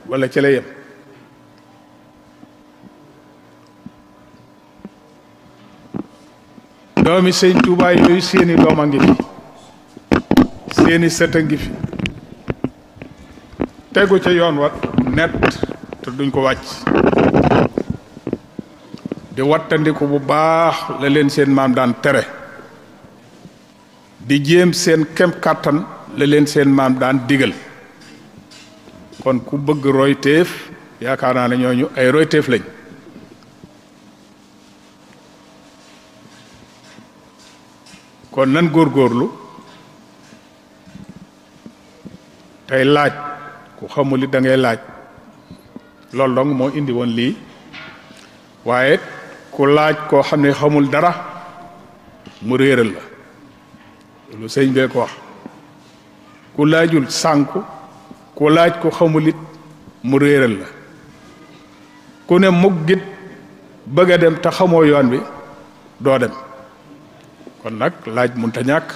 Speaker 3: wala ci la yem doomi sëñ Tuubaa yooyu seeni doom a ngi fi seeni sët a ngi fi tegu ca yoon wa net te duñ ko wàcc di wattandiku bu baax la leen seen maam daan tere di jéem seen kem kàttan la leen seen maam daan digal kon ku bëgg royteef yaakaar naa ne ñooñu ay royteef lañ kon nan góorgóorlu tey laaj ku xamul it da ngay laaj loolu dong moo indi woon lii waaye ku laaj koo xam ne xamul dara mu réeral la lu sëñ bee ko wax ku laajul sànku ku laaj ko xamul it mu réeral la ku ne muggit bëgg a dem te xamoo yoon bi doo dem kon nag laaj munta ñàkk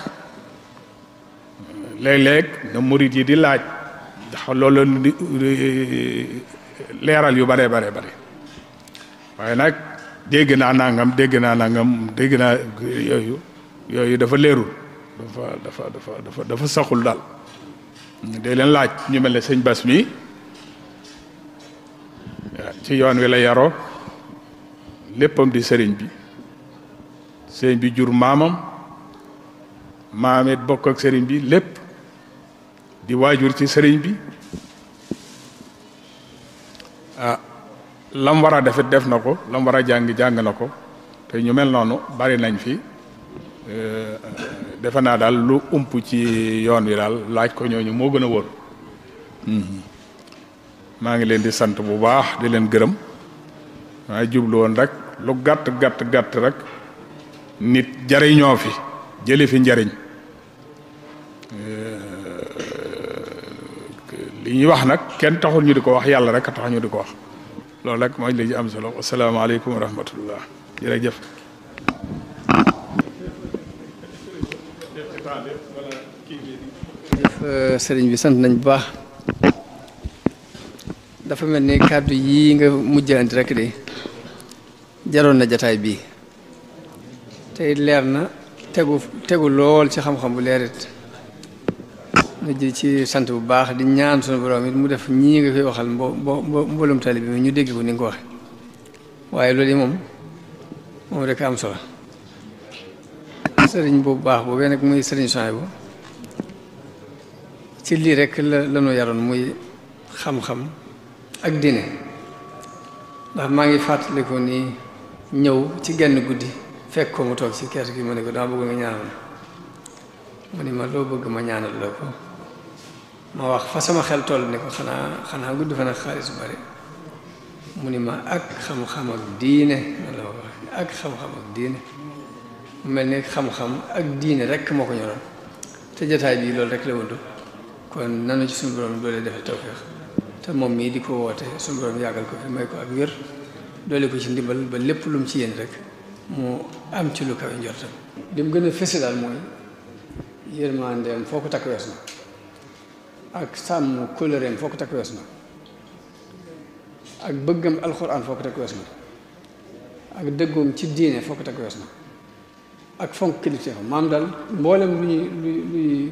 Speaker 3: léeg-léeg na murit yi di laaj ndax loolu di leeral yu bare waaye nag dégg naa nangam dégg naa yooyu dafa leerul dafa saxul daal day leen laaj ñu mel ne sëñ Bas mi ci yoon wi la yaroo léppam di sëriñ bi jur maamam it bokk ak sëriñ bi lépp di waajur ci sëriñ bi lam war a defit def na ko lam war a jàng na ko te ñu mel noonu bari nañ fi defe naa daal lu ump ci yoon wi daal laaj ko ñooñu moo gën a wóor maa ngi leen di sant bu baax di leen gërëm maa jublu woon rek lu gàtt rek nit jariñoo fi jële fi njariñ li ñuy wax nag kenn taxul ñu di ko wax yàlla rek a tax ñu di ko wax loolu rek mooy li ci am solo asalaamaaleykum wa rahmatullah jërëjëf
Speaker 1: sëriñ bi sant nañ bu baax dafa mel ni kàddu yii nga mujjanti rek de jaroon na jataay bii tey leer na tegu lool ci xam-xam bu leerit na ji ci sant bu baax di ñaan sunu borom it mu def ñii nga koy waxal mboolum tali bi ñu dégg ko ni nga ko waxe waaye loolu yi moom rek am solo sëriñ bu baax boobee nag muy sëriñ Souhaïbou ci lii rek la ñu yaroon muy xam-xam ak diine ndax maa ngi fàttaliku ni ñëw ci genn guddi fekk ko mu toog ci kees gi ma ne ko dama bëgg nga ñaanal mu ni ma loo bëgg ma ñaanal la ko ma wax fa sama xel toll ni ko xanaa gudd fa nag xaalis bu bari mu ni ma ak xam-xam ak diine la wax ak xam-xam ak diine mu mel ni xam-xam ak diine rek moo ko ñoroon te jotaay bii loolu rek la wëndu kon nanu ci suñu borom doole defal tawfeex te moom mii di ko woote suñu borom yàggal ko fi may ko ak wér doole ko ci ndimbal ba lépp lu mu ci yéen rek mu am ci lu kawe njortam li mu gën a fëse daal mooy yërmandeem foo ko takk wees na ak sàmm kóllëreem foo ko takk wees na ak bëggam alxuraan foo ko takk wees na ak dëggoom ci diine foo ko takk wees na ak fonk kilifteef maam daal mboolem luy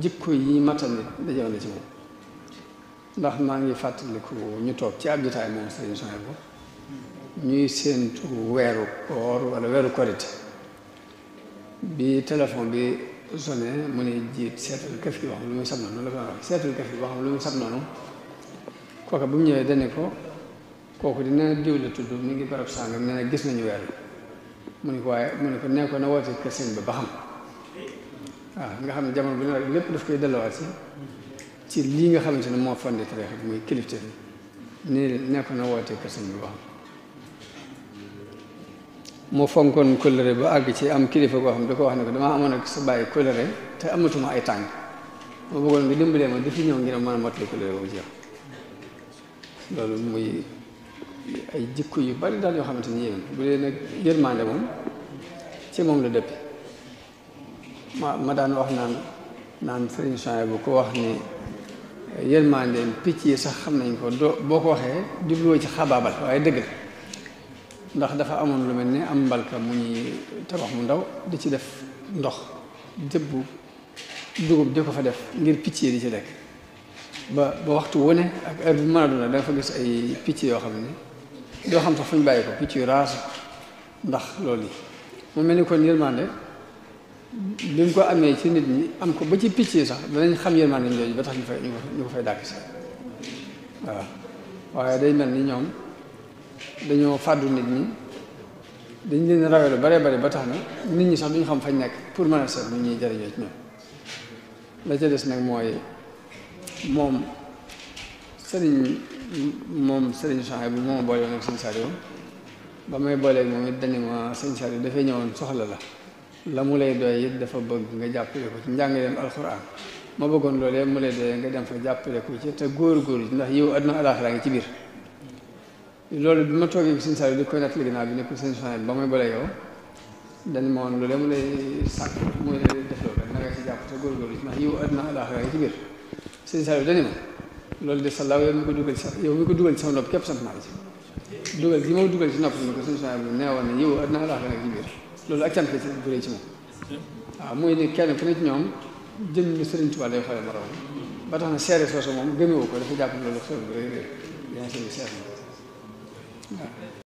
Speaker 1: jikko yi matal nit dajewoon na ci moom ndax maa ngi fàttaliku ñu toog ci ab jotaay moom Serigne Souhaïbou ñuy séentu weeru koor wala weeru korite bi téléphone bi sonné mu ne jiit seetal kaf gi boo xam lu muy sab noonu la ko wax seetal kaf gi boo xam lu muy sab noonu kooka bu mu ñëwee dane ko kooku dina diw la tudd mi ngi barab sàngam nee na gis nañu weer mu ne ko waaye mu ne ko nee ko na woote kër sëñ ba xam waaw nga xam ne jamono bi ne rek lépp daf koy delluwaat ci lii nga xamante ne moo fondé tariixa bi muy kilifte ni nee ko na woote kër sëñ ba xam moo fonkoon kóllëre ba àgg ci am kilifa goo xam da ko wax ne ko damaa amoon ak sa bàyyi kóllëre te amatuma ay tànk ma bëggoon nga dimbalee ma di fi ñëw ngir mën a mottali kóllëre boobu ci yow loolu muy ay jikko yu bari daal yoo xamante ni yéen bu dee nag yërmande moom ci moom la dëppi ma daan wax naan Serigne Souhaïbou bu ko wax ni yërmande picc yi sax xam nañ ko boo ko waxee jubluwoo ci xabaabal waaye dëgg la ndax dafa amoon lu mel ni am mbalka mu ñuy tabax mu ndaw di ci def ndox dëbbu dugub di ko fa def ngir picc yi di ci lekk ba waxtu wu ne ak heure bi mën a doon da nga fa gis ay picc yoo xam ne doo xam sax fu ñu bàyyi ko picc yu raas ndax loolu yi mu mel ni kon yërmande bi mu ko amee ci nit ñi am ko ba ci picc yi sax danañ xam yërmande jooju ba tax ñu ko fay dàkk si waaw waaye day mel ni ñoom dañoo fàddu nit ñi dañ leen rawee lu bare bare ba tax na nit ñi sax duñu xam fañ nekk pour mën a seet lu ñuy jariñoo ci ñoom la ca des nag mooy moom Serigne Souhaïbou bu moo ma boole woon ak Serigne Saliou ba may booleeg moom it dañu ma Serigne Saliou dafay ñëwoon soxla la mu lay doy it dafa bëgg nga jàppale ko ci njàngaleem alxuraan ma bëggoon loolee mu lay doy nga dem fa jàppale ko ci te góor-góor ci ndax yow àdduna alaaxira ngi ci biir loolu bi ma toogee Serigne Saliou di koy natt li ginnaaw bi ne ko Serigne Souhaïbou ba may booleeg yow dañ ma woon loolee mu lay sàkk mu lay def loolu rek na nga ci jàpp te góor-góor ci ndax yow àdduna alaaxira ngi ci biir Serigne Saliou dañu ma loolu de sallaaw yow mi ko dugal ci sama nopp képp sant naa la ci dugal gi ma dugal ci nopp ni ko Serigne Souhaïbou nee woon ne yow àdduna alaaxira ngi ci biir loolu ak cant la ci bu rëy ci moom waaw muy ni kenn ku ne ci ñoom jëm ni Serigne Touba lay xoolee moroom ba tax na seere soosu moom gëmewu ko dafa jàpp loolu xew bu rëy rëy yaa ngi seet waaw